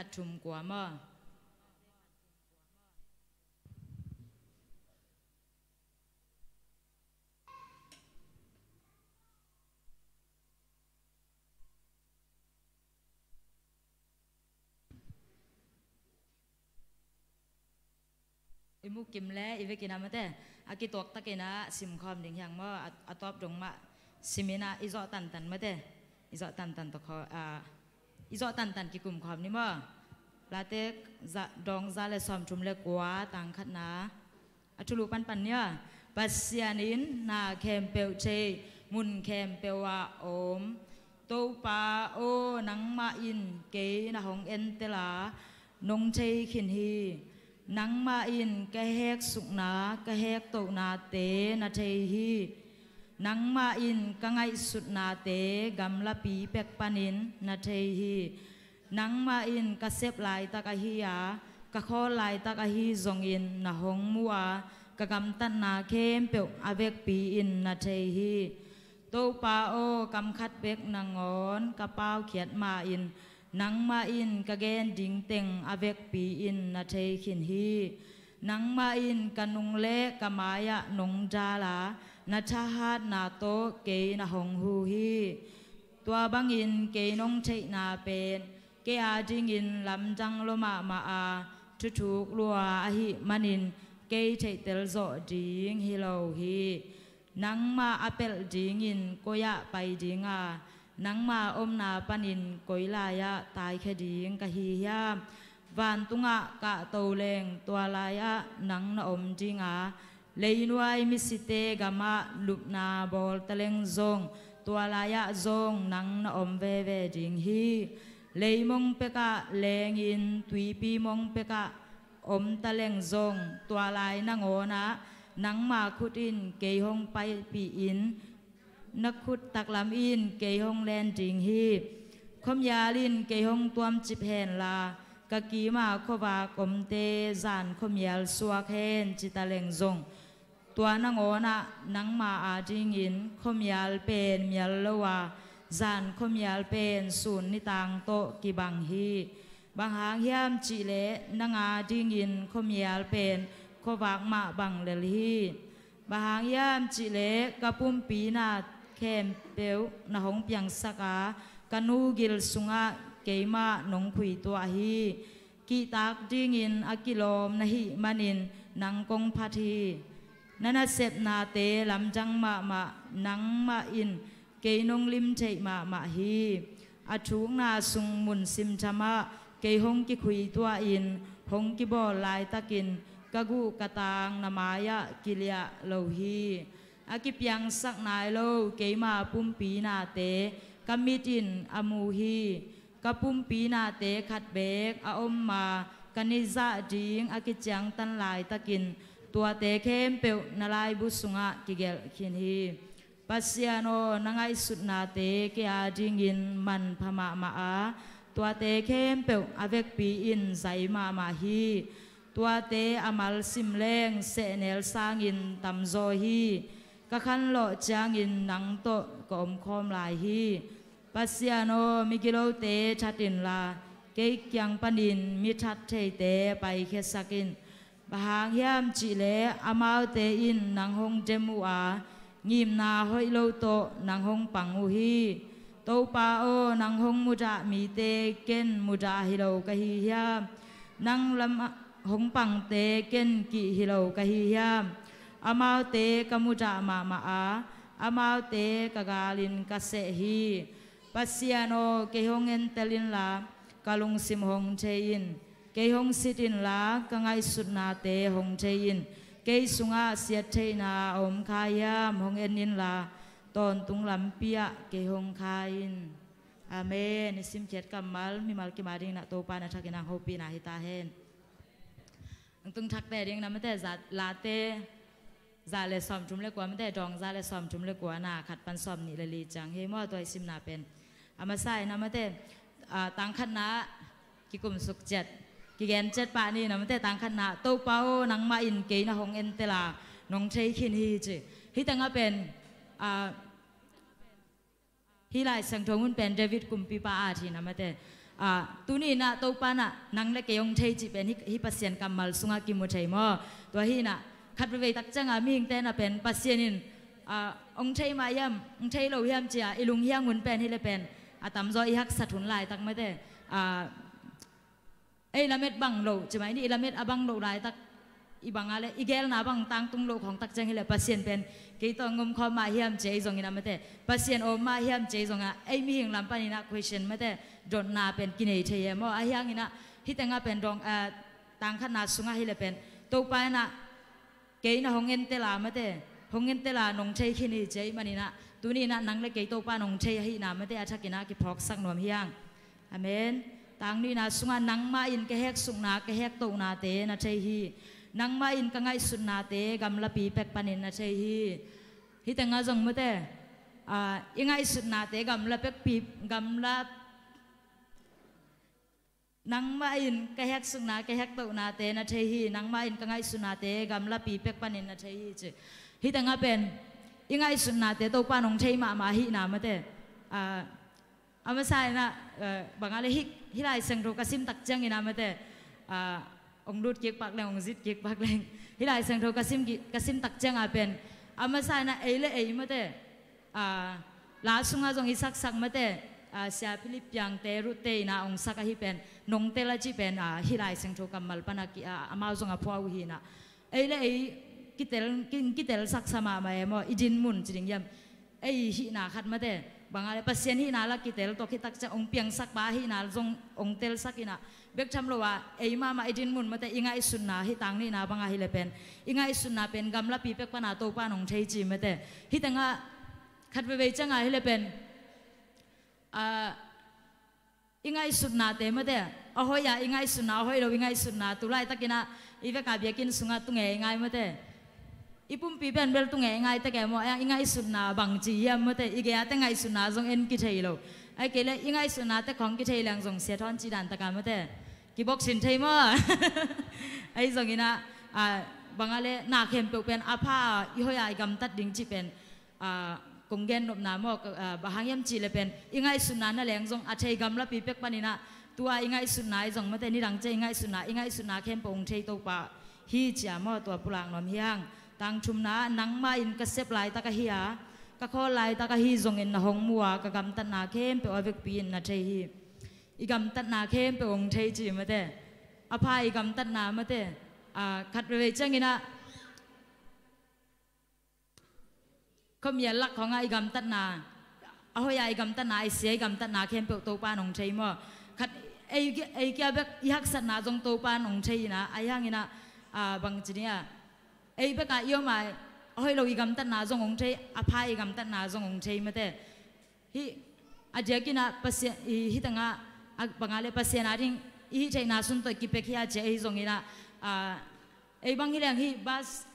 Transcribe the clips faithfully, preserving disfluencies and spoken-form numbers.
khat thum kua maw? I mukim le i vekin a mate, a kituak takin a simkhawm ding hiang maw? A, a tawp dong mah simin a i zawh tantan mate, i zawh tantan tawh khaw, a, i zawh tantan kikum khawm ni maw? Late za, dawng za le sawmthum le kua, tang khatna. A thulu panpan nia. Pasian in na khempeuh thei, mun khempeuh ah om. Topa aw, nangmah in kei na hong entel a, nong thei khin hi. Nangmah in ka heksukna, ka hektohnate na thei hi. Nangmah in ka ngaihsutnate gamlapi pek panin na thei hi. Nangmah in ka sep laitak ahi a, ka khawl laitak ahi zongin na hong mu a, ka gamtatna khempeuh a vekpi in na thei hi. Topa aw, kam khat bek nangawn ka paukhiat ma-in, nangmah in ka gen ding teng a vekpi in na thei khin hi. Nangmah in ka nung le ka mai-ah nong dal a, na thahatna tawh kei na hong hu hi. Tua bangin kei nong theihna pen kei a dingin lamdang lua mahmah a, thuthuk lua ahih manin kei theihtel zawh ding hi lo hi. Nangmah a pelh dingin koi-ah pai ding a, nangma omna panin koi lai-ah taikhia ding ka hi hiam? Vantungah kahto leng tua lai-ah nang na om ding a, leinuai misite gamah lupna bawl taleng zong tua lai-ah zong nang na om veve ding hi. Leimong pekah lengin tuipi mong pekah om taleng zong tua lai nangawnah nangma khut in kei hong paipih in, na khut taklam in kei hong len ding hi. Khuamial in kei hong tuamcip henla, ka kima khuavak omte zan khuamial suak hen ci taleng zong tua nangawnah nangma a dingin khuamial pen mial lo a, zan khuamial pen sun nitang tawh kibang hi. Bang hang hiam cihleh nang a dingin khuamial pen khuavak mah bang lel hi. Bang hang hiam cihleh ka pumpi na khempeuh na hong piangsak a, ka nu gil sungah keimah nong khuituah hi. Kihtak dingin a kilawm na hih manin nang kong phat hi. Na nasepnate lamdang mahmah, nangmah in kei nong lim theih mahmah hi. A thukna sung mun simthamah kei hong kikhuituahin hong kibawl laitakin ka guh ka tang na mai-ah kiliah lo hi. A kipiangsak nai lo keima pumpi nate ka mit in a mu hi. Ka pumpi nate khat beek a om ma, ka nizah ding a kiciangtan laitakin tuate khempeuh na laibu sungah kigelh khin hi. Pasian aw, na ngaihsutnate kei a dingin manpha mahmah a, tuate khempeuh a vekpi in zai mahmah hi. Tuate a malsim leng sehnel sangin tamzaw hi. Ka khanlawh ciangin nang tawh ka omkhawm lai hi. Pasian aw, migilote that inla, kei kiang panin mi that theite paikhiasak in. Bang hang hiam cihleh amaute in nang hong dem uh a, ngimna hoih lo tawh nang hong pang uh hi. Topa aw, nang hong mudah mite ken mudah hi lo ka hi hiam? Nang lam hong pangte ken kih hi lo ka hi hiam? Amaute ka mudah mahmah a, amaute ka galin ka seh hi. Pasian aw, kei hong entel inla, ka lungsim hong thei in. Kei hong sit inla, ka ngaihsutnate hong thei in. Kei sungah siattheihna a om kha hiam hong en inla, tawntung lampi ah kei hong kha in. Amen. I simkhiat kammal mimal kim a dingin ah Topa na thakin ang hopihna hi ta hen. Ang tung thakte ding na mate za, Late za le sawmthum le kua mate, dawng za le sawmthum le kua, na khat pan sawmnih le li ciang hi maw, tua i simna pen. A masa in na mate, ah, tang khatna kikum suk ciat, kigen ciat pah ni na mate, tang khatna, Topa aw, nangmah in kei na hong entel a, nong thei khin hi ci. Hih tengah pen, ah, hih Lai Siangtho mun pen David kumpipa a thina mate. Ah, tuni inah Topa inah nang le kei hong thei cih pen hih, hih Pasian kammal sungah kimu thei maw? Tua hi inah khat veivei tak ciangah mihingte inah pen Pasian in, ah, hong thei mah hiam, hong thei lo hiam ci-a i lunghiang hun pen hi le pen a tamzaw i haksat hun laitak mate. Ah, ei lamet bang lo ci mai ni, i lamet a bang lo laitak i bang a le i gelna bang tangtung lo khawng tak ciang hi le Pasian pen kei tawh ngom khawm mah hiam ci ei zong inah mate, Pasian om mah hiam ci ei zong a, ei mihing lam pan inah question mate, dotna pen kinei thei e maw? Ahi hang inah hih tengah pen dong, ah, tangkhatna sungah hi le pen Topa inah kei inah hong entel a mate, hong entel a nong thei khin hi ci ei man inah tuni inah nang le kei Topa nong thei ahihna mate a thak inah kiphawksak nuam hi hang. Amen. Tang nihna sungah nangmah in ka heksukna, ka hektohnate na thei hi. Nangmah in ka ngaihsutnate gamlapi pek panin na thei hi. Hih tengah zong mate, ah, i ngaihsutnate gamla pekpi, gamla, nangmah in ka heksukna, ka hektohnate na thei hi. Nangmah in ka ngaihsutnate gamlapi pek panin na thei hi ci. Hih tengah pen i ngaihsutnate Topa nong thei mahmah ahihna mate. Ah, a masa inah, eh, bang a le hih, hih Lai Siangtho ka sim tak ciang inah mate, ah, hong lut kik pak leng, hong zit kik pak leng, hih Lai Siangtho ka sim ki-, ka sim tak ciangah pen a masa inah ei le ei mate, ah, la sungah zong i saksak mate, ah, Sia Philip Piangte, Rutte inah hong sak ahi pen nong tel a cih pen, ah, hih Lai Siangtho kammal pan a ki, ah, amau zong a phuah uh hi inah ei le ei kitel, ki, kitel saksa mahmah e maw? I din mun ci ding hiam? Ei hihna khat mate, bang a le Pasian hihna la kitel, tua khit tak ciang hong piangsak pa hihna zong hong telsak inah bek tham lo a, ei mahmah i din mun mate, i ngaihsutna, hih tang nihna bang a hi le pen i ngaihsutna pen gamlapi pek pana Topa nong thei ci mate. Hih tengah khat veivei ciangah hi le pen, ah, i ngaihsutnate mate, a hoih a i ngaihsutna, a hoih lo i ngaihsutna, tu laitak inah i vek a biakinn sungah tu ngeingai mate. I pumpi pen bel tu ngeingai tek e maw, a i ngaihsutna bang ci hiam mate, i gei a te ngaihsutna zong en kithei lo. Ahih kei le i ngaihsutnate khawng kithei leng zong Sia Thawn cih dan tak a mate, kiboksin thei maw? Ahi zong inah, ah, bang a le na khempeuh pen a pha a i hoih a i gamtat ding cih pen, ah, kong gen nopna maw, ka, ah, bang hang hiam cih le pen i ngaihsutna na leng zong a thei gamlapi pek pan inah, tua i ngaihsutna ahi zong mate, nidang ciang i ngaihsutna, i ngaihsutna khempeuh hong thei Topa hi ci a maw, tua pulak nuam hi hang. Tang thumna, nangmah in ka sep laitak ahi a, ka khawl laitak ahi zongin na hong mu a, ka gamtatna khempeuh a vekpi in na thei hi. I gamtatna khempeuh hong thei ci mate. A pha i gamtatna mate. Ah, khat veivei ciang inah khuamial lak khawngah i gamtatna, a hoih a i gamtatna, a sia i gamtatna khempeuh Topa nong thei maw? Khat, ei, ei kia bek i haksatna zong Topa nong thei inah, ahi hang inah, ah, bang ci ni a, ei bek a i om a, a hoih lo i gamtatna zong hong thei, a pha i gamtatna zong hong thei mate. Hih a diakin ah Pasian, i, hih tengah a bang a le Pasian a ding i hih theihna sung tawh kipek hi a ci a, ahi zong inah, ah, ei bang hi leng hih bus,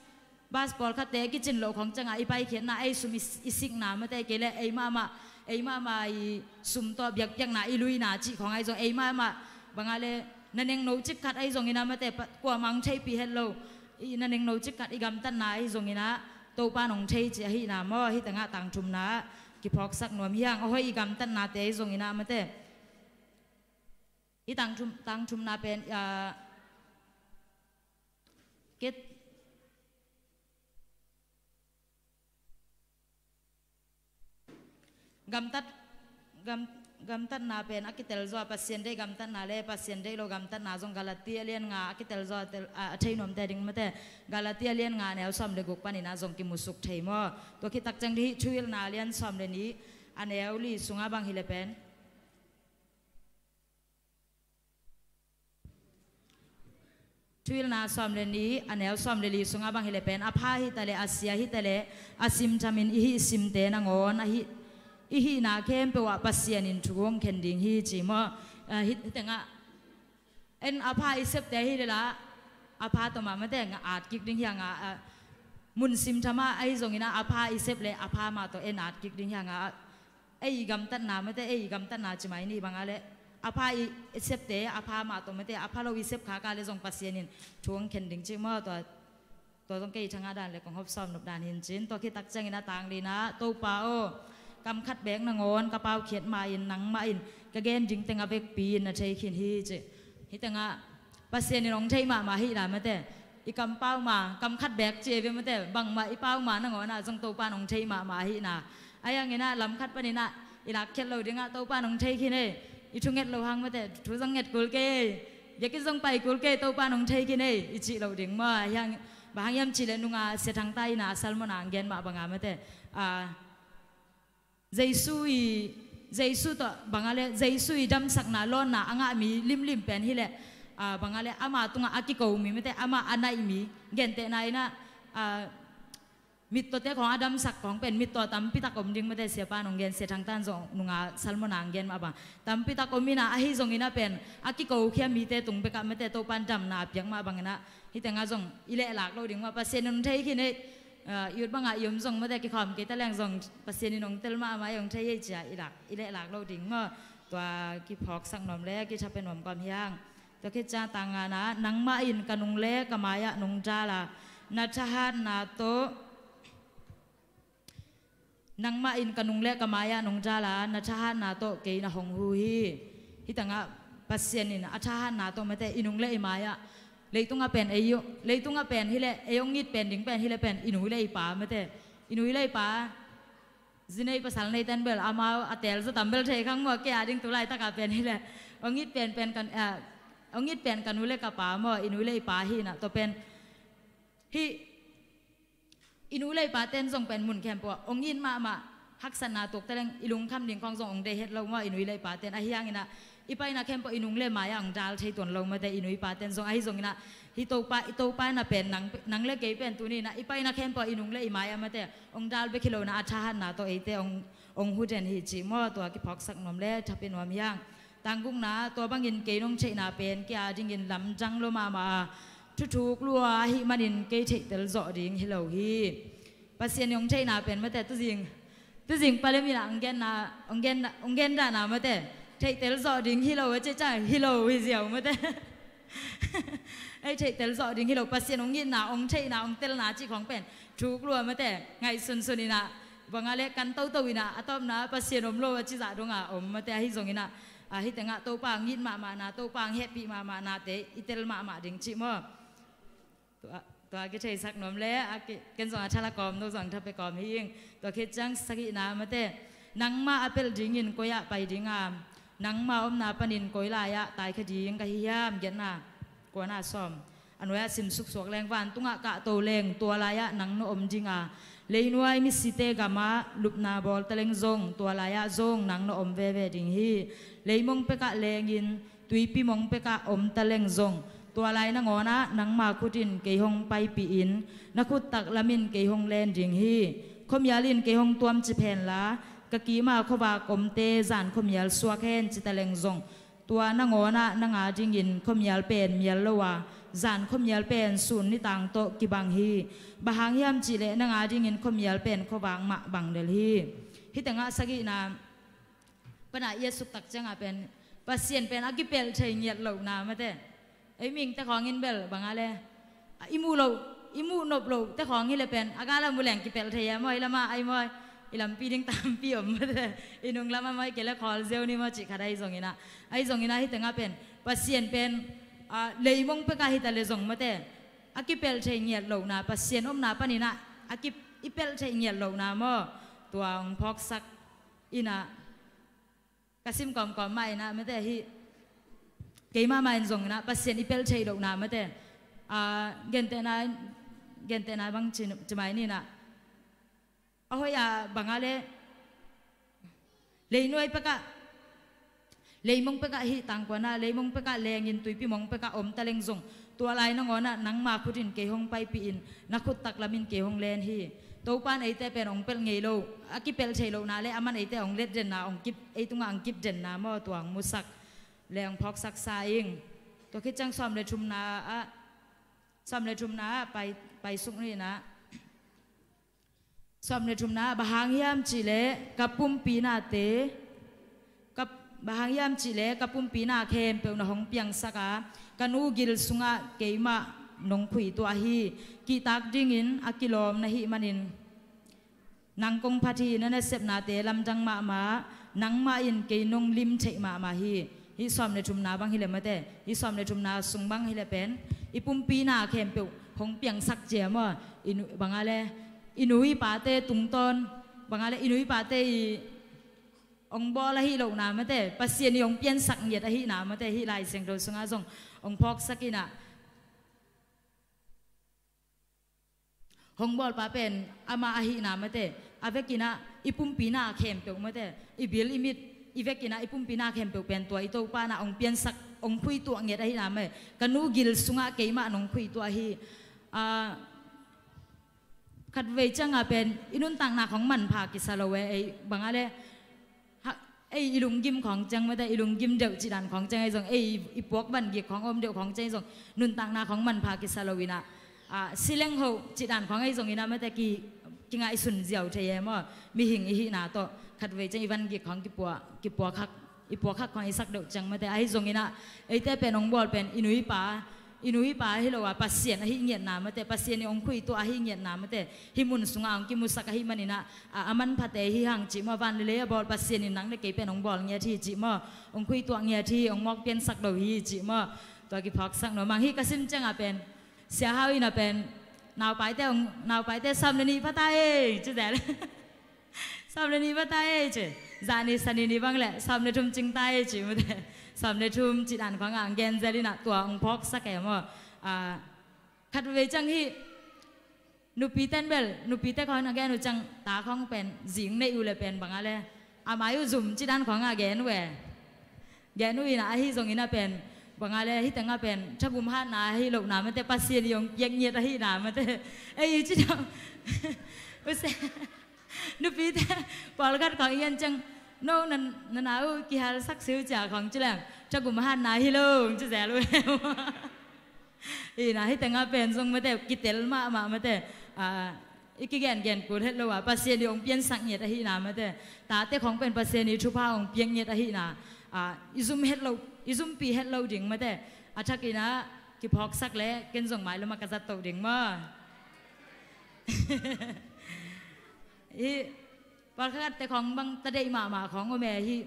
bus pawlkhatte a kicin loh khawng ciangah i paikhiatna, ei sum i, i sikna mate, kei le ei mahmah, ei mahmah i sum tawh biakpiakna, i luina cih khawng ahi zong, ei mahmah bang a le na nengno cik khat ahi zong inah mate, pa, kuamah hong theihpih het lo, i na nengno cik khat i gamtatna ahi zong inah Topa nong thei ci ahihna maw? Hih tengah tang thumna kiphawksak nuam hi hang, a hoih i gamtatnate ahi zong inah mate. Hih tang thum, tang thumna pen, ah, ket, gamtat, gam, gamtatna pen a kitel zaw a, Pasian deih gamtatna le Pasian deih lo gamtatna zong Galati a lian nga a kitel zaw a, tel, a, a thei nuamte ding mate. Galati a lian nga neu sawm le guk pan inah zong kimusuk thei maw? Tua khit tak ciang hih Thuhilhna a lian sawm le nih a neu li sungah bang hi le pen, Thuhilhna sawm le nih a neu sawm le li sungah bang hi le pen, a pha hi ta le, a sia hi ta le, a simthamin i hih simte nangawn a hih, i hihna khempeuh ah Pasian in thu hong khen ding hi ci maw? Ah, hih, hih tengah en a pha i septe hi le la, a pha tawh mah mate nga at kik ding hi hang a, ah, mun simtham ah ahi zong inah a pha i sep le a pha mah tawh en at kik ding hi hang a, ah, ei i gamtatna mate, ei i gamtatna ci mai ni bang a le, a pha i, i septe a pha mah tawh mate, a pha lo i sep khak a le zong Pasian in thu hong khen ding ci maw? Tua, tua zong kei thangah dan le kong hawm sawm nop dan hi in cin, tua khit tak ciang inah tang lina, Topa aw, Kam khat beek nangawn ka paukhiat ma-in nangmah in ka gen ding teng a vekpi-in na thei khin hi, ci. Hih tengah Pasian in hong thei mahmah hi na mate. I kampau ma, kam khat beek ci ei ve mate, bangmah i pau ma nangawn ah zong Topa in hong thei mahmah hi na. Ahi hangin ah lam khat panin ah i lakkhiat loh dingah Topa in hong thei khin ei. I thu nget loh hang mate, thu zong nget kul kei, biakinn zong pai kul kei, Topa in hong thei khin ei i cih loh ding maw. Ahi hang, bang hang hiam cih leh nunga Sia Thang Ta in ah a sermon ah hong gen mah banga mate, ah, Jesu i, Jesu tawh bang a le, Jesu i damsakna lawnna a ngah mi limlim pen hi leh, ah, bang a le, ama tungah a kiko mi mate, ama a naih mi, gentehna in ah, ah, mittawte khawng a damsak khawng pen mittaw tampi tak om ding mate, siapa in hong gen, Sia Thang Ta'n zong nunga sermon ah hong gen mah bang tampi tak om in ah, ahi zongin ah pen a kikokhia mite tung bekah mate Topa in damna a piak mah bangin ah, hih tengah zong i lehlak loh ding maw, Pasian in hong thei khin ei. Ah, i ut bangah i om zong mate, kikhawm kei ta leng zong Pasian in hong tel mahmah ei, hong thei ei ci-a i lak, i lehlak loh ding maw. Tua kiphawksak nuam le kithapiak nuam kawm hi hang. Tua khit ciang tang ngana, nangmah in ka nung le ka mai-ah nong dal a, na thahatna tawh, nangmah in ka nung le ka mai-ah nong dal a, na thahatna tawh kei na hong hu hi. Hih tengah Pasian in a thahatna tawh mate, i nung le i mai-ah, leitungah pen ei, leitungah pen hi leh ei hong it pen ding pen hi leh pen i nu le i pa mate, i nu le i pa, zi nei pasal neite'n bel amau a teel zaw tam bel thei khang maw, kei a ding tu laitakah pen hi leh hong it pen pen kan, ah, hong it pen ka nu le ka pa maw, i nu le i pa hi na, tua pen hih i nu le i pate'n zong pen mun khempeuh ah hong it mahmah, haksatna tuak ta leng i lungkham ding khawng zong hong deih het lo maw, i nu le i pate'n. Ahi hangin ah i paina khempeuh i nung le mai-ah hong dal thei tuan lo mate, i nu i pate'n zong. Ahi zongin ah hih Topa, i Topa in ah pen nang, nang le kei pen tuni in ah i paina khempeuh ah i nung le i mai-ah mate hong dal bek hi lo in ah, a thahatna tawh eite hong, hong hu den hi cih maw. Tua kiphawksak nuam le thapiak nuam hi hang. Tang gukna, tua bangin kei nong theihna pen kei a dingin lamdang lua mahmah a, thuthuk lua ahih manin kei theihtel zawh ding hi lo hi. Pasian in hong theihna pen mate, tuzing, tuzing palem in ah hong genna, hong genna, hong gen dahna mate, theihtel zawh ding hi lo a ci ciang hi lo hi ziau mate. Ei, theihtel zawh ding hi lo, Pasian hong itna, hong theihna, hong telna cih khawng pen thuk lua mate, ngaihsunsun in ah, bang a le kan toto in ah, a tawpna Pasian om lo a ci zah dong a om mate. Ahi zongin ah, ah, hih tengah Topa hong it mahmahna, Topa hong hehpih mahmahnate i tel mahmah ding cih maw. Tua, tua kitheisak nuam le, a ki, ken zong a thala kawm, no zong tha pe kawm hi ing. Tua khit ciang sagihna mate, nangmah a pelh dingin koi-ah pai ding a, nangmah omna panin koi lai-ah taikhia ding ka hi hiam, giatna. Kuana, sawm. A nuai-ah sim suksuak leng, vantungah kahto leng tua lai-ah nang na om ding a, leinuai misite gamah lupna bawl ta leng zong tua lai-ah zong nang na om veve ding hi. Leimong pekah lengin tuipi mong pekah om ta leng zong, tua lai nangawnah nangma khut in kei hong paipih in, na khut taklam in kei hong len ding hi. Khuamial in kei hong tuamcip henla, ka kima khuavak omte zan khuamial suak hen ci ta leng zong, tua nangawnah nang a dingin khuamial pen mial lo a, zan khuamial pen sun nitang tawh kibang hi. Bang hang hiam cihleh nang a dingin khuamial pen khuavak mah bang lel hi. Hih tengah sagihna pana i a suktak ciangah pen, Pasian pen a kipelh thei ngiat lohna mate. Ei mihingte khawngin bel bang a le, a, i muh loh, i muh nop lohte khawng hi le pen a gala mu leng kipelh thei a maw, i lamah ai maw, i lampi ding tampi om mate. I nung lamah maw, i kei le khawl ziau ni maw cih khat ahi zongin ah, ahi zongin ah hih tengah pen Pasian pen, a, leimong pekah hi ta le zong mate, a kipelh thei ngiat lohna, Pasian omna panin ah a ki, i pelh thei ngiat lohna maw. Tua hong phawksak in ah, ka sim kawmkawm mah in ah mate, hih keimah mah in zong in ah Pasian i pelh theih lohna mate, a, gentehna, gentehna bang ci, ci mai ni in ah, a hoih a bang a le, leinuai pekah, leimong pekah, hih tangkuan ah leimong pekah lengin tuipi mong pekah om ta leng zong, tua lai nangawnah nangma khut in kei hong paipih in, na khut taklam in kei hong len hi. Topa in eite pen hong pelh ngei lo, a kipelh thei lohna le aman eite hong let denna, hong kip, ei tungah hong kip denna maw, tua hong musak le hong phawksaksa ing. Tua khit ciang sawm le thumna ah, sawm le thumna ah pai, pai suk ni in ah. Sawm le thumna, bang hang hiam cihleh ka pumpi nate, ka, bang hang hiam cihleh ka pumpi na khempeuh na hong piangsak a, ka nu gil sungah keimah nong khuituah hi. Kihtak dingin a kilawm na hih manin, Nang kong phat hi, na nasepnate lamdang mahmah, nangmah in kei nong lim theih mahmah hi. Hih sawm le thumna bang hileh mate, hih sawm le thumna sung bang hileh pen i pumpi na khempeuh hong piangsak cia maw? I nu, bang a le, i nu i pate tungtawn, bang a le, i nu i pate i ong bawl ahi lohna mate, Pasian i ong piansak ngiat ahihna mate, hih Lai Siangtho sungah zong ong phawksak inah, hong bawlpa pen amah ahihna mate, a vekinah i pumpi na khempeuh mate, i bil i mit, i vekinah i pumpi na khempeuh pen tua i Topa na ong piansak, ong khuituah ngiat ahihna mate, ka nu gil sungah keimah nong khuituah hi. Ah, khatvei ciangah pen i nuntakna khong manpha kisa lo e, ei bang a le, ha, ei i lunggim khawng ciang mate, i lunggim deuh cih dan khawng ciang ei zong, ei i puak vangik khawng om deuh khawng ciang ei zong, nuntakna khawng manpha kisa lo inah, ah, sileng hoh cih dan khawng ei zong inah mate, ki, kingaihsun ziau thei e maw? Mihing i hihna tawh khatvei ciang i vangik khawng kipua, kipua khak, i puak khak khawng i sak deuh ciang mate, ahi zong inah eite pen ong bawl pen i nu i pa, i nu i pa hi lo a, Pasian ahi ngiatna mate, Pasian i ong khuituah ahi ngiatna mate, hih mun sungah ong kimusak ahih maninah, a, a manphate hi hang cih maw, van le lei a bawl Pasian in nang le kei pen ong bawl ngiat hi cih maw, ong khuituah ngiat hi, ong mawk piansak lo hi cih maw? Tua kiphawksak nuam ing. Hih ka sim ciangah pen Sia Hau inah pen, naupaite ong, naupaite sawm le nih pha ta ei, ci zel. Sawm le nih pha ta ei ci. Zani sani ni bang le sawm le thum cing ta ei ci mate. Sawm le thum cih dan khawngah ang gen zel inah tua ong phawksak e maw? Ah, khatvei ciang hih nupite in bel, nupite khawng a gen uh ciang, ta khawng pen zing neih uh le pen bang a le, a mai uh zum cih dan khawngah gen uh e. Gen uh inah ahi zong inah pen bang a le, hih tengah pen thagum hatna ahi lohna mate, Pasian i ong piak ngiat ahihna mate. Ei i ci dam. Use. Nupite pawlkhat khawng i gen ciang, no, na, na na uh kihalsak si uh cia khawng ci leng, thagum hatna hi lo, ci zel uh e. Inah hih tengah pen zong mate, kitel mahmah mate, ah, i kigengen kul het lo a, Pasian i ong piansak ngiat ahihna mate, tate khawng pen Pasian i thupha ong piak ngiat ahihna, ah, i zum het lo, i zumpi het lo ding mate, a thak inah kiphawksak le ken zong mailam ah ka zat toh ding maw? Hih pawlkhatte khawng bang tadeih mahmah khawng om e hih.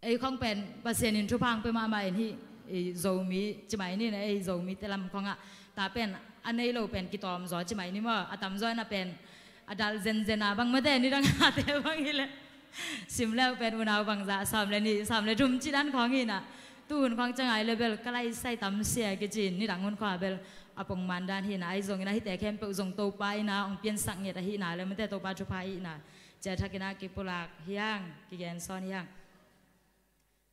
Ei khawng pen Pasian in thupha ong pia mahmah in hih, ei Zomi ci mai ni na, ei Zomite lam khawngah ta pen a nei lo pen kitawm zaw ci mai ni maw? A tamzaw inah pen a dal zenzen a bang mate, nidang hate bang hileh sim leu pen unau bangzah sawm le nih, sawm le thum cih dan khawng hi inah, tuhun khawng ciangah i le bel ka laisai tam sia kici in, nidang hun khawngah bel a pongman dan hi inah, ahi zong inah hihte khempeuh zong Topa inah ong piansak ngiat ahihna le mate, Topa thupha ahihna cia thak inah kipulak hi hang, kigen sawn hi hang.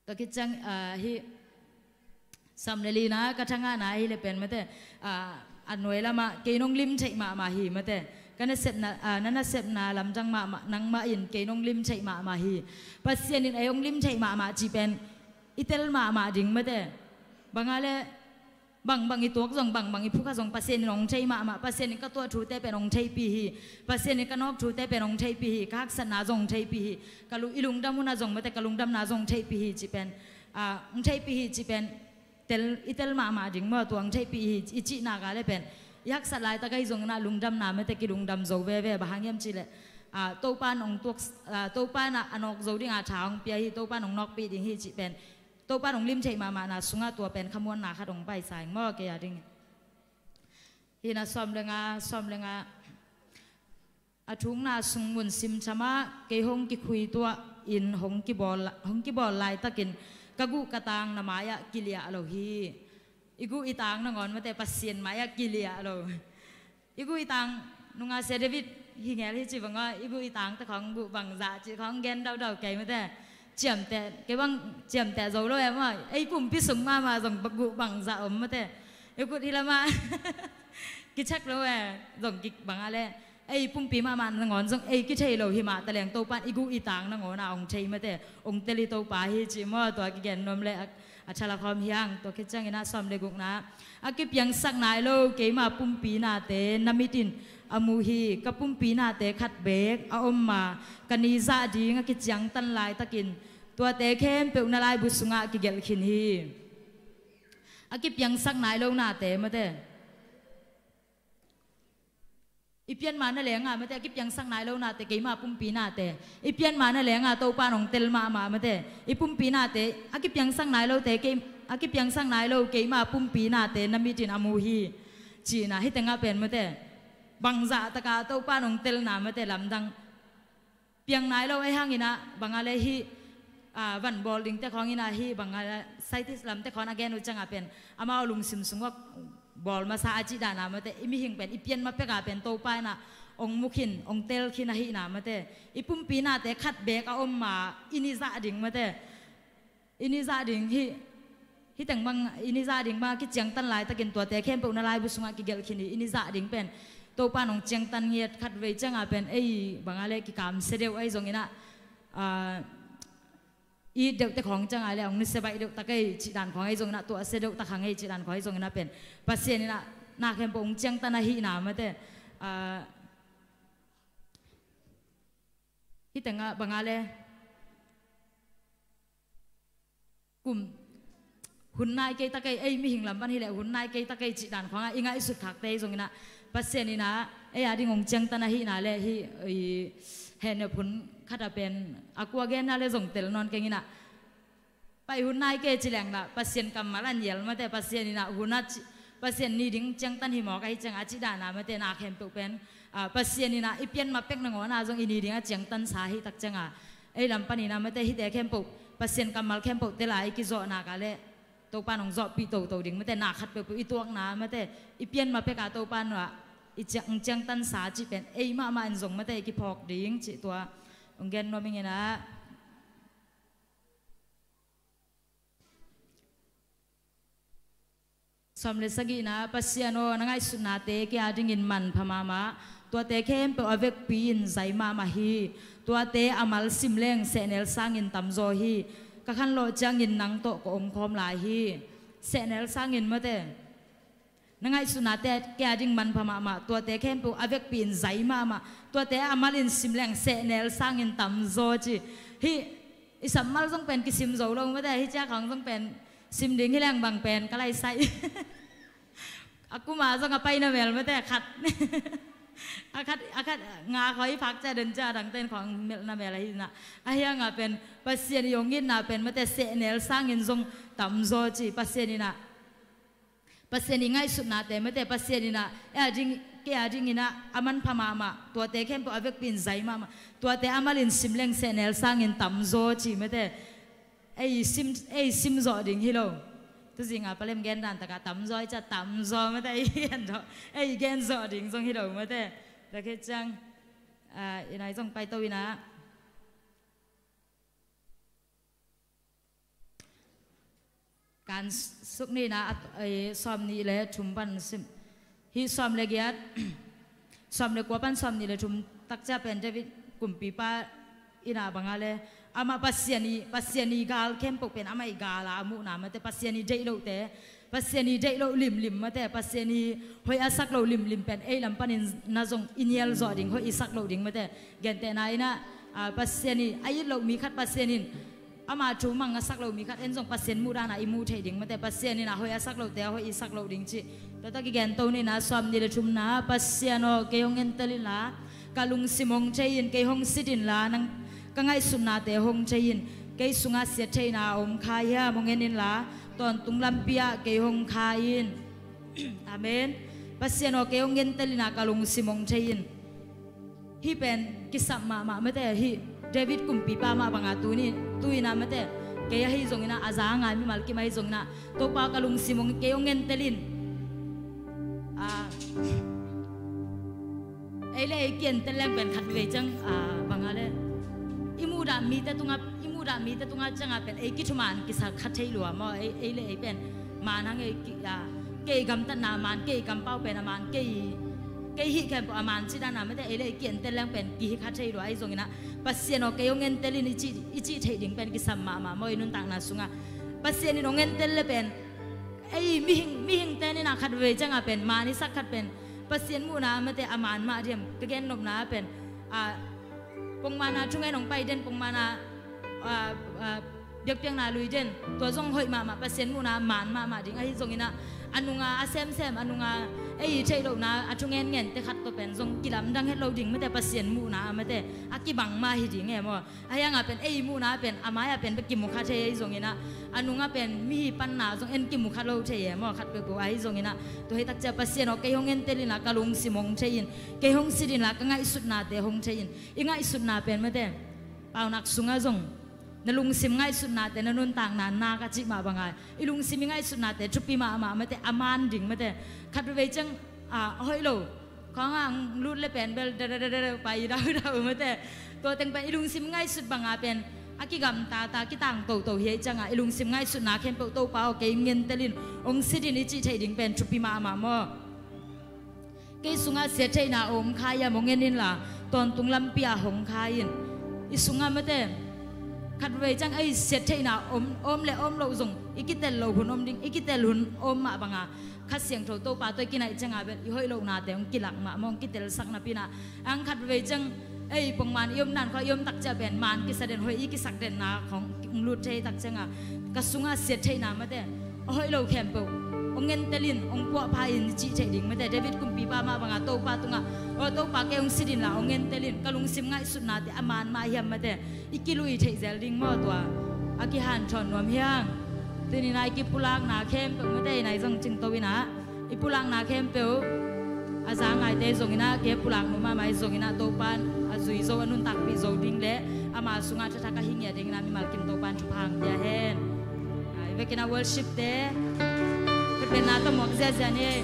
Tua khit ciang, ah, hih sawm le lina ka thangahna ahi le pen mate, ah, a nuai lamah kei nong lim theih mahmah hi mate. Ka nasepna, ah, na nasepna lamdang mahmah, nangmah in kei nong lim theih mahmah hi. Pasian in ei ong lim theih mahmah cih pen i tel mahmah ding mate. Bang a le, bangbang i tuak zong, bangbang i phukha zong Pasian in ong thei mahmah. Pasian in ka tuah thute pen ong theihpih hi. Pasian in ka nawk thute pen ong theihpih hi. Ka haksatna zong ong theihpih hi. Ka lu, i lungdam hunah zong mate, ka lungdamna zong ong theihpih hi cih pen, ah, ong theihpih hi cih pen tel, i tel mahmah ding maw? Tua ong theihpih hi i cih nak a le pen, i haksat laitak ahi zong inah lungdamna mate, kilungdam zo veve. Bang hang hiam cih leh, ah, Topa in ong tuak, ah, Topa inah a nawk zo ding a tha ong pia hi, Topa in ong nawkpih ding hi cih pen, Topa in ong lim theih mahmahna sungah tua pen khamuanna khat ong paisa ing maw, kei a ding. Hi inah sawm le nga, sawm le nga. A thukna sung mun simthamah kei hong kikhuituah in hong kibawl, hong kibawl laitakin ka guh ka tang na mai-ah kiliah lo hi. I guh i tang nangawn mate, Pasian mai-ah kiliah lo. I guh i tang, nunga Sia David hi ngel hi ci bangah, i guh i tangte khawng guh bangzah cih khawng gen daudau kei mate. Ciamteh, kei bang ciamteh zo lo e maw? Ei pumpi sung mahmah zong guh bangzah om mate. I guh hi lamah kithak lo e, zong kik bang a le. Ei pumpi mahmah nangawn zong ei kithei lo hi mah taleng, Topa in i guh i tang nangawn a ong thei mate, ong tel i Topa hi cih maw? Tua kigen nuam le a, a thalak hawm hi hang. Tua khit ciangin ah sawm le gukna, a kipiangsak nai lo keima pumpi nate na mit in a mu hi. Ka pumpi nate khat beek a om ma, ka ni zah ding a kiciangtan laitakin tuate khempeuh na laibu sungah kigelh khin hi. A kipiangsak nai lo nate mate, i Pianma na lenga mate, a kipiangsak nai lo nate, keima pumpi nate. I pianma na lenga Topa nong tel mahmah mate, i pumpi nate a kipiangsak nai lote, kei, a kipiangsak nai lo keima pumpi nate na mitin a mu hi. Cihna hih tengah pen mate, bangzah taka Topa nong telna mate, lamdang piang nai lo ei hangin ah, bang a le hih, a, van bawl dingte khawngin ah, hih bang a le scientist lamte khawng a gen uh ciangah pen, amau lungsim sungah bawl masa a cih dana mate, i mihing pen i pianma peka pen Topa in ah ong mu khin, ong tel khin ahihna mate, i pumpi nate khat beek a om ma, i nizah ding mate, i nizah ding hih, hih teng bang i nizah ding bang a kiciangtan laitakin tuate khempeuh na laibu sungah kigelh khin hi. I nizah ding pen Topa nong ciangtan ngiat, khatvei ciangah pen ei bang a le kikamsia deuh ahi zongin ah, a, i deuhte khawng ciangah le ong nisia baih deuh tak ei cih dan khawng ahi zongin ah, tuahsia deuh tak hang ei cih dan khawng ahi zongin ah pen Pasian in ah na khempeuh ong ciangtan ahihna mate, a, hih tengah bang a le kum hun nai kei tak ei, ei mihing lam pan hileh hun nai kei tak ei cih dan khawngah i ngaihsut khakte ahi zongin ah, Pasian in ah ei a ding ong ciangtan ahihna le hih, i, hehnep hun khat a pen a kua genna le zong tel nawn keng in ah, pai hun nai kei ci leng lah Pasian kammal an yel mate, Pasian in ah hun a ci, Pasian ni ding ciangtan hi mawk ahi ciangah a cih dana mate, na khempeuh pen, a, Pasian in ah i pianma pek nangawn ah zong i ni ding a ciangtansa hi tak ciangah, ei lam panin ah mate, hihte khempeuh, Pasian kammal khempeuh tel a i kizawh nak a le Topa nong zawhpih toto ding mate, na khat peuhpeuh i tuakna mate, i pianma peka Topa in ah i ciang, ciangtansa cih pen ei mahmah in zong mate i kiphawk ding cih tua ong gen nuam ing in ah. Sawm le sagihna, Pasian aw, na ngaihsutnate kei a dingin manpha mahmah. Tuate khempeuh a vekpi in zai mahmah hi. Tuate a mal sim leng sehnel sangin tamzaw hi. Ka khanlawh ciangin nang tawh ka omkhawm lai hi. Sehnel sangin mate, na ngaihsutnate kei a ding manpha mahmah. Tuate khempeuh a vekpi in zai mahmah. Tuate a mal in sim leng sehnel sangin tamzaw ci. Hih i sam mal zong pen kisim zo lo mate, hih ciak hang zong pen sim ding hi leng bang pen ka lai sai. A kuma zong a pai namel mate, a khat, a khat, a khat nga khawng i phak ciah den ciah dangten khawng melh namel ahi in ah. A hiangah pen Pasian i ong itna pen mate sehnel sangin zong tamzaw ci. Pasian in ah, Pasian i ngaihsutnate mate, Pasian in ah ei a ding, kei a dingin ah a manpha mahmah. Tuate khempeuh a vekpi in zai mahmah. Tuate a mal in sim leng sehnel sangin tamzaw ci mate. Ei sim, ei sim zawh ding hi lo. Tuzing a palem gen dan takah tamzaw i ciah, tamzaw mate, ei gen zawh, ei gen zawh ding zong hi lo mate. Tua khit ciang, a, i nai zong paito in ah, kan suk ni in ah, a, ei, sawm nih le thum pan sim. Hih sawm le giat, sawm le kua pan sawm nih le thum tak ciah pen David kumpipa in ah bang a le, amah Pasian i, Pasian i gal khempeuh pen amah i gal a a muhna mate, Pasian i deih lohte, Pasian i deih loh limlim mate, Pasian i hoih a sak loh limlim pen ei lam panin na zong i nial zawh ding, hoih i sak loh ding mate. Gentehna in ah, a, Pasian i a it loh mi khat Pasian in ama thu mang a sak lo mi khat en zong Pasian muh dan a i muh theih ding mate, Pasian in ah hoih a sak lohte a hoih i sak loh ding cih. Tua tak i gen to ni in ah, sawm nih le thumna, Pasian aw, kei hong entel inla, ka lungsim hong thei in, kei hong sit inla, nang ka ngaihsutnate hong thei in. Kei sungah siattheihna a om kha hiam hong en inla, tawntung lampi ah kei hong kha in. Amen. Pasian aw, kei hong entel inla, ka lungsim hong thei in. Hih pen kisap mahmah mate, hih David kumpipa mah banga tuni, tu in ah mate, kei ahi zongin ah, a za a ngai mimal kim ahi zongin ah, Topa ka lungsim hong, kei hong entel in. A, ei le ei ki-entel leng pen khat vei ciang, a, bang a le, i muhdah mite tungah, i muhdah mite tungah ciangah pen ei kithuman kisa kha thei lua maw, ei, ei le ei pen man hang ei ki, a, kei gamtatna man, kei kampau pen a man, kei, kei hih khempeuh a man cih dan a mate, ei le ei ki-entel leng pen kihi kha thei lua ahi zongin ah, Pasian aw, kei hong entel in i cih, i cih theih ding pen kisam mahmah maw, i nuntakna sungah. Pasian in hong entel le pen ei mihing, mihingte ni in ah khat vei ciangah pen man i sak khat pen Pasian muhna mate a man mah diam, ka gennopna pen, a, pongmana thungen hong pai den, pongmana, a, a, Biakpiakna lui den, tua zong hoih mahmah, Pasian muhna man mahmah ding. Ahi zonginah a nunga a semsem, a nunga ei theih lohna a thu ngenngente khat tawh pen zong kilamdang het lo ding mate, Pasian muhna a mate a kibang mah hi ding e maw. Ahi hanga pen ei muhna pen a mai-ah pen bek kimu kha thei ahi zonginah a nunga pen mihi panna zong en kimu kha lo thei e maw. Khat peuhpeuh ahi zonginah tua hi takcia Pasian aw, kei hong entel inla ka lungsim hong thei in, kei hong sit inla ka ngaihsutnate hong thei in. I ngaihsutna pen mate, paunak sungah zong na lungsim ngaihsutnate na nuntakna nak a cih mah banga i lungsim i ngaihsutnate thupi mahmah mate, a man ding mate. Khat veivei ciang a hoih lo khawngah ang lut le pen bel dadadadada pai daudau mate. Tua teng pen i lungsim ngaihsut banga pen a kigamtata kitang toto hi ahi cianga i lungsim ngaihsutna khempeuh Topa aw kei ngentel in, hong sit in i cih theih ding pen thupi mahmah maw. Kei sungah siattheihna a om kha hiam, hong en inla tawntung lampi ah hong kha in. I sungah mate khat veivei ciang ei siattheihna om, om le om loh zong i kitel loh hun om ding, i kitel hun om mah banga Kha Siangtho Topa tawh i kinaih cianga bel i hoih lohnate hong kilak mahmah, hong kitelsak napinah ang khat veivei ciang ei pongman i om dan khawng i om takcia pen man kisa den, hoih i kisak denna khawng hong lut thei takcianga ka sungah siattheihna mate a hoih lo khempeuh hong ngentel in, hong puahpha in i cih theih ding mate. David kumpipa mah banga Topa tungah aw Topa kei hong sit inla hong ngentel in, ka lungsim ngaihsutnate a man mah hiam mate i kilui theih zel ding maw. Tua a kihanthawn nuam hi hang. Tuninah i kipulakna khempeuh mate, i nai zong cingto inah i pulakna khempeuh a za ngaite zonginah, kei pulak nuam mahmah i zonginah Topan a zui zo, a nuntakpih zo ding le ama sungah thathak a hi ngiat dinginah mimal kim Topan thupha hong pia hen. A, i vekinah worship te kutbenna tawh muak ziazia ni.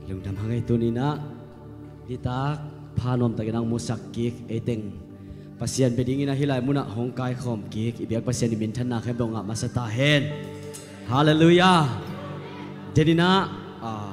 Lungdam hang ei tuninah. Nitak pha nuamtakin ang musak kik, eiteng Pasian bia dinginah hih lai munah hong kaikhawm kik i biak Pasian i minthanna khempeuh ngah masa ta hen. Halleluiah. Deninah, ah,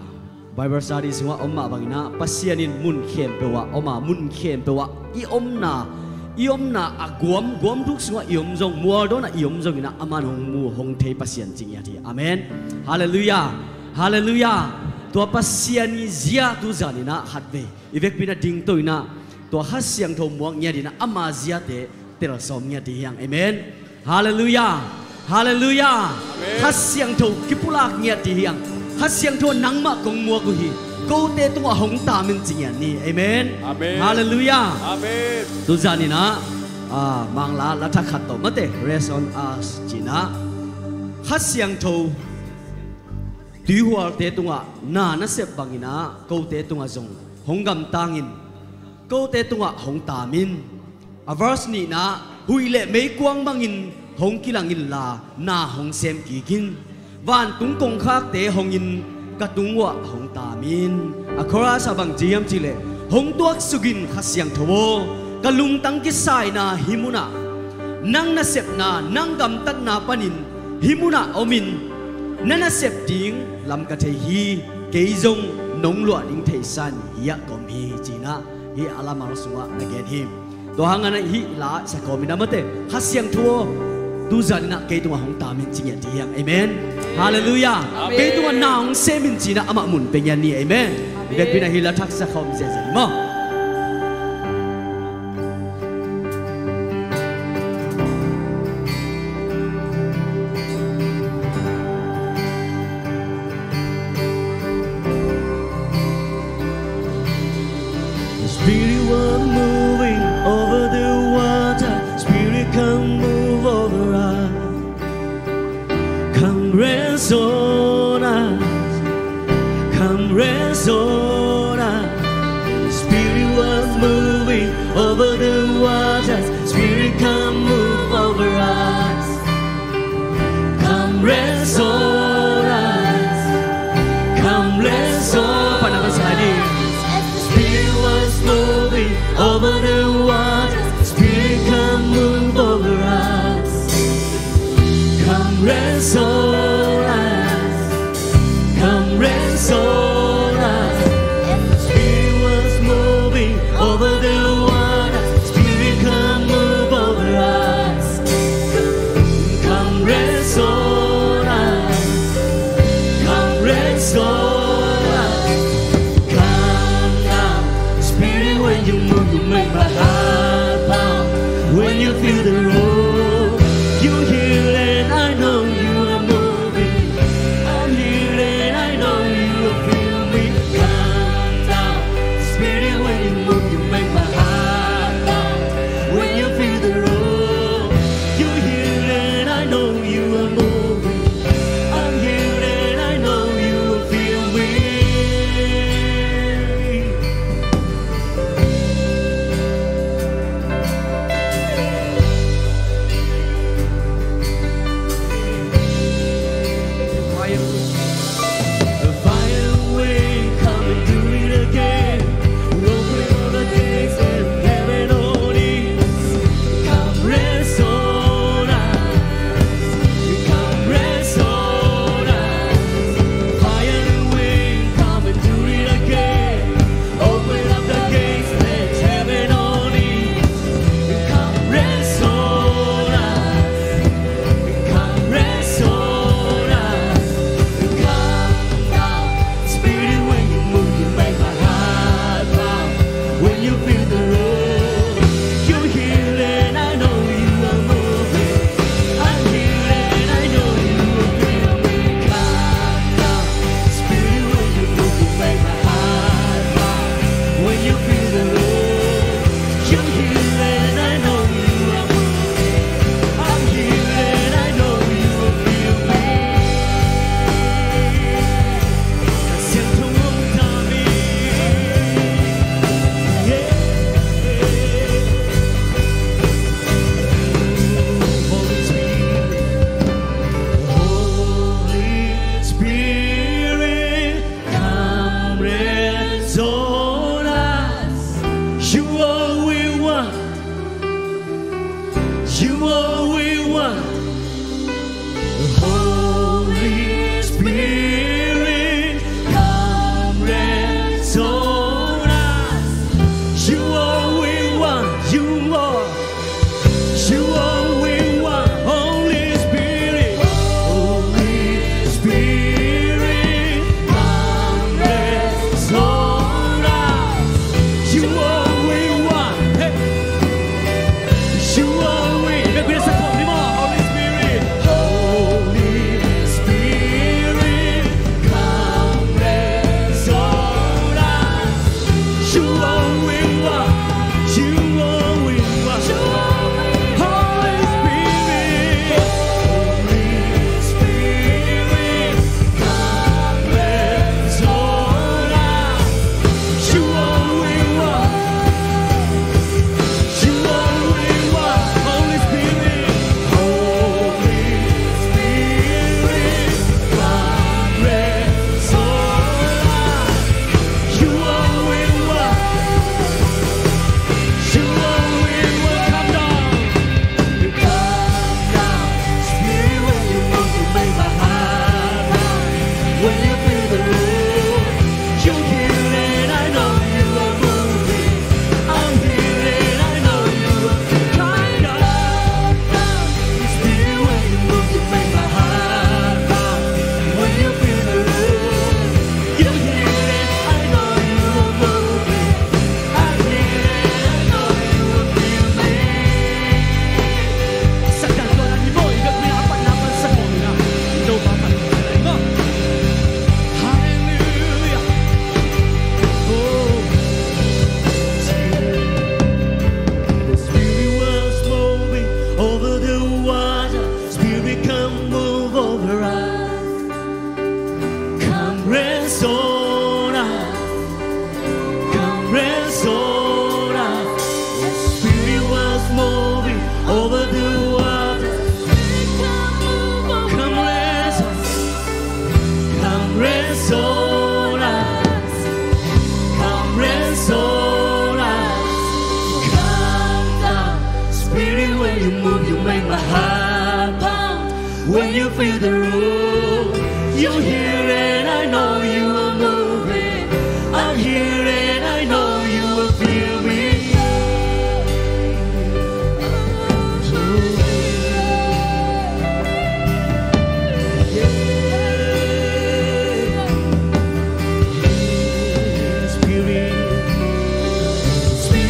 Bible study sungah om mah banginah Pasian in mun khempeuh ah om a, mun khempeuh ah i omna, i omna a guam, guam duk sungah i om zong, mualdawnah i om zonginah aman hong mu hong thei Pasian ci ngiat hi. Amen. Halleluiah. Halleluiah. Tua Pasian i zia tuzaninah khatvei i vekpi inah dingto inah tua Kha Siangtho muak ngiat inah ama ziate telsawm ngiat dih hiang. Amen. Halleluiah. Halleluiah. Amen. Kha Siangtho kipulak ngiat dih hiang. Kha Siangtho nangmah kong muak uh hi, kote tungah hong taamin ci ngiat ni. Amen. Amen. Halleluiah. Amen. Tuzaninah, ah, Mangla lathak khat tawh mate, Rest on Us cinah Kha Siangtho tuihualte tungah na nasep banginah kote tungah zong hong gamtangin, kote tungah hong taamin. A verse nihna, huih le meikuang bangin hong kilang inla na hong sem kikin, vantung kongkhakte hongin ka tunguah hong taamin. A chorus ah bang ci hiam cihleh, hong tuaksukin Kha Siangtho aw, ka lungtang kisaina hih munah, nang nasepna, nang gamtatna panin hih munah omin, na nasep ding lam ka thei hi. Kei zong nong luah ding theisan hiah ka om hi cinah hih a lamal sungah a gen hi. Tua hangah hih la sakawm inah mate, Kha Siangtho aw, tuzaninah kei tungah hong taamin ci ngiat dih hiang. Amen. Halleluiah. Amen. Kei tungah na hong semin cinah amah mun pia ngiat ni. Amen. Amen. I vekpi inah hih la thak sakawm ziazia ni maw. The Spirit was moving over the water. Spirit, come move over us. Come rest on us. Come rest on us. The Spirit was moving over the waters. Spirit, come move over us. Come rest on us. Come rest on us. As the Spirit was moving over the waters, Spirit, come move over us. Come rest on us. Come rest on us. As the Spirit was moving over the water, You move, you make my heart pound. When you feel the road, you heal and I know you are moving. I'm here and I know you will feel me. Calm down, Spirit, when you move, you make my heart pound. When you feel the road, you heal and I know you are moving. I'm here and I know you will feel me. Fire wind, come and do it again. Open all the gates and heaven on earth. Come rest on us. Come rest on us. Fire wind, come and do it again. Open up the gates, let heaven on in. Come rest on us. Come rest on us. Come down. Spirit, when you move, you make my heart pound. When you feel the road, you heal and I know you are moving. I'm here and I know you will feel me. Come down. Spirit, when you move, you make my heart pound. When you feel the road, you heal and I know you are moving. I'm here and I know you will feel me. Siento un también. Yeah. Holy Spirit, Holy Spirit, come rest on us. You all we want. You all we want. Holy Spirit, come rest on us. You all we want. You all. You all we want, Holy Spirit. Holy Spirit, come rest on us. You all we want. Hey. You all we, maybe there's a couple more. Holy Spirit. Holy Spirit, come rest on us. You all we want. You all we want. Holy Spirit. Holy Spirit, come rest on us. You all we want. You all we want. Holy Spirit. Holy Spirit, come rest on us. You all we want. You all we want. Come down. Come down. Spirit, when you move, you make my heart pound. When you feel the road, you heal and I know you are moving. I'm here and I know you are moving. Come down. Spirit, when you move, you make my heart pound. When you feel the road, you heal and I know you are moving. I'm here and I know you will feel me. Hallelujah. Oh. The Spirit was moving over the water. Spirit, come move over us. Come rest on us. Come rest on us. Spirit was moving over the water. Come rest on us. Come rest on us. Come rest on us. Come down. Spirit, when you move, you make my heart pound. When you feel the road, you heal and I know you are moving. I'm here and I know you will feel me. Spirit, Spirit,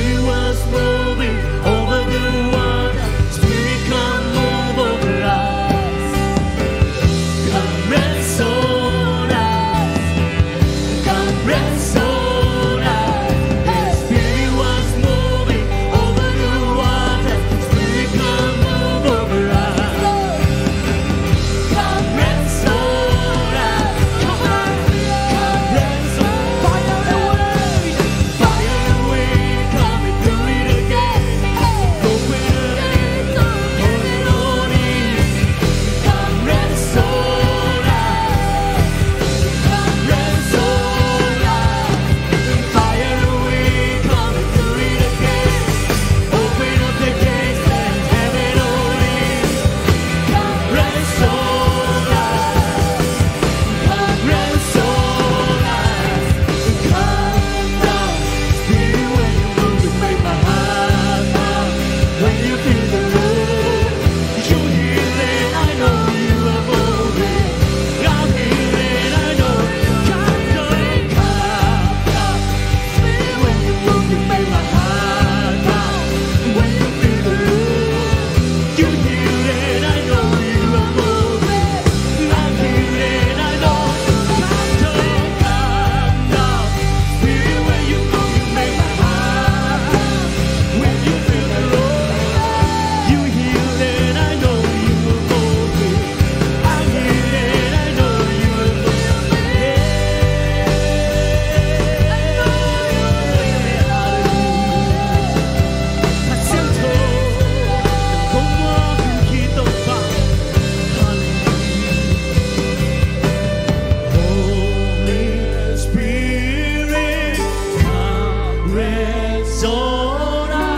Soda,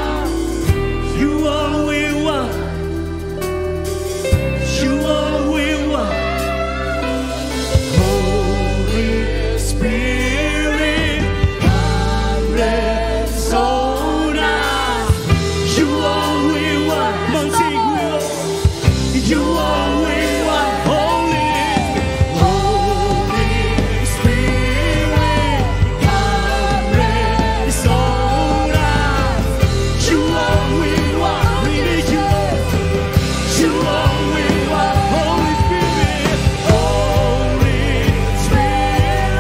you are we want. You are we want. Holy Spirit, come and soda. You are we want. Come on, sing with us. You are we want, Holy, Holy Spirit, come and soda. You are we want, we need you. You are we want, Holy Spirit, Holy Spirit,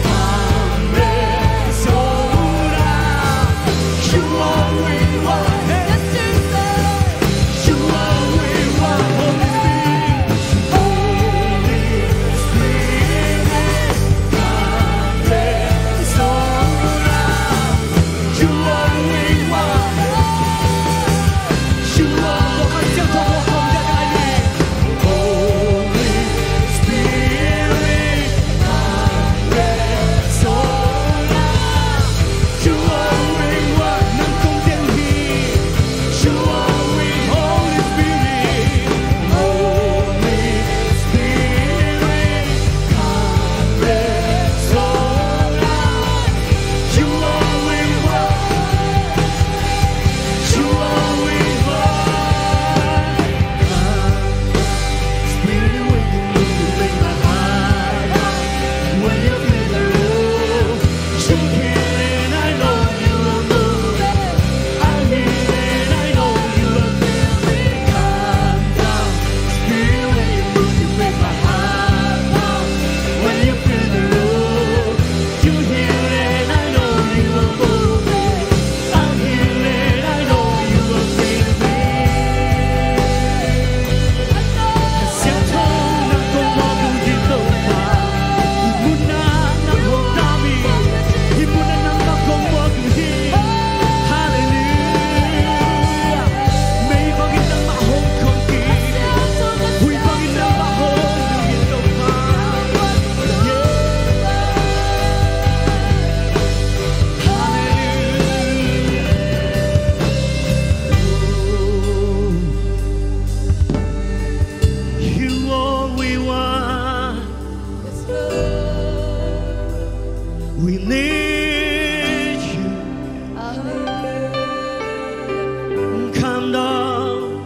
come and soda. You are we want. Yes, Jesus. You are we want, Holy Spirit. Holy Spirit, come and soda. You are we want. You are we want. Holy Spirit, come and soda. You are we want. Nang kong teng hi. You are we, Holy Spirit. Holy Spirit, come and soda. You are we want. You are we want. Spirit, when you move, you make my heart pound. When you feel the room, you heal and I know you are moving. I heal and I know you are feeling. Come down. Spirit, when you move, you make my heart pound. When you feel the room, you heal and I know you are moving. I'm healed, I know you will feel me. Siangtho nang kong mawk ung hi Topa. Hih munah nang hong tam hi. Hih munah nangmah kong mawk ung hi. Halleluiah. Meii bangin nangmah hong khawm kik. Hui bangin nangmah hong tung hi Topa. Yeah. Hallelujah. You all we want. We need you. Come down.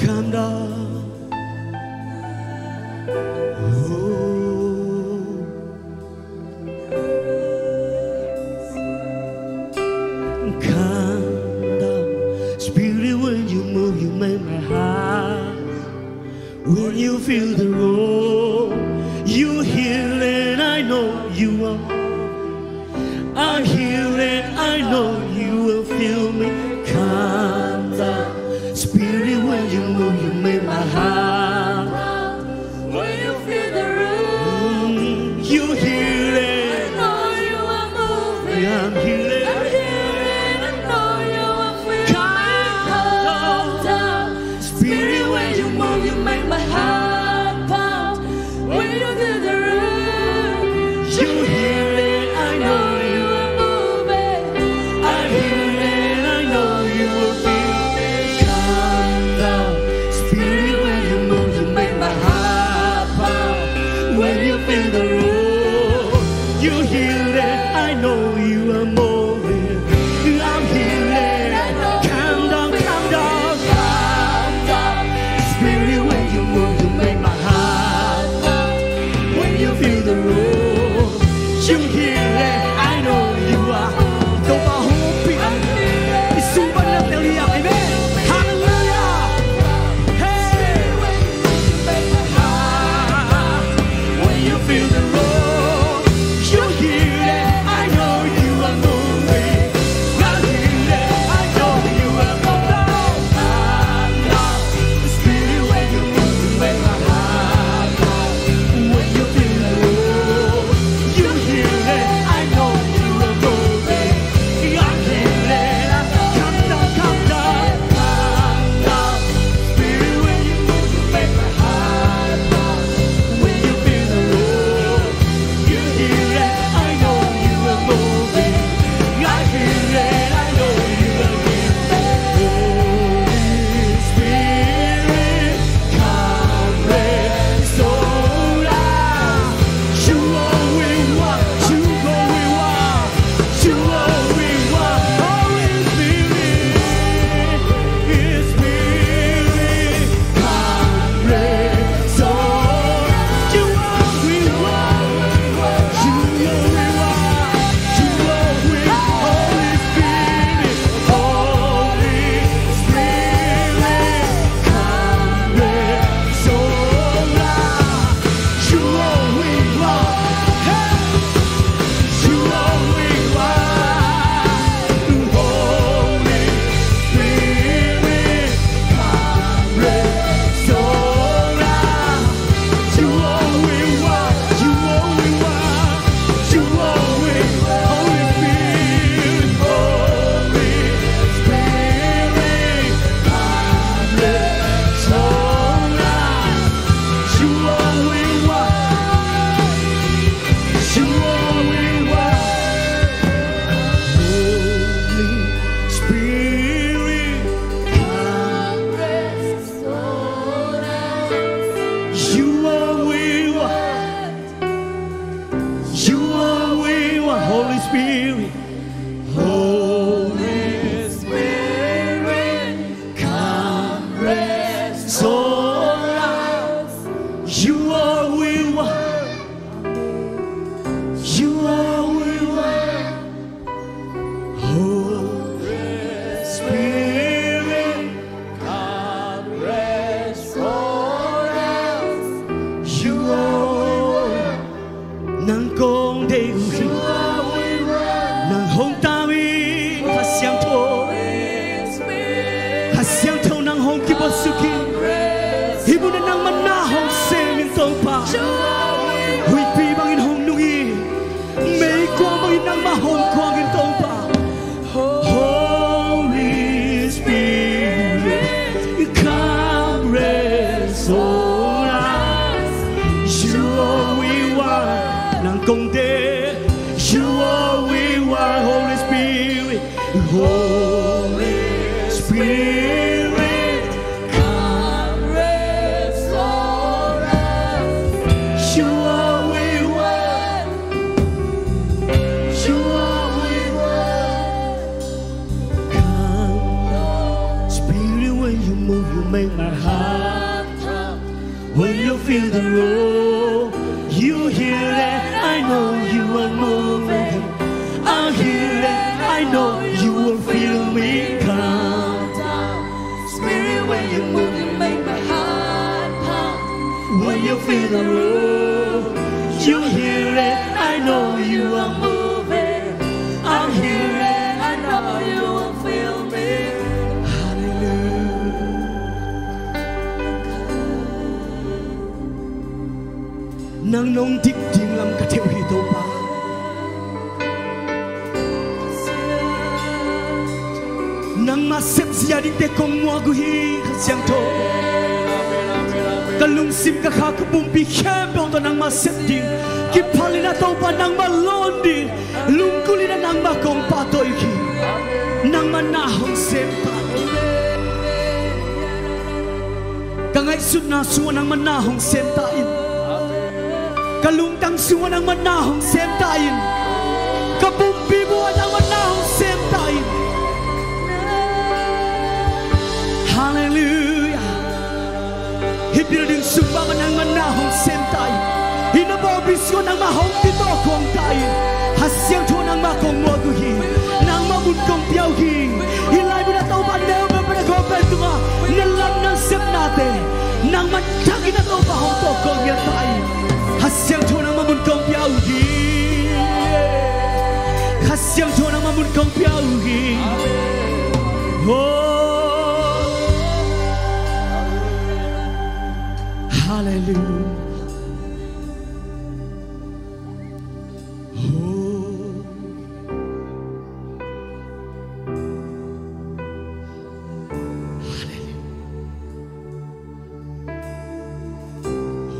Come down. Oh. Come down. Spirit, when you move, you make my heart. When you feel the roar, you heal and I know you are. I heal and I know you will feel me. Come down. Spirit, when you move, you make my heart. When you feel the room, you heal it. I know you are moving. I'm healing. I'm healing. I know you are feeling. Come down. Spirit, when you move, you make my heart pound. When you feel the room, you heal it. I know you are moving. I heal it. I know you are feeling. Come down. Spirit, when you Spirit, Holy Spirit, come rest on us. You are we want. You are we want. Holy Spirit, come rest on us. You are we want. Nang kong deih uh hi. Nang hong tang in, Kha Siangtho. Kha Siangtho, nang hong kibuaksuk in. Hih munah nangmah na hong sem in, Topa. Huihpi bangin hong nung in. Meikuang bangin nangmah hong kuang in, Topa. Holy Spirit, come rest on us. You are we want. Nang kong deih. You are we want, Holy Spirit. Holy Spirit, come rest on us. You are we want. You are we want. Come, Spirit, when you move, you make my heart pump. When you feel the road, you heal it. I know you are moving. I hear it. I know you will feel me come. Spirit, when you move, you make my heart pump. When you feel the road, you hear it. I know you are moving. I hear it. I know you will feel me. Hallelujah. Nang nong dik ding lam ka thei uh hi, Topa. Nangmah sepzia dingte kong muak uh hi, Kha Siangtho. Ka lungsim, ka kha, ka pumpi khempeuh tawh nangmah sep ding. Kiphal in ah, Topa, nangmah lawn ding. Lunggulh in ah, nangmah kong pahtawi uh hi. Nangmah na hong sem ta in. Ka ngaihsutna sungah nangmah na hong sem ta in. Ka lungtang sungah nangmah na hong sem ta in. Ka pumpi bup ah nangmah na hong sem ta in. Hallelujah. Hih building sung bangah nangmah na hong sem ta in. Hih na pawlpi sungah nangmah hong kitawh khawm ta in. Kha Siangtho, nangmah kong muak uh hi. Nangmah mun kong pia uh hi. Hih lai munah Topa, neu pen pen a khuapen tungah na lam, na sepnate nangmah thakin ah, Topa, hong tawh kong ngiat ta in. Kha Siangtho, nangmah mun kong pia uh hi. Kha Siangtho, nangmah mun kong pia uh hi. Oh. Hallelujah. Oh. Hallelujah.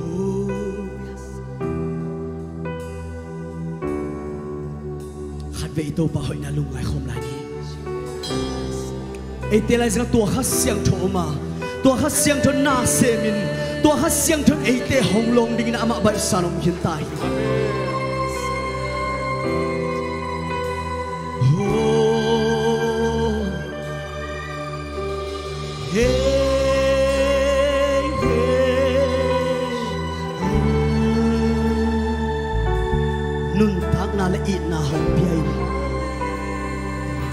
Oh, yes. Khatvei i Topa hoihna lungngai khawm lai ni. Eite lai zingah tua Kha Siangtho om a, tua Kha Siangtho na semin, tua Kha Siangtho eite hong lawng dingin amah baihsa-in om khin ta hi. Oh. Hey, hey, oh. Nuntakna le itna hong pia in.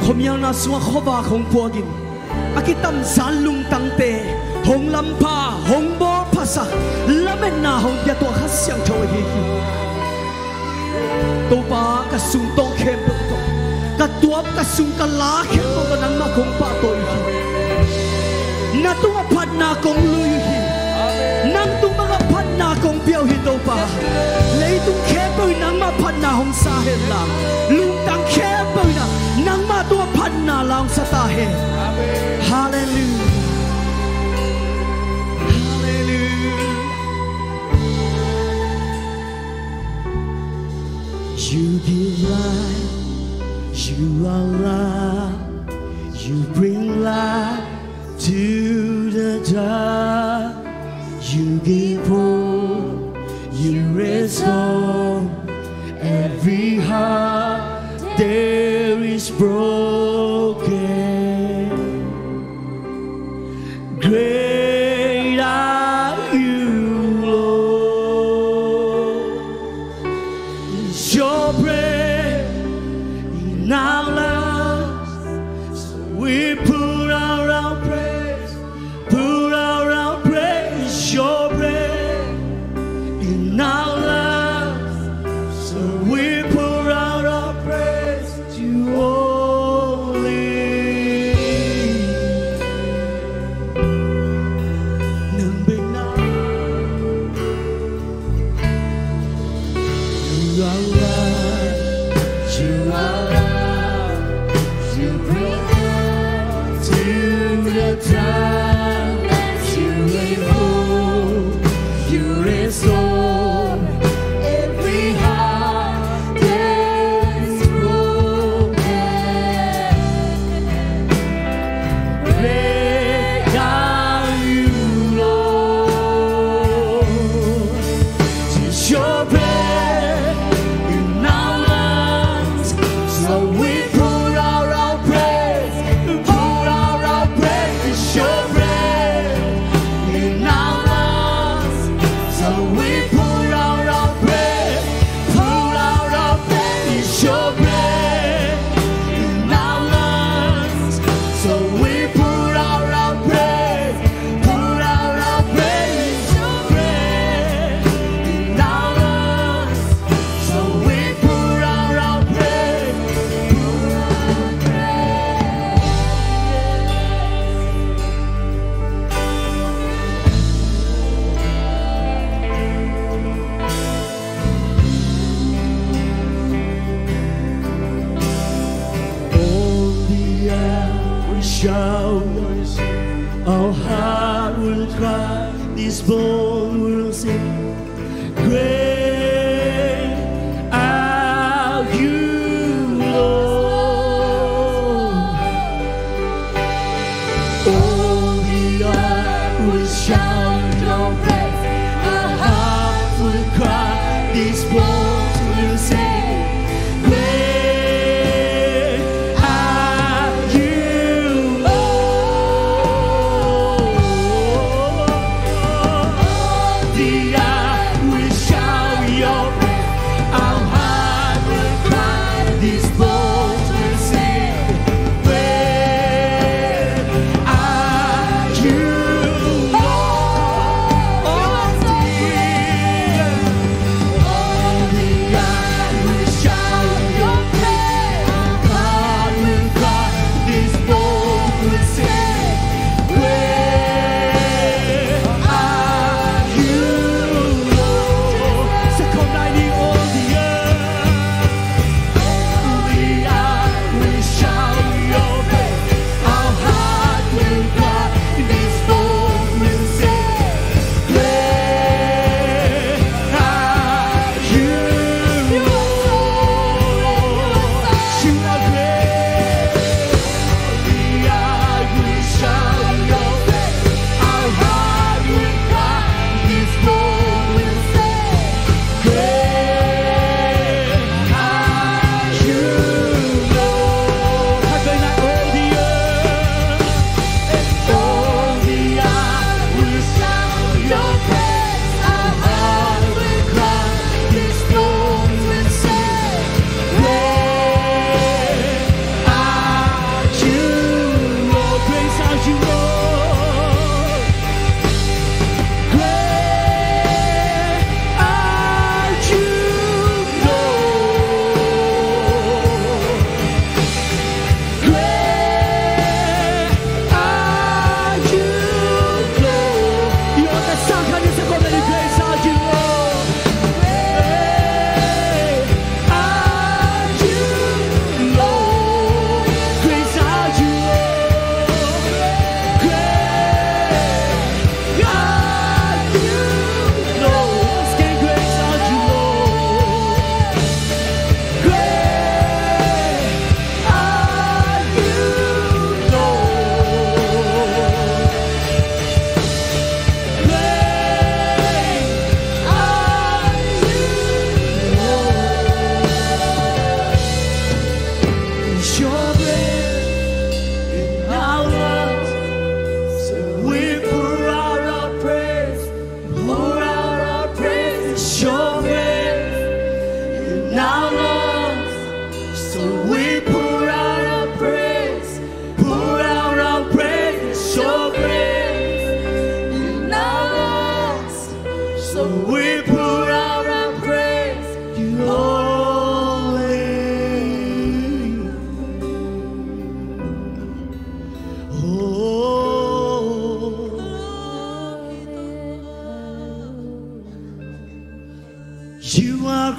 Khuamialna sungah khuavak hong puak in. A kitamzan lungtangte hong lampha, hong bawlphasak, lametna hong pia tua Kha Siangtho ahi hi. Topa, ka sungtawng khempeuh tawh, ka tuap, ka sung, ka la khempeuh tawh nangmah kong pahtawi hi. Na tungah phatna kong lui uh hi. Nang tung bangah phatna kong pia uh hi, Topa. Leitung khempeuh in nangmah phatna hong sa hen la, lungtang khempeuh in ah nangmah tungah phatna la hong sa ta hen. Hallelujah. Hallelujah. You give life, you are love, you bring life to the dark. You give hope, you restore every heart There is broken. Great are you, Lord. It's your breath in our lungs. So we put out our praise, put out our praise, your breath in our lungs. So we put out our praise to you only. Nang bek na. You are love, you are love, you bring us to the darkness, you live hope, you restore every heart that is broken. Great are you, Lord. It's your breath in our lungs. So we put out our praise, put out our praise. It's your breath in our lungs. So we put out our praise, put out our praise. It's your breath in our lungs. So we put out our praise, put out our praise, your breath in our lungs. So we put out our praise, put out our praise. All the earth will shout, our heart will cry, this bone will sing. Great are you, Lord. All the earth will shout your praise. Our hearts will cry, these bones will sing. Great are you, Lord. All the earth will shout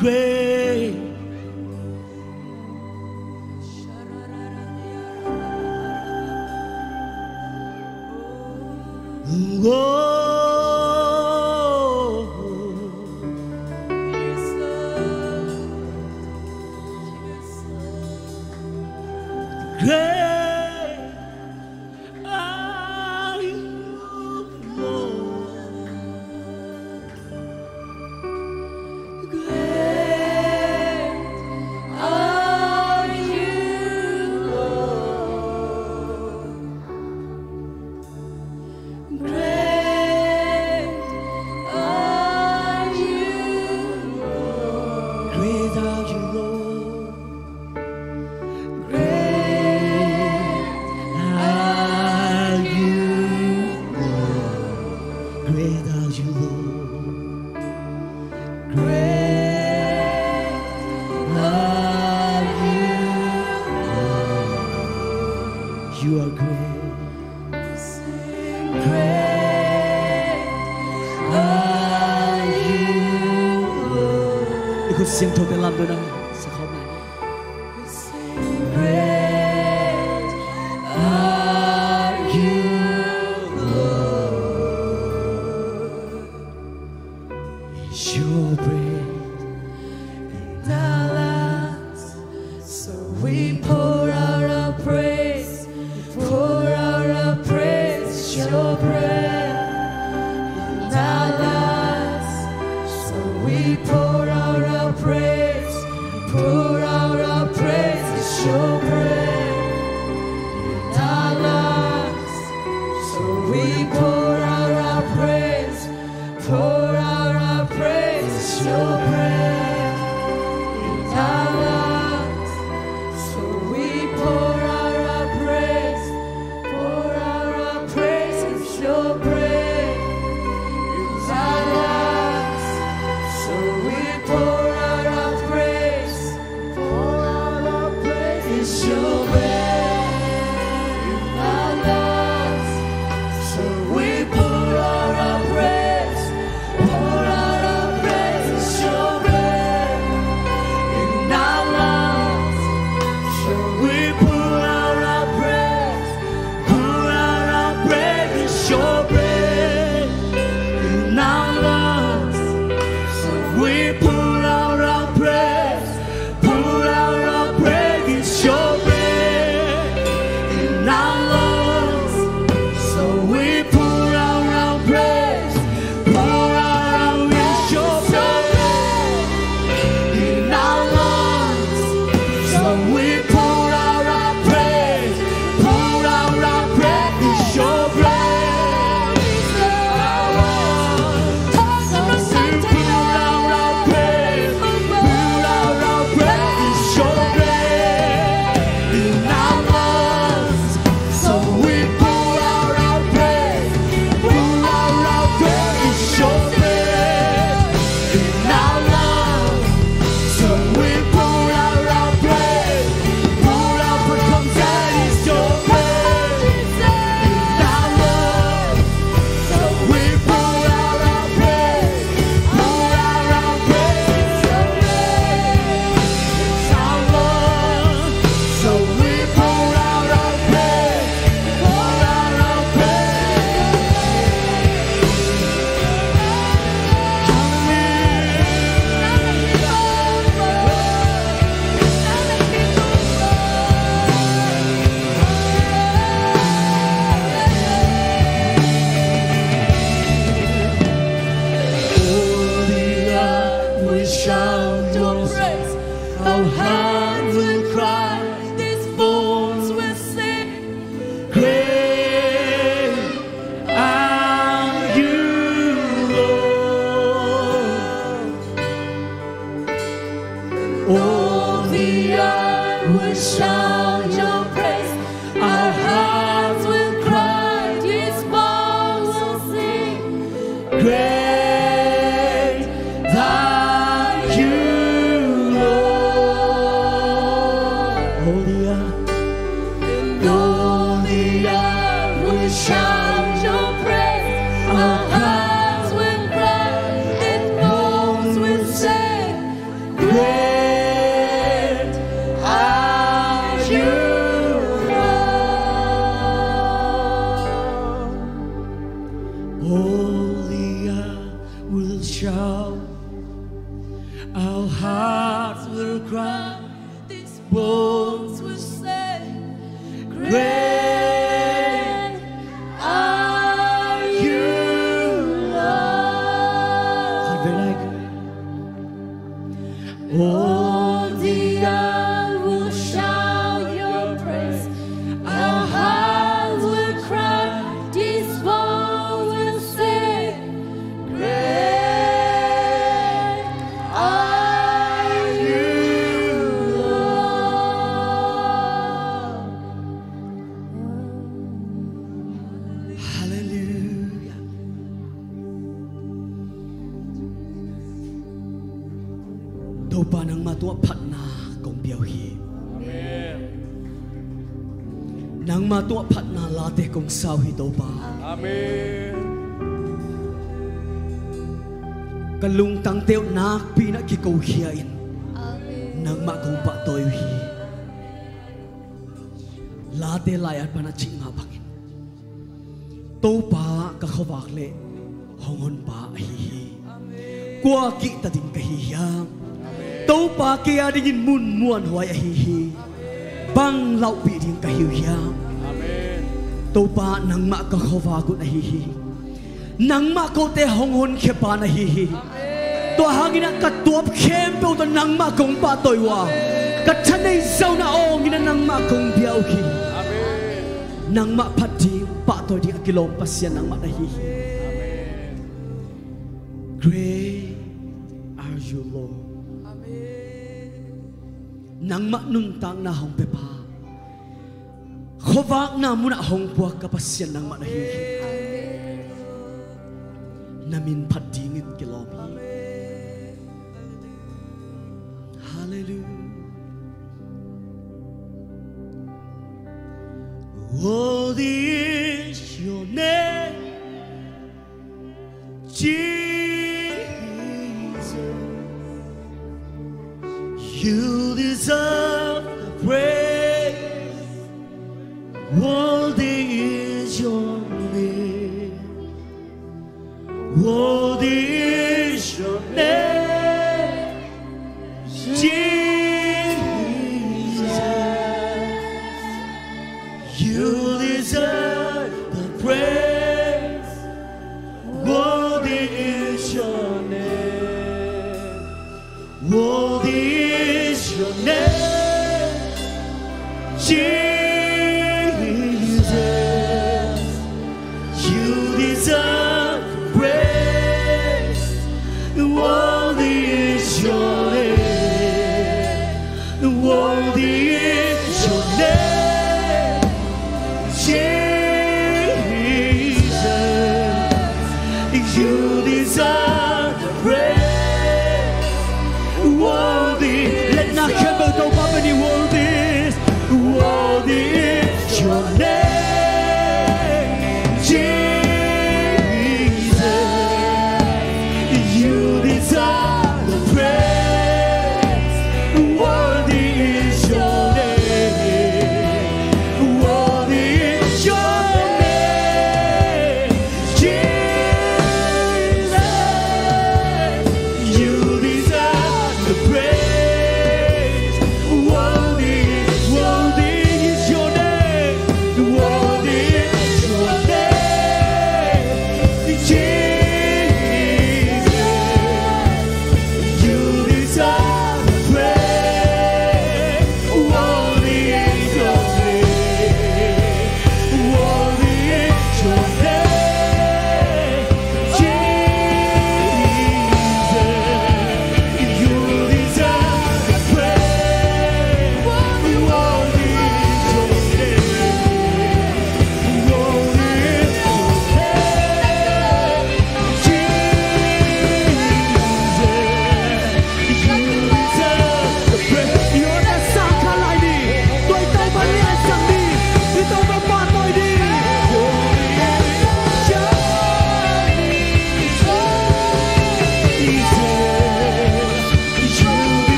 Great. Oh, great are you, Lord. Great are you, Lord. Great are you, Lord. Great are you, Lord. Great are you, Lord. Great are you, Lord. Great are you, Lord. You are great. Great are you, Lord. ဒီခုစင်ထိုးတဲ့လမ်းတို့နဲ့ဆက်ခေါ်မယ်။ Great are you, Lord. Your praise in our lives. So we pour out our praise, pour out our praise, your praise in our lives. So we pour out our praise, pour out our praise, your praise in our lives. So we pour out our praise, pour out our praise, your praise in our lives. So we pour out our praise, pour out our praise, your praise in our lives. So we pour out our praise, pour out our praise, your praise in our lives. So we pour out our praise, pour out our praise, your praise in our lives. So we pour out our praise, pour out our praise, your praise in our lives. So we pour out our praise, pour out our praise, your praise in our lives. So we pour out our praise, pour out our praise, your praise in our lives. So we pour out our praise, pour out our praise, your praise. All the earth will shout your praise. Our hearts will cry, these bones will sing. Great are you, Lord. All the earth will shout your praise. Our hearts will cry, these bones will sing. Great are you, Lord. All the earth, and all the earth will shout your praise. Our hearts will cry, and bones will sing. Will say, "Great are you, Lord." Khat vei lai. All the earth will shout your praise. Our hearts will cry. This world will say, "Great are you, Lord." Hallelujah. Topa, nangmah tungah phatna kong pia uh hi. Amen. Nangmah tungah phatna late kong sa uh hi, Topa. Amen. Ka lungtangte uh nakpi-in ah kikokhia-in, Amen, nangmah kong pahtawi uh hi. Late lai-at pan a cih mah bangin, Topa, ka khuavak le hong honpa ahi hi. Kua kihta ding ka hi hiam? Topa, kei a dingin mun muanhuai ahi hi. Bang laupih ding ka hi uh hiam? Topa, nangmah ka khuavak uh na hi hi. Nangmah kote hong honkhia pa na hi hi. Tua hangin ah ka tuap khempeuh tawh nangmah kong pahtawi uh a, ka thanei zong na awngin ah nangmah kong bia uh hi. Nangmah phat ding, pahtawi ding a kilawm Pasian nangmah na hi hi. Great are you, Lord. Nangmah nuntakna hong pia pa, khuavakna munah hong puak ka Pasian nangmah na hi hi. Na min phat dingin kilawm hi. Hallelujah. Worthy is your name, Jesus. You deserve the praise. Worthy is your name. Worthy is your name, Jesus. You deserve the praise. Worthy is your name. Worthy is your name, Jesus. You deserve the praise. Worthy is your name. Worthy is your name, Jesus. You deserve the praise. Worthy. Let na kembo to papa ni worthy is. Worthy is your name, Jesus.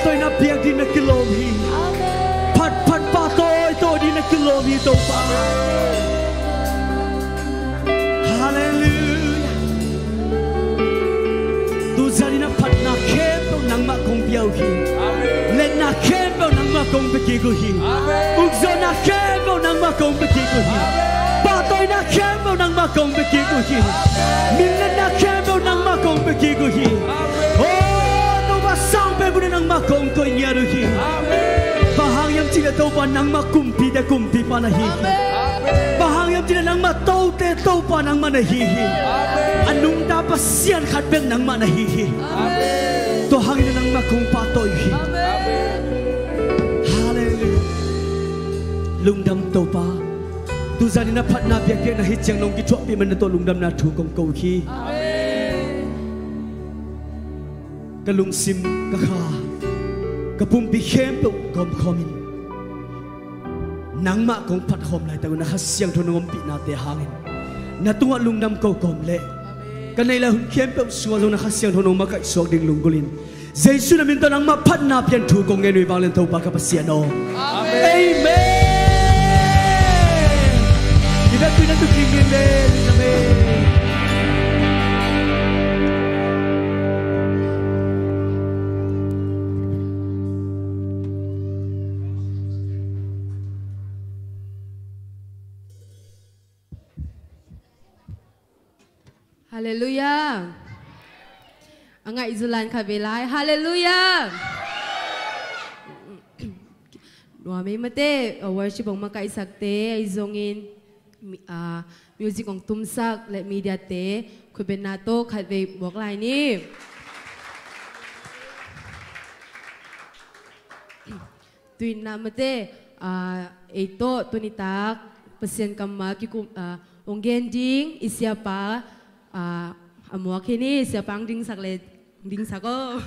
Toina biak ding na kilawm hi. Phat phat pahtawi tawi ding na kilawm hi Topa. Halleluiah. Tuzan in a phatna khempeuh nangmah kong pia uh hi. Letna khempeuh nangmah kong pia kik uh hi. Ukzawhna khempeuh nangmah kong pia kik uh hi. Pahtawina khempeuh nangmah kong pia kik uh hi. Minletna khempeuh nangmah kong pia kik uh hi. Oh, Topa, sang pek uh na nangmah kong koih ngiat uh hi. Bang hang hiam cih leh Topa nangmah kumpite kumpipa na hi hi. Bang hang hiam cih leh nangmah tote Topa nangmah na hi hi. A nungta Pasian khat bek nangmah na hi hi. Tua hangin nangmah kong pahtawi uh hi. Halleluiah. Lungdam Topa. Tuzan in a phatna biakpiakna hi ciang nong kithuahpih man na tawh lungdamna thu kong ko uh hi. Ka lungsim, ka kha, ka pumpi khempeuh gawmkhawm in nangmah kong phatkhawm laitak uh na Kha Siangtho nong ompihnate hangin na tungah lungdam ko kawm leh ka neih lai hun khempeuh sungah zong na Kha Siangtho nong makaih suak ding lunggulh in Jesu na min tawh nangmah phatna pian thu kong ngen uh hi. Vanglian Topa ka Pasian aw. Amen. I biakpiakna tawh kingin le. Amen. Halleluiah. A ngaih zulan khat vei lai. Halleluiah. Nuam ei mate, uh, worship hong makaihsakte, ahi zongin, mi-, uh, music hong tumsak le mediate khutbetna tawh khat vei muak lai ni. Tuin na mate, ah, ei tawh tuni tak Pasian kammal kikum, ah, hong gen ding i siapa, ah, a muak hi ni, siapa hong dingsak le, dingsak aw.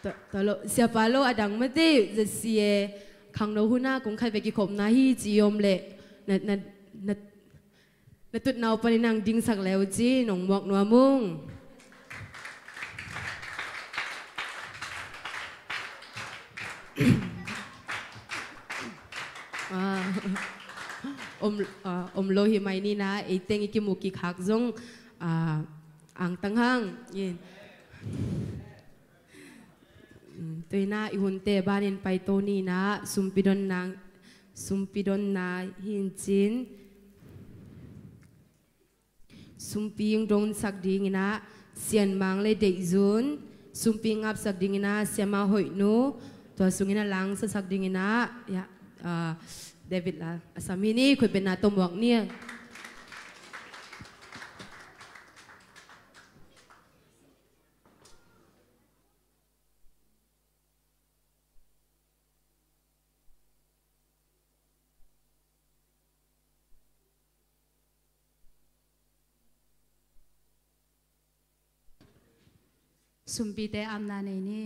Tua, tua lo, siapa lo a dang mate, zasi e, khangno hun a kong khat vei kikhopna hi ci i om leh, na, na, na, na tutna uh panin hong dingsak le uh ci, nong muak nuam ung. Ah, om, ah, om lo hi mai ni na, ei teng i kimu kikhak zong, ah, angtang hang. Yin. Mm, tua hi na i hunte banin paito ni na, sumpi donna, sumpi donna hi in cin, sumpi hong donsak ding in a, Sian Mang le Deih Zun, sumpi hong apsak ding in a, Siama Hoih Nu, tua sung in a langsasak ding in a, ya, ah, David la, a sam hi ni, khutbetna tawh muak ni. Sumpite apna nei ni.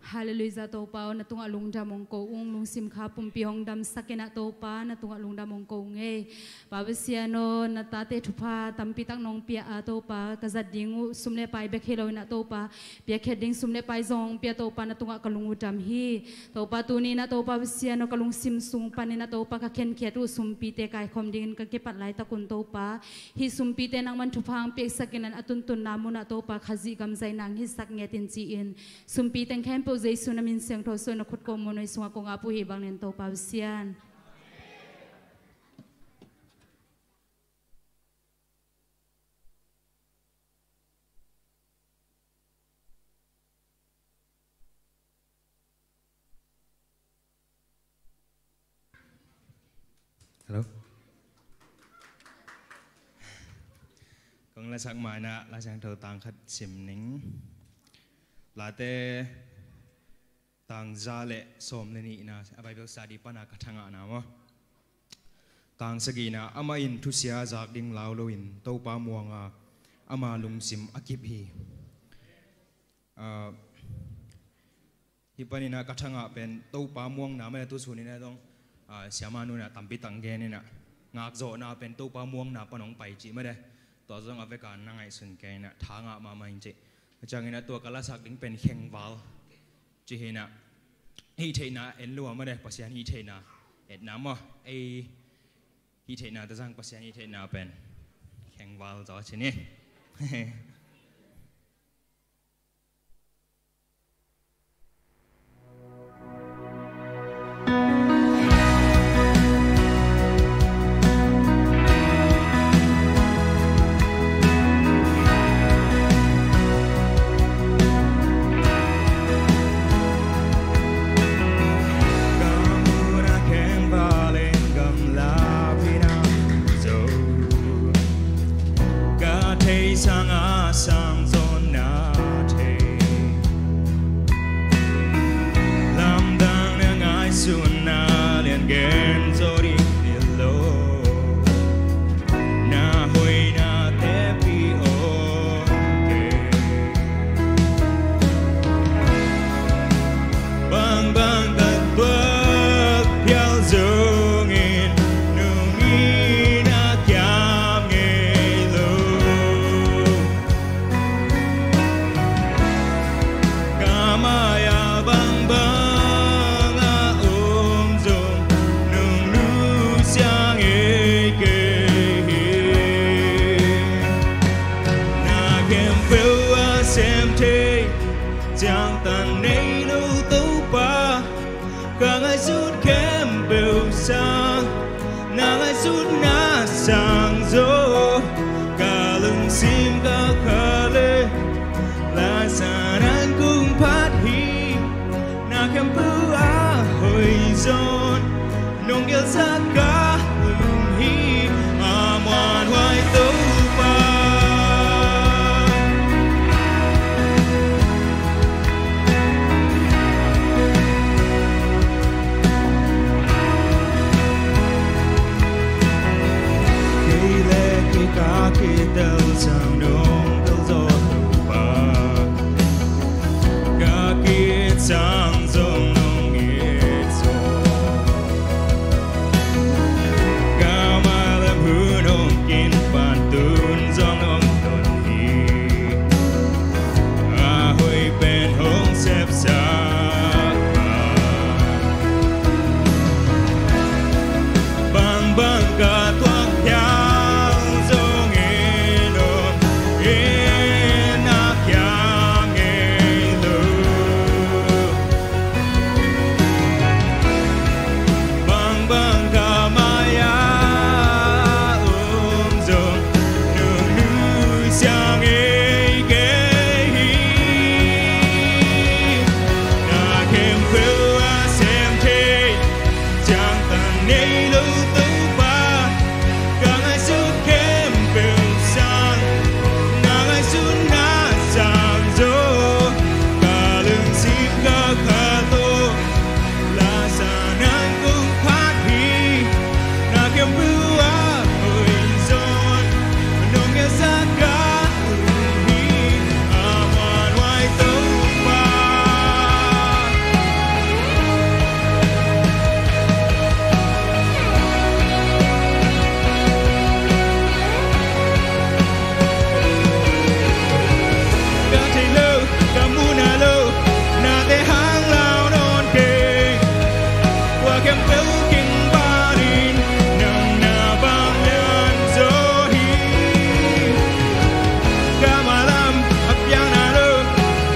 Halleluiah, Topa aw, na tungah lungdam hong ko ung, lungsim kha pumpi hong damsak in a Topa, na tungah lungdam hong ko ung ei. Pa Pasian aw, na tate thupha tampi tak nong pia a Topa, ka zat ding uh sum le pai bek hi lo in a Topa, piakkhiat ding sum le pai zong hong pia Topa, na tungah ka lung uh dam hi. Topa tuni in a Topa Pasian aw, ka lungsim sung panin a Topa ka khenkhiat uh sumpite kaikhawm dingin ka kipat laitak un Topa, hih sumpite nangman thupha hong piaksak in a, a tuntunna munah Topa Khazih gam zaina hong hisak nget in ci-in, sumpi teng khempeuh Jesu na min siangtho suah na khut kawm muanhuai sungah kong ap uh hi. Bang nen Topa Pasian. Hello. Kong lasak ma in a, Lai Siangtho tang khat sim ning. Late tang za le sawm le nihna, a Bible study pana ka thangahna maw. Tang sagihna, amah in thusia zak ding lau loin Topa muanga ama lungsim a kip hi. Ah, hih panin a ka thangah pen Topa muangna mah tu sunin a dong, ah, siama nu in a tampi tak gen in a, ngakzawhna pen Topa muangna pan hong pai cih mah de. Tua zong a veka na ngaihsun kei inah tha ngah mahmah ing ci. A ciangin a tua ka lasak ding pen khengval ci hi inah, hih theihna en lua mah de, Pasian hih theihna etna maw. Ei hih theihna tawh zang Pasian hih theihna pen khengval zaw ci ni. Ka theih sang a sang zaw na thei, lamdang na ngaihsun na lian gen zaw ding hi lo. Na hoihna teci om kei. Bangbang ka tuak phial zongin nungin a kiam ngei lo. Ka mai-ah bangbang a om zong nong nusia ngei kei hi. Na khempeuh a sem thei, ciangtan nei lo Topa, ka ngaihsut khempeuh sang, na ngaihsutna sang zaw. Ka lungsim ka kha le, lasa nan kong phat hi. Na khempeuh a hoih zawn nong gelsak ka lung hi. A muanhuai Topa. Kei le kei ka kitel sang nong tel zaw Topa. Ka ki-it sang zong nong it zaw. Ka mailam hun hong kin pan tun zong nong ton hi. A hoih pen hong sepsak a, bangbang ka tuak phial zongin om in a kiam ngei lo. Bangbang ka mai-ah om zong nong nusia ngei kei hi. Na khempeuh a sem thei, ciangtan nei lo Topa. Ka ngaihsut khempeuh sang, na ngaihsutna sang zaw. Ka lungsim ka kha tawh, lasa nan kong phat hi. Na khempeuh a hoih zawn nong gelsak ka lung hi. A muanhuai Topa. Ka thei lo, ka muhna lo, nate hang lau nawn kei. Tua khempeuh kingbanin nang na bang lian zaw hi. Ka mailam a piang na lo,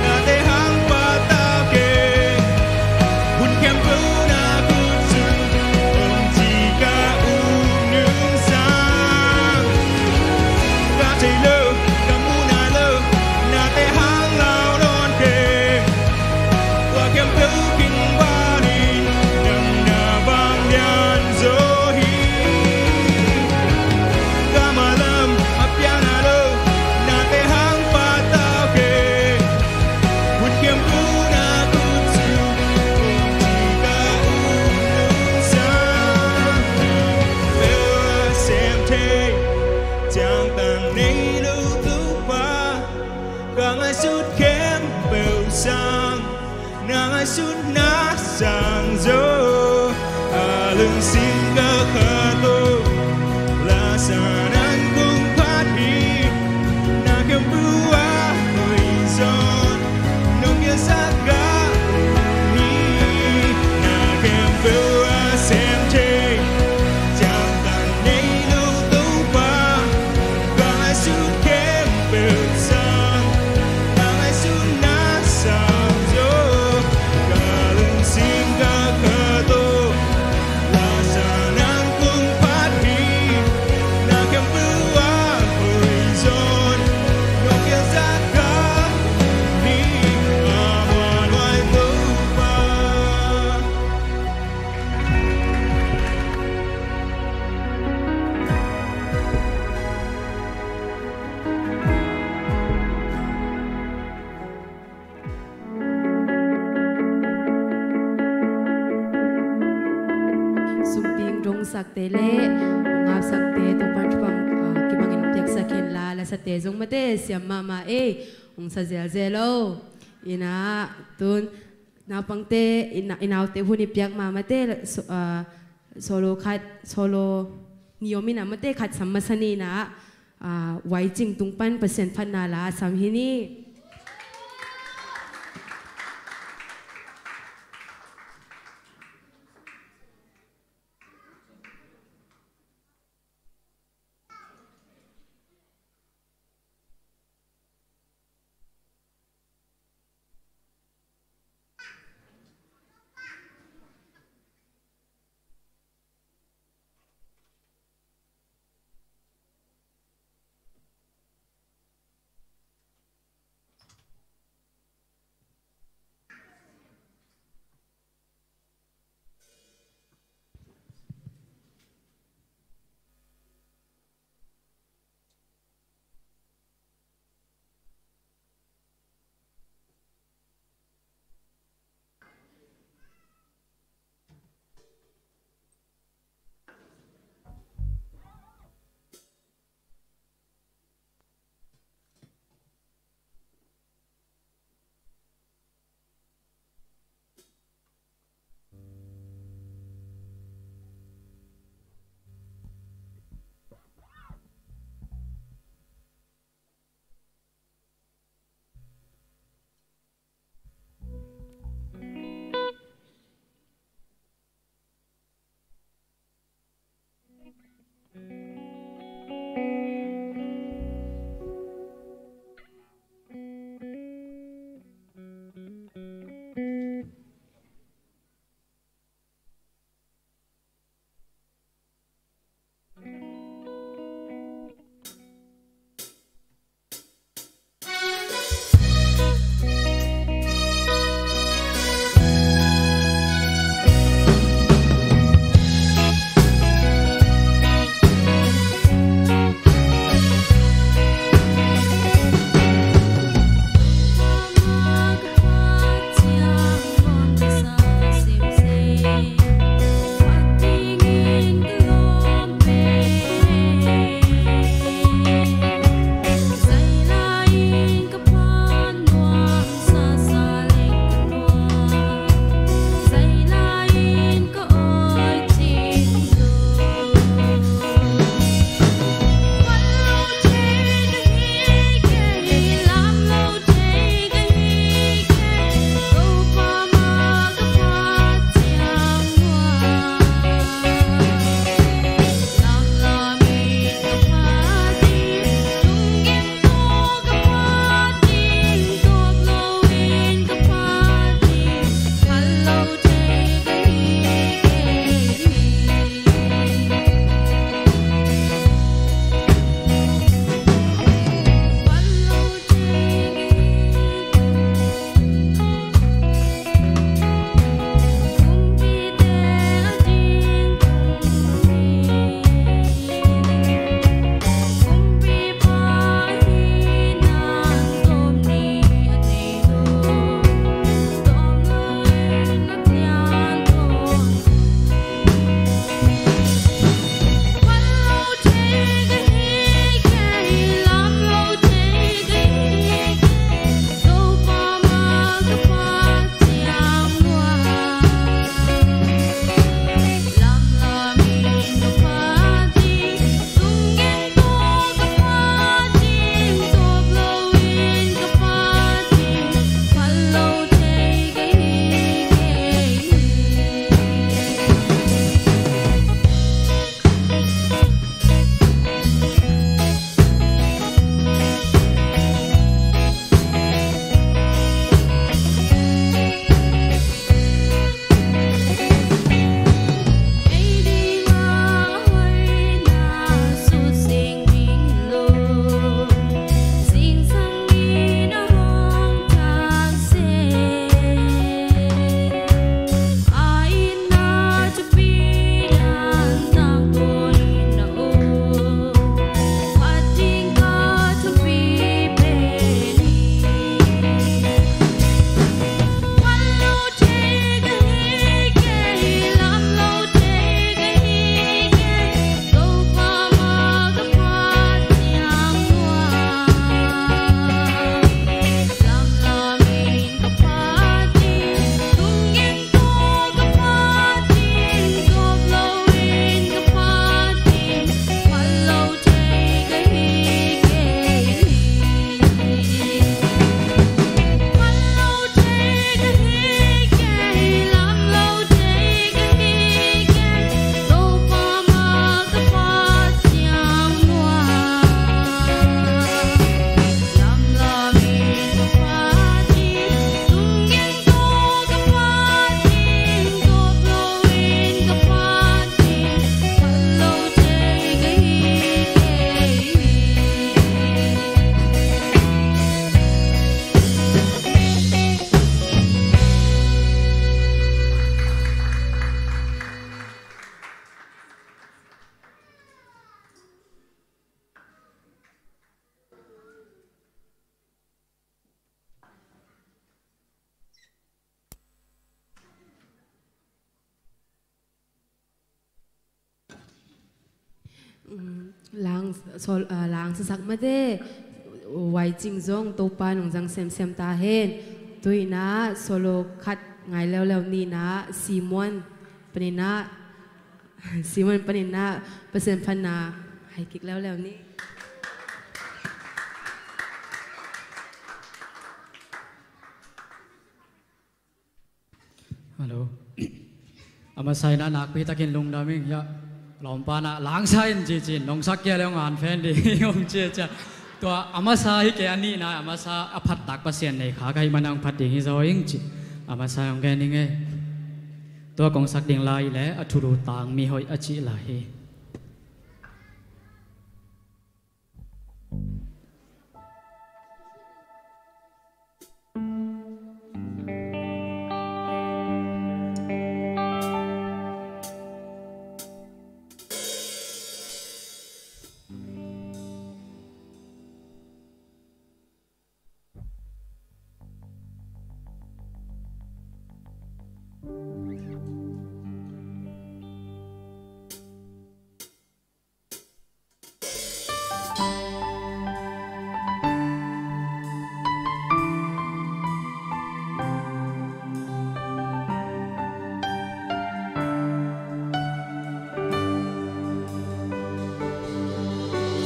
nate hang patau kei. Hun khempeuh na khut sung om ci ka um nungsang. Ka thei lo, ka muhna lo, nate hang lau nawn kei. Tua khempeuh kingbanin nang na bang lian zaw hi. Ka mailam a piang na lo, nate hang patau kei. Hun khempeuh na khut sung om ci ka um nungsang. Khempeuh a sem thei, ciangtan nei lo Topa. Ka ngaihsut khempeuh sang, na ngaihsutna sang zaw. A lungsim ka kha tawh, lasa nan kong phat hi. sakte le hong ngapsakte Topa'n thupha, ah, kibangin piaksak hen la, lasate zong mate siam mahmah ei, hong sa zelzel o. Ina, tun naupangte, ina, inaute hun i piak ma mate, so, ah, solo khat, solo ni om ina mate, khat sam masa ni ina, ah, Waicing tung pan Pasian phatna la sam hi ni. Mm, lang, sol, ah, lang sasak mate, Y Cing zong Topa nong zang semsem ta hen. Tu-in ah solo khat ngai leuleu ni. Na Simon panin ah, Simon panin ah Pasian phatna hai kik leuleu ni. Hello. A masa in ah nakpi takin lungdam ing. Ya, lawmpa in ah langsa in ci-in nong sak kei leh hong an pen ding hong ci a, cia. Tua a masa hi kei, a nihna a masa a phattak Pasian nei kha ka hih manin hong phat ding hi zaw ing ci. A masa hong gen ing e. Tua kong sak ding lai leh A Thulu Tang Mi Hoih a cih lai hi.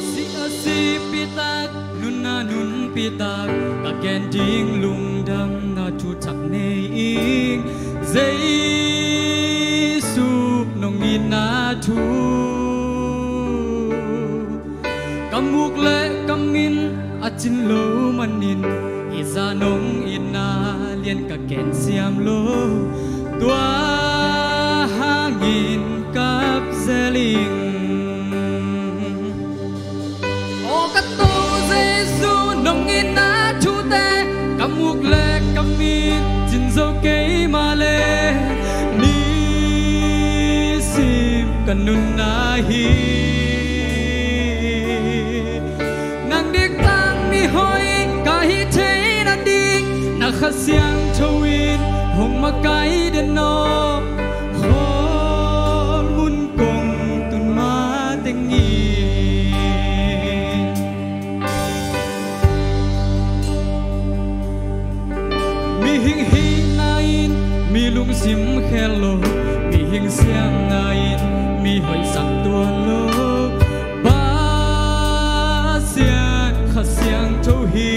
Sih a sihpi tak, nunna nunpi tak, ka gen ding lungdamna thu thak nei ing. Jesu nong itna thu ka muk leh ka min a cin lo manin, hih zah nong itna lian ka gen siam lo. Tua hangin kap zel ing. Aw ka Topa Jesu, nong itna thute ka muk leh ka min cin zo kei mah leh, nisim ka nunna hi. Nang diktak mi hoih ka hih theihna ding, na Kha Siangtho in hong makaih den aw. Khualmun kong tun mateng in, mihing hihna in mi lungsim khel lo, mihing siamna in mi hoihsak tuan lo. Pasian Kha Siangtho hi.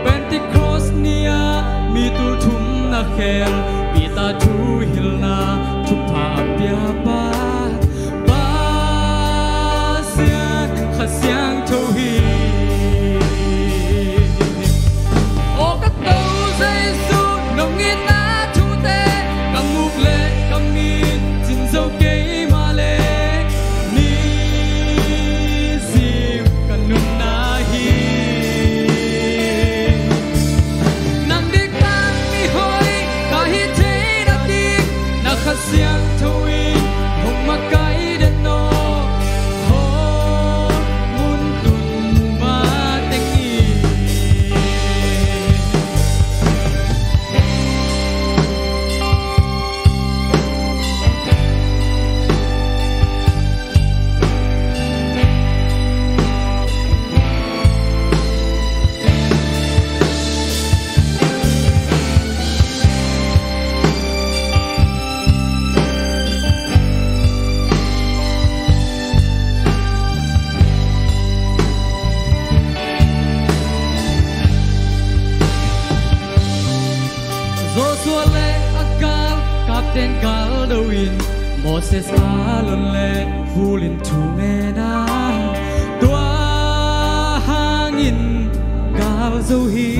Pentecost ni-a mi tulthum na khel, Peter thuhilna thupha a piapa, Pasian Kha Siangtho hi. Aw ka Topa Jesu, nong itna thute ka muk leh ka min cin zo kei mah leh, nisim ka nunna hi. Nang diktak mi hoih ka hih theihna ding, na Kha Siangtho in hong makaih den aw. Khualmun tun mateng in, Joshua leh a galkapten galdo in Moses, Aaron leh Hur in thu ngen a, tua hangin gal zo hi.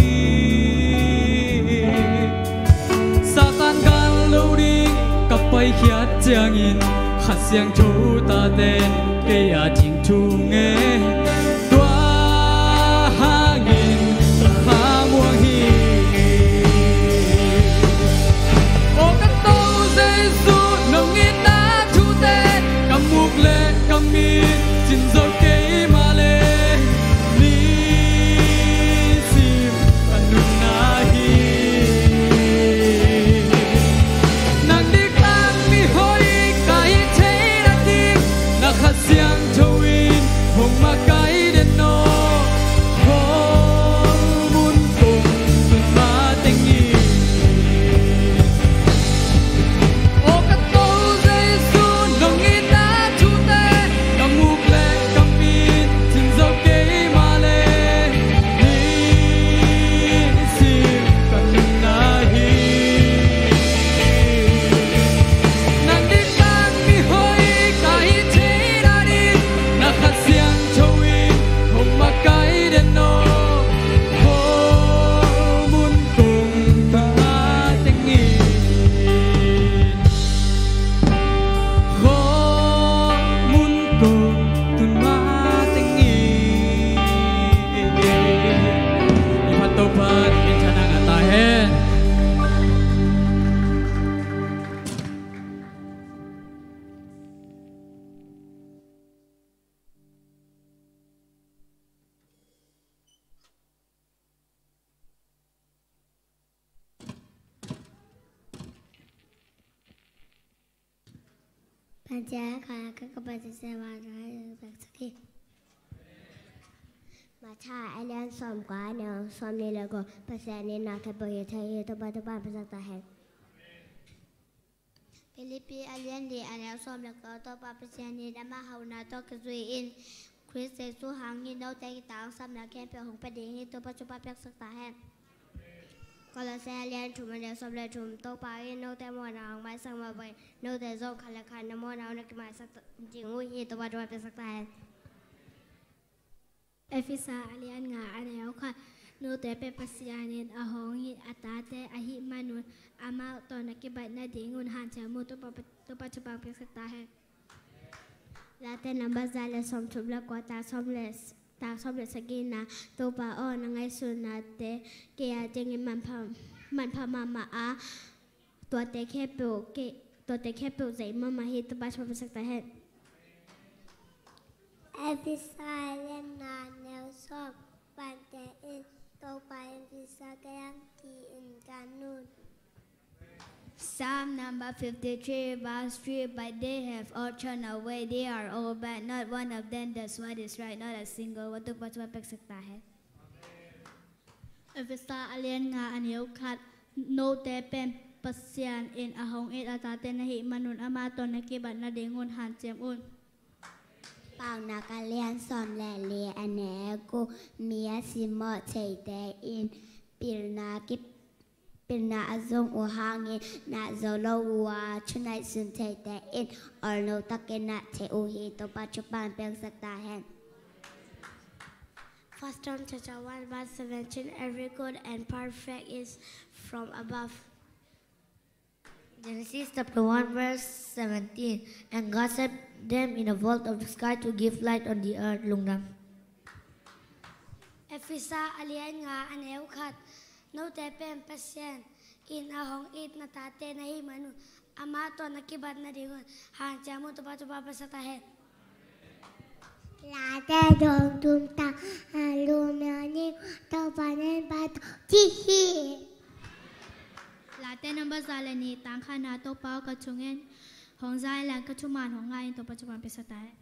Satan gal lo ding ka paikhiat ciangin Kha Siangtho taten kei a ding thu ngen, tua hangin ka khamuang hi. Aw ka Topa Jesu, nong itna thute ka muk leh ka min cin zo kei mah leh, nisim ka nunna hi. Nang diktak mi hoih ka hih thei Pasian kha ka ka Pasian se wa na pek saki. Matha a lian sawm kua a neu sawm nih le kua. Pasian in na khe pek hi thei hi. Topa, Topa pek sak ta hen. Philippi a lian li a neu sawm le kua. Topa Pasian in ama hauna tawh kizui in Khrist Jesu hangin note kitangsapna khempeuh hong pia ding hi. Topa, Topa pek sak ta hen. Kolose a lian thum a neu sawm le thum. Topa in note mawhna hong maisak mah bangin note zong khat le khat na mawhna uh na kimaisak ding uh hi. Topa, Topa pek sak ta hen. Efesa a lian nga a neu khat. Note pen Pasian in a hong it a tate ahih manun amah tawh na kibat nadingun hanciam un. Topa, Topa Topa pek sak ta hen. Late namba za le sawm thum le kua, ta sawm le, ta sawm le sagihna. Topa aw, na ngaihsutnate kei a dingin manpha, manpha mahmah a, tuate khempeuh kei, tuate khempeuh zeih mahmah hi. Topa Topa pek sak ta hen. Efesa a lian nga a neu sawm. Pante in Topa in pisa kei am ci-in kan un. Psalm number fifty-three, verse three. But they have all turned away, they are all bad, not one of them does what is right, not a single one. Topa Topa pek sak ta hen. Efesa a lian nga a neu khat. Note pen Pasian in a hong it a tate na hih manun amah tawh na kibat nadingun hanciam un. Paunak a lian sawm le li a neu guk. Mi a simmawh theite in pilna kip pilna a zong uh hangin nah zo lo uh a, thu ngaihsun theite in awlno takin nah thei uh hi. Topa Topa pek sak ta hen. First John chapter one verse seventeen. Every good and perfect is from above. Genesis chapter one verse seventeen. And God set them in a vault of the sky to give light on the earth. Lungdam. Efesa a lian nga a neu khat. Note pen Pasian in a hong it na tate na hih manun amah tawh na kibat nadingun hanciam un. Topa Topa pek sak ta hen. Late dong tum ta a lu mel ni. Topa nen pa to ti hi. Late namba za le nih, tang khatna. Topa aw, ka thungen hong za in la, ka thuman hong ngai in. Topa Topa pek sak ta hen.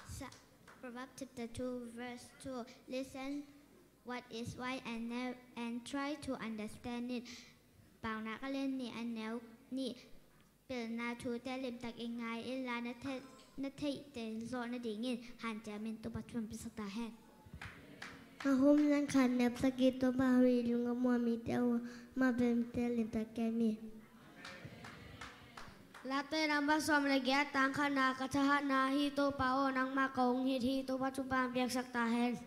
Sa- Proverbs chapter two verse two. Listen what is wise and nev- and try to understand it. Paunak a lian nih a neu nih. Pilna thute limtakin ngai in la, na thei, na theihte zawh nadingin hanciam in. Topa Topa pek sak ta hen. Nahum lian khat neu sagih. Topa hoih lungdam a muh mite uh, amah bek mite limtak kem hi. Late namba sawm le giat, tang khatna. Ka thahatna hi Topa aw, nangmah kong it hi. Topa Topa pek sak ta hen.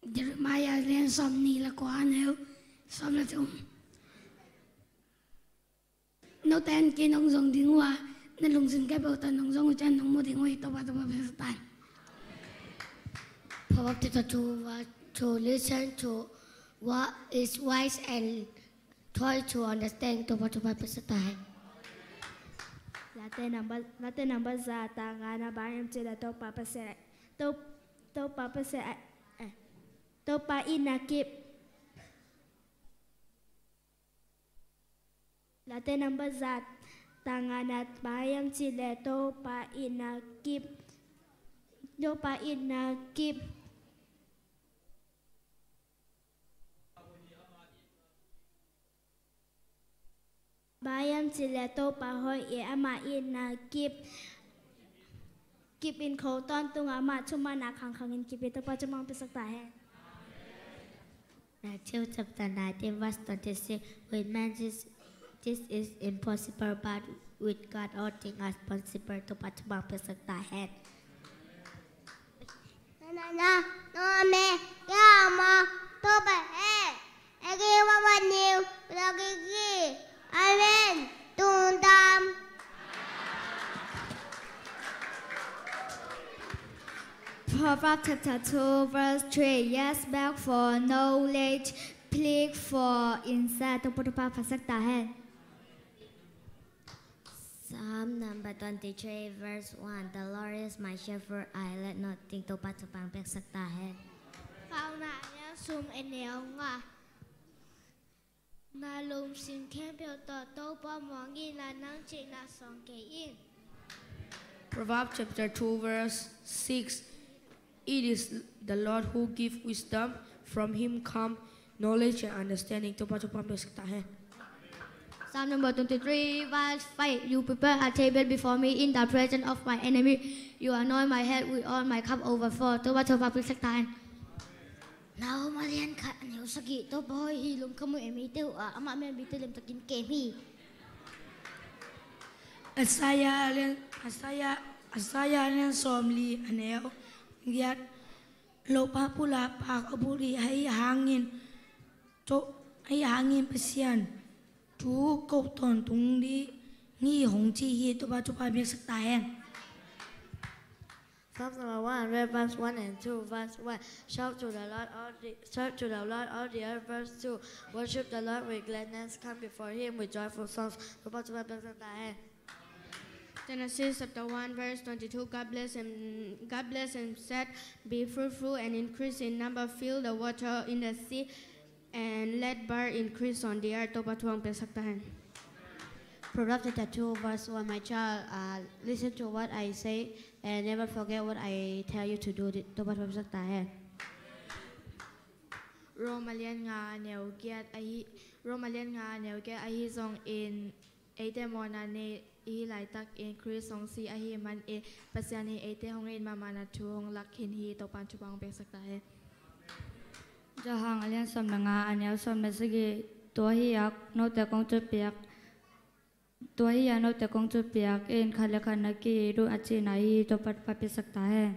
Jeremiah lian sawm nih le kua a neu sawm le thum. Note in kei nong zong ding uh a, na lungsim khempeuh tawh nong zong uh ciang nong mu ding uh hi. Topa Topa pek sak ta hen. Proverbs chapter two verse two. Listen to what is wise and try to understand. Topa Topa pek sak ta hen. Late namba, Late namba za, tang ngana. Bang hiam cih leh Topa Pasian, To- Topa Pasian, eh, Topa itna kip. Late namba za, tang ngana. Bang hiam cih leh Topa itna kip. Topa itna kip. Bang hiam cih leh Topa hoih hi, ama itna kip, kip in kho tawntung a, ama thumanna khangkhang in kip hi. Topa Topa pek sak ta hen. Matthew chapter nineteen verse twenty-six. With man this, this is impossible, but with God all things are possible. Topa Topa pek sak ta hen. Na na na, no me, ya ma, Topa he. Egi wa wa niu, lagi gi. Amen. Tung dam. Proverbs chapter two verse three. Yes, beg for knowledge, plead for insight. Topa Topa pek sak ta hen. Psalm number twenty-three, verse one. The Lord is my shepherd, I lack nothing. Topa Topa pek sak ta hen. Paunak a lian thum a neu nga. Na lungsim khempeuh tawh Topa muang in, na nang cihna suang kei in. Proverbs chapter two verse six. It is the Lord who give wisdom. From him come knowledge and understanding. Topa thupha piaksak ta hen. Psalm number twenty-three, verse five. You prepare a table before me in the presence of my enemy. You anoint my head with oil, my cup overflow. Topa thupha piaksak ta hen. Nahum a lian khat a neu sagih. Topa hoih hi, lungkham uh, eimite uh a, amah mite lemtakin kem hi. Isaiah a lian, Isaiah, Isaiah a lian sawmli a neu giat. Lopa pula pak a buli ahi hangin, to, ahi hangin Pasian thu ko tawntung ding hi hong ci hi. Topa thupha piaksak ta hen. Psalms number one hundred, verse one and two, verse one. Shout to the Lord, all the, shout to the Lord, all the earth, verse two. Worship the Lord with gladness, come before him with joyful songs. Topa thupha piaksak ta hen. Genesis chapter one, verse twenty-two. God bless him, God bless him, said, "Be fruitful and increase in number, fill the water in the sea, and let bird increase on the earth." Topa thupha piaksak ta hen. Proverbs chapter two, verse one. My child, uh, listen to what I say and never forget what I tell you to do. Topa thupha piaksak ta hen. Rom a lian nga a neu giat ahi, Rom a lian nga a neu giat ahi zongin, eite mawhna nei i hih laitakin Khrist hong si ahih manin, Pasian in eite hong it mahmahna thu hong lak khin hi. Topa'n thupha hong piaksak ta hen. Johan a lian sawm le nga a neu sawm le sagih. Tua hi a note kong thupha piak, tua hi a note kong thupha piak in, khat le khat na ki-it un, a cihna hi. Topa thupha piaksak ta hen.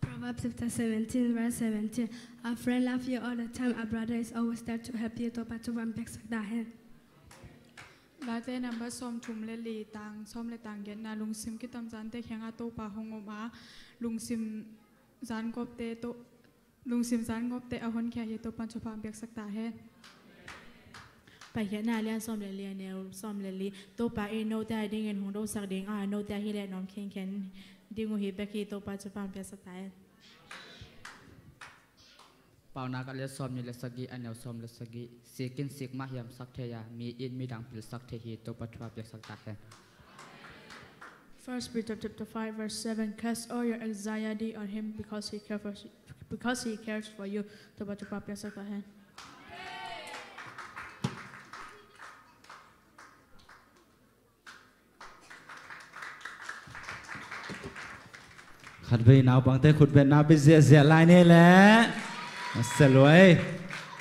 Proverbs chapter seventeen, verse seventeen. A friend loves you all the time. A brother is always there to help you. Topa thupha piaksak ta hen. Late number sawmthum le li, tang sawm le tang giatna. Lungsim kitamzante kiangah Topa hong om a, lungsim zangawpte to, lungsim zangawpte a honkhia hi. Topa'n thupha piaksak ta hen. Paikhiatna a lian sawm le li a neu sawm le li. Topa in note a dingin hong dosak ding a, note a hileh nuam khinkhian ding uh hi bek hi. Topa thupha piaksak ta hen. Paunak a lian sawmnih le sagih a neu sawm le sagih. Sik in sik mah hiamsak thei a, mi in midang pilsak thei hi. Topa thupha piaksak ta hen. First Peter chapter five, verse seven. Cast all your anxiety on him because he cares for, because he cares for you. Topa thupha piaksak ta hen. Khatvei naupangte khutbetna bia ziahziah lai ni leh. A sia luai.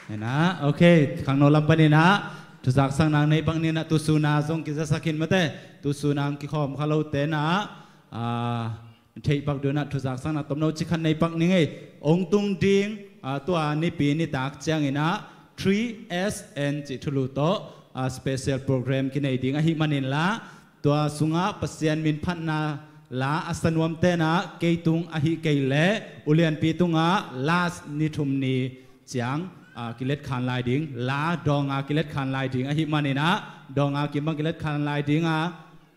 Ena, ok, khangno lam panin ah thuzaksak nang nei pak ni. Ena, tu sun a zong kizasak in mate. Tu sun a kikhawm kha lote na, ah, theih pak ding ena, thuzaksak na tomno cikhat nei pak ni ngei. Ong tung ding, ah, tua nipi nitak ciangin ah three S N cih thulu tawh, ah, special program kinei ding ahih manin la, tua sungah Pasian min phatna la a sa nuamte na, kei tung ahih kei leh ulianpi tungah last ni thum ni ciang, ah, kilet khan lai ding, la dawng a kilet khan lai ding ahih manin ah, dawng a kim bang kilet khan lai ding a,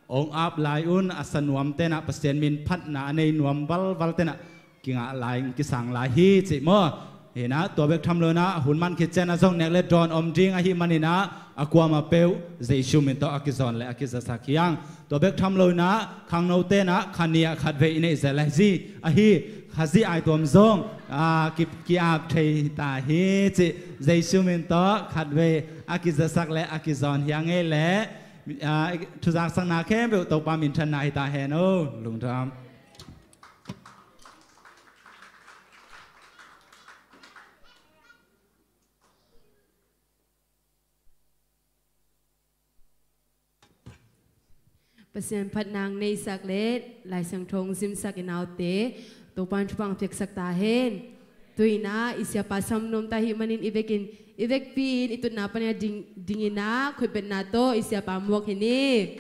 ong ap lai un. A sa nuamte na, Pasian min phatna a nei nuam valvalte na, kingah lai, kisang lai hi cih maw. Hi na, tua bek tham lo na, hun man khit ciang a zong nek le dawn om ding ahih manin ah, a kuamah peuh Jesu min tawh a kizawn le a kizasak hi hang. Tua bek tham lo na, khangnote na, kha ni ah khatvei i neih zel ahi, ahi, Khazih ai tuam zong, ah, ki, ki-ap thei ta hi cih Jesu min tawh khatvei a kizasak le a kizawn hi hang ei leh. Ah, thuzaksakna khempeuh Topa minthanna hi ta hen aw. Lungdam. Pasian phatna neisak le Lai Siangtho zimsak i naute Topa'n thupha piaksak ta hen. Tu-in ah i siapa sam nuam ta ahih manin i vekin, i vekpi-in i tutna panin ah ding, dingin ah khutbetna tawh i siapa muak hi ni.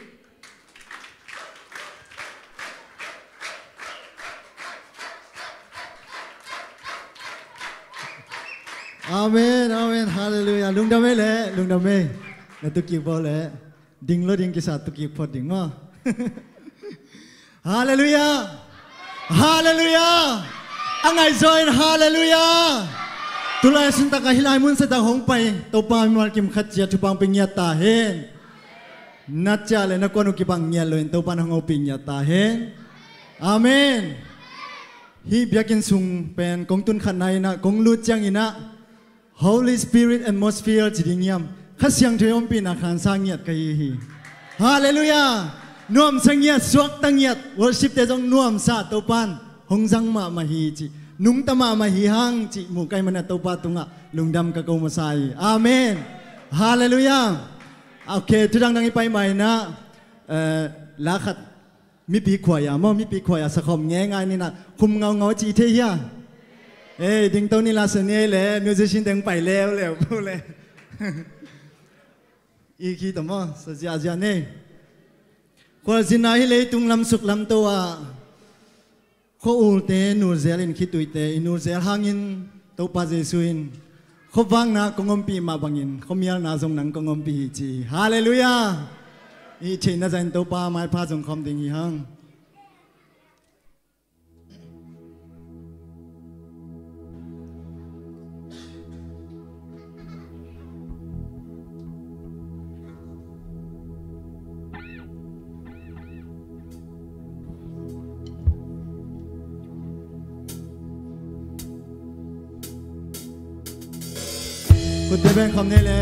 Amen, amen, halleluiah. Lungdam ei leh, lungdam ei. Na tukik bawl leh. Ding lo ding kisa tukik phot ding maw. Halleluiah. Halleluiah. A ngaihzaw in halleluiah. Tulai suntak ah hih lai mun sa tak hong pai Topa mimal kim khat ciat thupha hong pia ngiat ta hen. Na ciah le na kuan uh kibang ngiat lo in Topa in hong hopih ngiat ta hen. Amen. Hih biakinn sung pen kong tun khatna in ah kong lut ciangin ah Holy Spirit atmosphere ci ding hiam, Kha Siangtho i ompihna khansa ngiat ka hi hi. Halleluiah. Nuamsa ngiat, suakta ngiat, worship te zong nuamsa, Topa in hong zang mahmah hi cih, nungta mahmah hi hang cih muh ka hih manin ah Topa tungah lungdam ka ko masa hi. Amen. Halleluiah. Ok, thu dangdang i pai ma in ah, eh, la khat, mipi khuai-a maw, mipi khuai-a sakhawm ngeingai ni in ah, khum ngaungau cih thei hia? Ei, dingto ni la sa ni ei le, musician teng pai leuleu pu le. I khi tawh maw, sa ziahziah ni. Khualzin ah hih leitung lam suk lam to ah khua ulte nulzel in, khituite i nulzel hangin Topa Jesu in khuavakna kong ompih mah bangin khuamialna zong nang kong ompih hi ci hi. Halleluiah. I theihna zah in Topa maipha zong khawm ding hi hang. Khutte beng khawm ni le.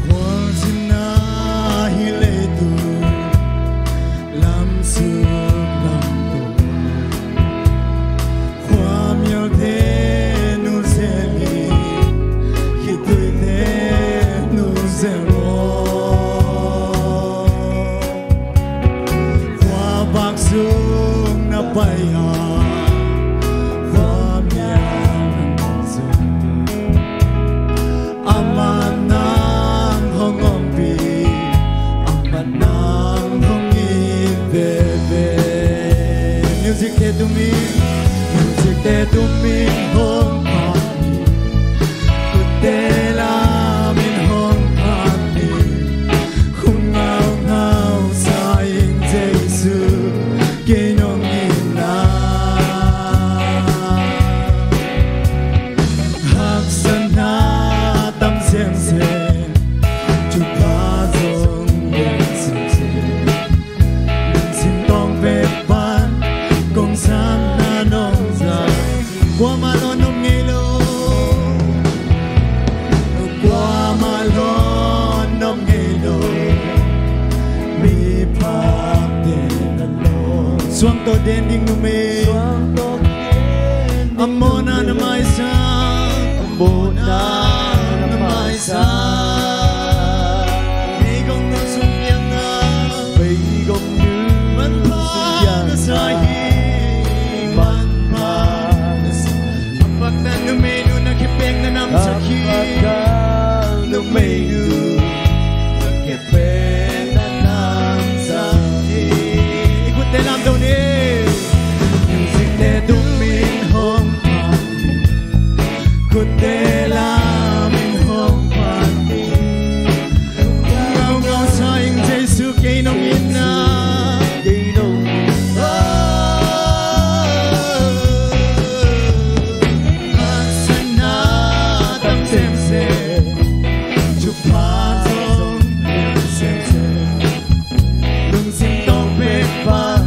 Khualzin ah hih leitung lam suk lam to, khuamialte nulzel hi, khituite nulzel aw. Khuavak sung na pai a, khuamial nang zong, amah nang hong ompih, amah nang hong it veve. Music te tum in, music te tum in hong phat ni, khutte lam in hong phat ni. Khum ngaungau sa ing Jesu, kei nong itna. Haksatna tam semsem, thupha zong lian semsem, lungsim tawng pek pan kong sapna nong zang. Kuamah lawn nop ngei lo, kuamah lawn nop ngei lo, miphakte na lawn. Suang tawh den ding numei, a mawhna na maisak, a mawhna na maisak. Meigong nun sung piang na, meigong nun manpha na sa hi, manpha na sa hi. A paktat numei nu na khepek na namsak hi, a paktat numei nu na khepek na namsak hi. I khutte lam do ni. Music te tum in hong phat ni, khutte lam in hong phat ni. Ngaungau sa ing Jesu, kei nong itna, kei nong itna. Haksatna tam semsem, thupha zong lian semsem, lungsim tawng pek pan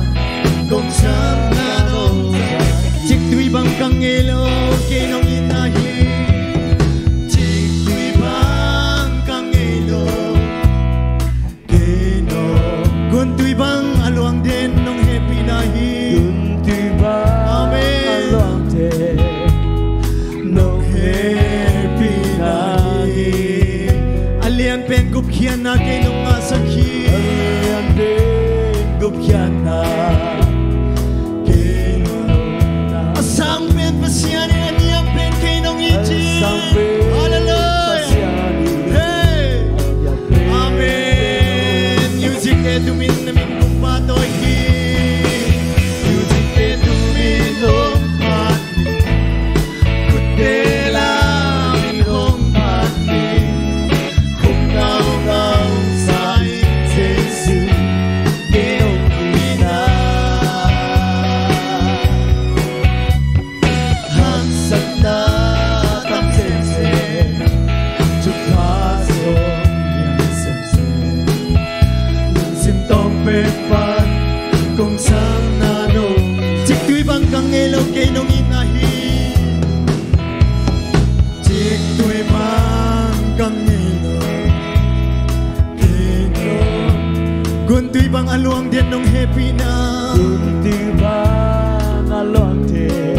kong sapna nong zang. Ciktui bang ka ngei lo, kei nong itna hi. Ciktui bang ka ngei lo, kei nong. Guntui bang a luang den nong hehpihna hi. Guntui bang, amen, a luang den nong hehpihna hi. A lian pen gupkhiatna kei nong ngahsak hi. A lian pen gupkhiatna kei nong ngah. A sang pen Pasian in, a niam pen kei nong it hi. A sang pen, hallelujah, Pasian in, hey, a niam pen. Amen. Music te tum in na min kong pahtawi hi. Music te tum in hong phat ni, khutte lam in hong phat ni. Khum ngaungau sa ing Jesu, kei nong itna. Luang diat nong hehpihna, kum tingpang a luang diat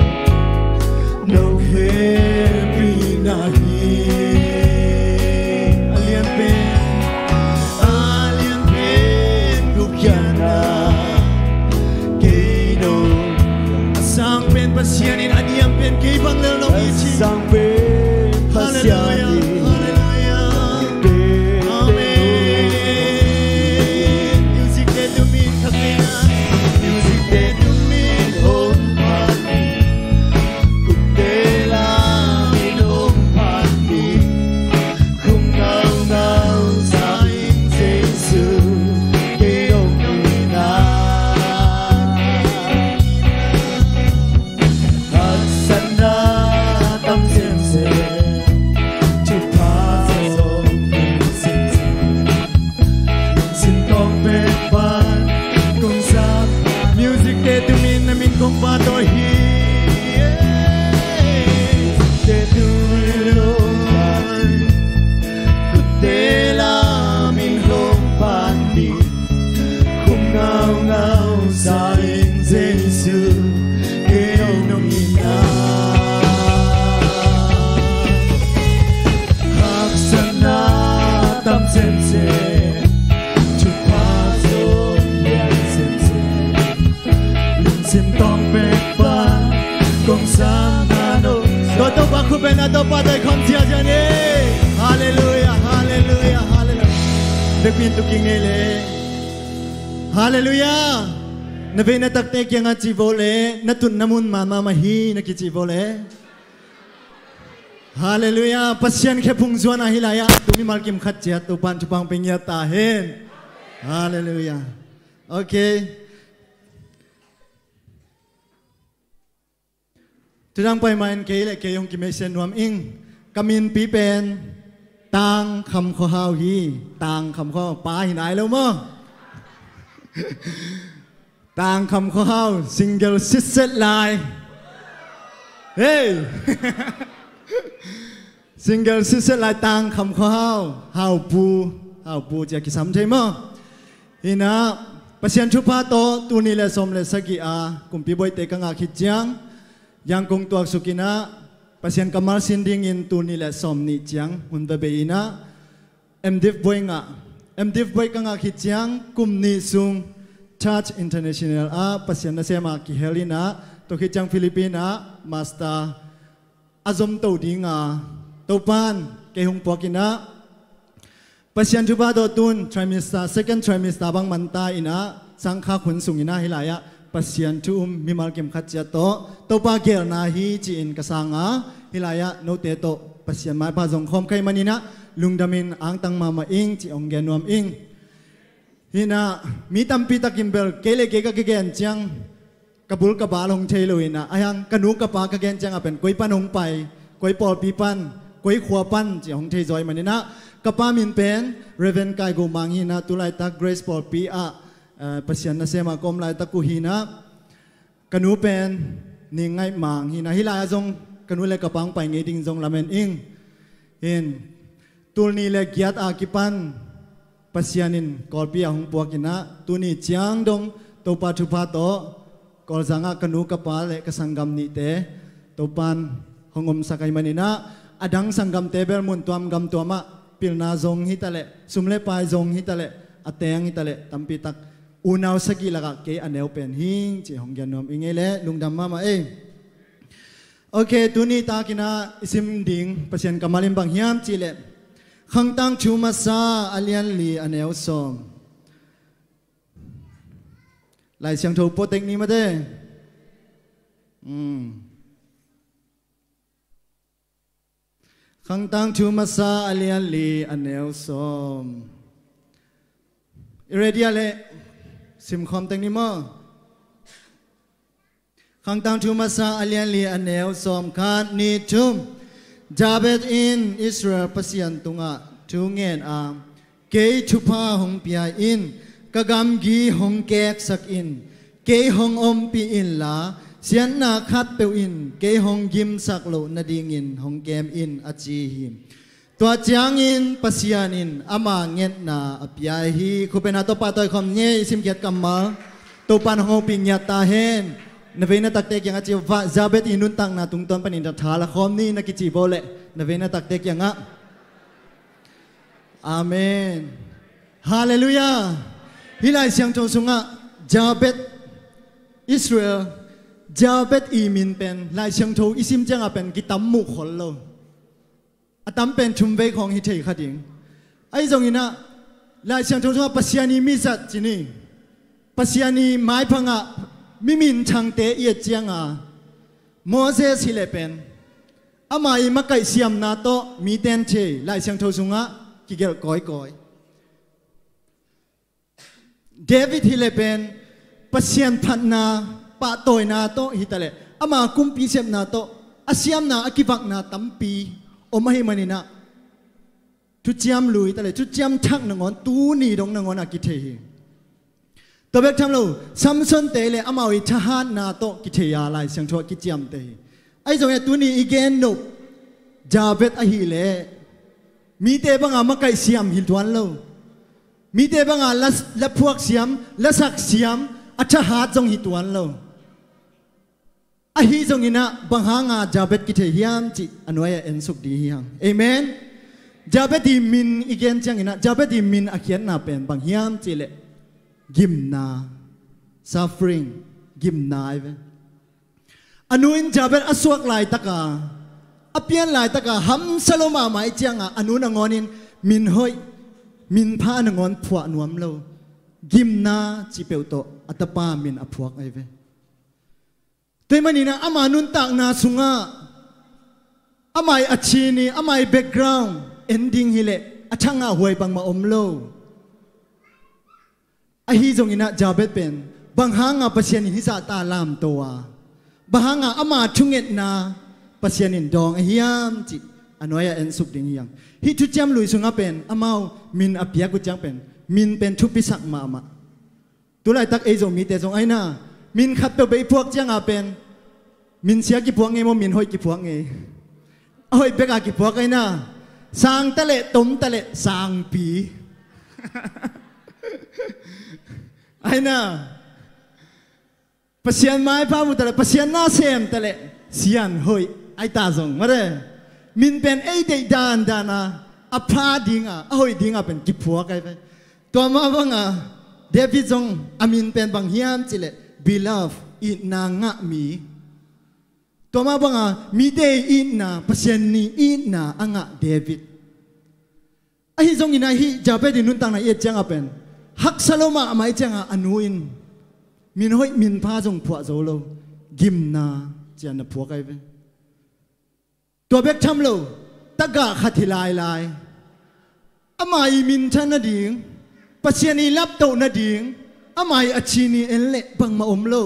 nong hehpihna hi. A lianpen, a lianpen gupkhiatna, kei nong a sang pen Pasian in a diam pen kei bang lel nong hi ci. A sang pen Pasian in. Halleluia, halleluia. Amen. Music te tumin kha kei na. Music te tumin hong phat ni. Kutte lamin hong phat ni. Khum ngaungau sa ing Jesu, kei nong ina. Haksatna tam semsem, thupha zong ning semsem. Lungsim tawng pek pan kong sam. Music te tumin na min kong phat aw hi. Te tumin lo pan. Kutte lamin hong phat ni. Khum ngaungau sa ing Jesu, kei nong ina. Haksatna tam semsem, thupha zong lian semsem. Lungsim tawng pek pan kong sam na no. Tua Topa khut beng a Topa tawh i khawm ziahziah ni. Halleluia, halleluia, halleluia. Biakinn tu kik ni le. Halleluia. Na vei na takte kiangah ci vo le, na tun na mun mahmah hi na kici vo le. Halleluia. Pasian khe phung zuan a hi lai-ah tu mimal kim khat ciat Topan thupha hong pia ngiat ta hen. Halleluia. Ok. Tudang pai ma in kei le kei hong kimesia nuam ing. Ka minpi pen Tang Kham Khua Hau hi. Tang Kham Khua Hau, pa hi nai lo maw? Tang Kham Khua Hau, single sitset lai. Hei. Single sitset lai Tang Kham Khua Hau. Hau Pu, Hau Pu cia kisam thei maw? Hinah, Pasian thupha tawh tul nih le sawm le sagih a kumpi buaite ka ngah khit ciang, Yangon tuaksuk inah Pasian kammal sin dingin tul nih le sawm nih ciang hun va bei inah, M Div buai ngah. M Div buai ka ngah khit ciang kum nih sung Touch International ah Pasian nasem a kihel inah, tua khit ciang Philippines ah master a zomto dinga Topan kei hong puak inah, Pasian thupha tawh tun trimester, second trimester bang manta inah, sangkhak hun sung inah hih lai-ah Pasian thu um mimal kim khat ciat tawh Topa gelna hi ci-in ka sang a, hih lai-ah note tawh Pasian maipha zong khawm ka hih man inah, lungdamin angtang mahmah ing ci hong gen nuam ing. Hinah, mi tampi takin bel kei le kei ka kigen ciang ka bul ka bal hong thei lo inah, a hiang ka nu ka pa ka gen ciang a pen koi pan hong pai, koi pawlpi pan, koi khua pan ci hong thei zaw ahih man inah, ka pa min pen Reverend Kai Go Mang hinah, tu laitak Grace pawlpi ah, eh, Pasian nasem a ka om laitak uh hinah, ka nu pen Ning Ngaih Mang hinah, hih lai-ah zong ka nu le ka pa hong pai ngei ding zong lamen ing. Hin, tul nih le giat a kipan Pasian in Kawlpi ah hong puak inah, tuni ciang dong Topa thupha tawh Kawlzang ah ka nu ka pa le ka sanggam nihte Topan hong omsak ahih man inah, a dang sanggamte bel mun tuam gam tuam ah pilna zong hi ta leh, sum le pai zong hi ta leh, a teng hi ta leh, tampi tak unau sagih lakah kei a neu pen hing ci hong gen nuam ing ei le, lungdam mahmah ei. Ok, tuni tak inah i sim ding Pasian kammal in bang hiam cih leh, Khangtang Thu Masa a lian li a neu sawm. Lai Siangtho pua tek ni mate. Hmm. Khangtang Thu Masa a lian li a neu sawm. I ready a leh sim khawm tek ni maw? Khangtang Thu Masa a lian li a neu sawm, khat, nih, thum. David in Israel Pasian tungah thu ngen a, kei thupha hong pia in, ka gamgi hong keksak in, kei hong ompih inla, siatna khatpeuh in kei hong gimsak loh nadingin hong kem in, a ci hi. Tua ciangin Pasian in ama ngetna a pia hi. Khupena tawh pahtawi khawm ni ei, i simkhiat kammal. Topa in hong hopih ngiat ta hen. Na vei na takte kiangah ci va, Jabez i nuntakna tungtawn panin a tha la khawm ni na kici bo leh na vei na takte kiangah. Amen. Halleluiah. Hih Lai Siangtho sungah Jabez, Israel, Jabez i min pen Lai Siangtho i sim ciangah pen kitam muh khol lo. A tam pen thum vei khawng hi thei kha ding. Ahi zongin ah Lai Siangtho sungah Pasian i mizat ci ni. Pasian i maipha ngah mi minthangte i et ciangah Moses hi leh pen ama i makaih siamna tawh mite in thei, Lai Siangtho sungah kigelh kawikawi. David hi leh pen Pasian phatna, pahtawina tawh hi ta leh ama kumpi sepna tawh a siamna, a kivakna tampi om ahih manin ah thuciam lui ta leh thuciam thak nangawn, tuni dong nangawn a kithei hi. Tua bek tham lo, Samson te leh amau i thahatna tawh kithei a, Lai Siangtho ah kiciamteh hi. Ahi zongin ah tuni i gen nop Jabez ahih leh mite banga makaih siam hi tuan lo. Mite banga la, la phuak siam, la sak siam, a thahat zong hi tuan lo. Ahi zongin ah bang hanga Jabez kithei hiam cih a nuai-ah ensuk ding hi hang. Amen. Jabez i min i gen ciangin ah Jabez i min a khiatna pen bang hiam cih leh gimna, suffering, gimna ahi ve. A nu in Jabez a suak laitaka, a pian laitaka hamsa lo mahmah i cianga a nu nangawn in min hoih, min pha nangawn phuah nuam lo. Gimna cih peuh tawh a tapa min a phuak ahi ve. Tua ahih manin ah ama nuntakna sungah ama i a chin i, ama i background en ding hi leh a thangah huai bangmah om lo. Ahi zongin ah Jabez pen bang hanga Pasian in hih zahta lamto a, bang hanga ama thungetna Pasian in dawng a hiam cih a nuai-ah ensuk ding hi hang. Hih thuciam lui sungah pen amau min a piak uh ciang pen min pen thupisak mahmah. Tulaitak ei Zomite zong aina, min khat peuh bei phuak cianga pen min sia kiphuak ngei maw, min hoih kiphuak ngei? A hoih beka kiphuak aina. Sang ta leh, tom ta leh, sangpi. Aina, Pasian maipha mu ta leh, Pasian na sem ta leh, sian hoih. Aita zong mare, min pen ei deih dandan a, a pha dinga, a hoih dinga pen kiphuak ahi ve. Tua mah banga David zong a min pen bang hiam cih leh beloved, itna ngah mi. Tua mah banga mite i itna, Pasian i itna a ngah David. Ahi zongin ah hih Jabez i nuntakna i et cianga pen haksa lo mahmah i cianga a nu in min hoih min pha zong phuah zo lo, gimna ci-a na phuak ahi ve. Tua bek tham lo, tagah khat hi lailai. Ama i minthan nading, Pasian i laptoh nading, ama i a chin i en leh bangmah om lo.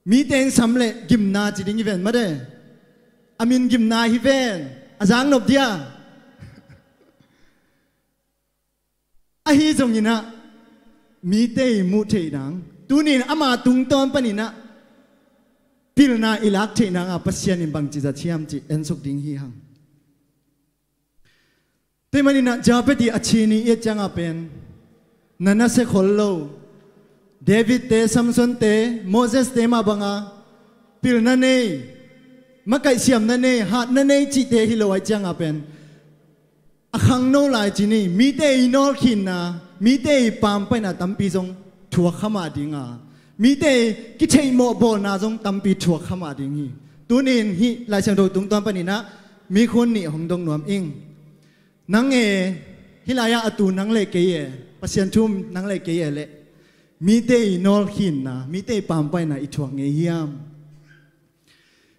Mite in sam leh gimna ci ding hi ven made. A min gimna hi ven. A zang nop dia. Ahi zongin ah mite i muh theih nang, tunin ama tungtawn panin ah pilna i lak theih nanga Pasian in bangci zat hiam cih ensuk ding hi hang. Tua ahih manin ah Jabez i a chin i et cianga pen na nasia khol lo. David te, Samson te, Moses te mah banga pilna nei, makaihsiamna nei, hatna nei cihte hi lo ahih cianga pen a khangno lai ci ni, mite i nawlkhinna, mite i pampaihna tampi zong thuak kha mah dinga, mite i kitheihmawh bawlna zong tampi thuak kha mah ding hi. Tunin hih Lai Siangtho tungtawn panin ah mi khun nih hong dong nuam ing. Nang e, hih lai-ah a tu nang le kei e, Pasian thu um nang le kei e leh mite i nawlkhinna, mite i pampaihna i thuak ngei hiam?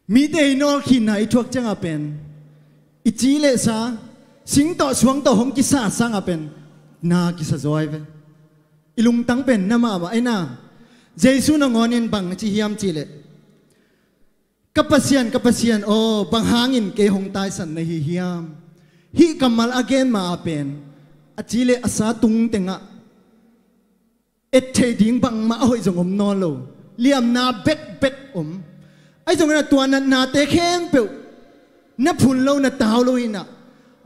Mite i nawlkhinna i thuak cianga pen i ci le sa, sing tawh suang tawh hong kisa sanga pen na kisa zaw ahi ve. I lungtang pen na mahmah aina. Jesu nangawn in bang ci hiam cih leh, ka Pasian, ka Pasian aw, bang hangin kei hong taisan na hi hiam? Hih kammal a gen ma-a pen a ci le a sa tung tengah et theih ding bangmah a hoih zong om nawn lo. Liamna bekbek om. Ahi zongin ah tua natnate khempeuh na phun lo, na tau lo in ah,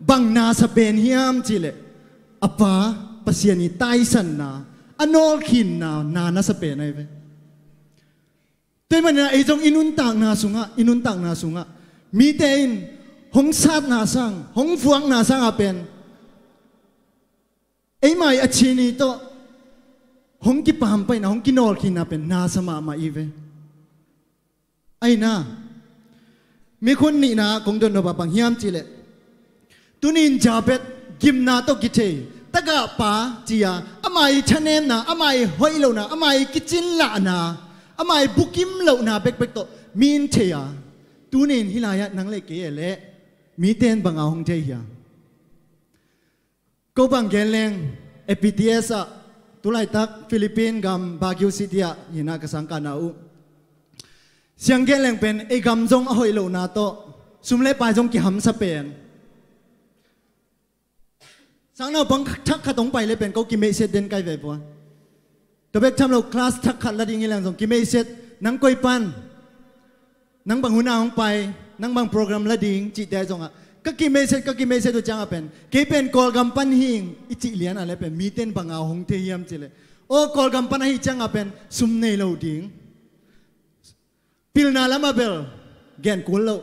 Bang nasa pen hiam cihleh, a pa Pasian i taisanna, a nawlkhinna na nasa pen ahi ve. Tua ahih manin ah ei zong i nuntakna sungah, i nuntakna sungah mite in hong satna sang, hong vuakna sangah pen eimai a chini tawh hong kipampaina, hong kinawlkhinna pen nasa mahmah i ve. Aina, mikhun nihna kong dotnop ah bang hiam cihleh, tunin Jabez gimna tawh kithei, tagahpa ci-a, ama i thanemna, ama i hoih lohna, ama i kicinlahna, ama i bukim lohna bekbek tawh mi in thei a, tunin hih lai-ah nang le kei e leh mite in banga hong thei hia? Ko bang gen leng, A P T S ah, tulaitak Philippine gam Baguio City ah hina ka sangkahna uh. Siang gen leng pen ei gam zong a hoih lohna tawh sum le pai zong kihamsa pen. Sangnaupang thak khat hong pai le pen ko kimeihset den kai ve pua. Tua bek tham lo, class thak khat la ding hi leng zong kimeihset, nang koi pan, nang bang hun a hong pai, nang bang program la ding cihte zongah ka kimeihset, ka kimeihset uh ciangah pen kei pen Kawlgam pan hing i cih lianah le pen mite in banga hong thei hiam cihleh, aw Kawlgam pan ahi ciangah pen sum nei lo ding. Pilna lamah bel gen kul lo.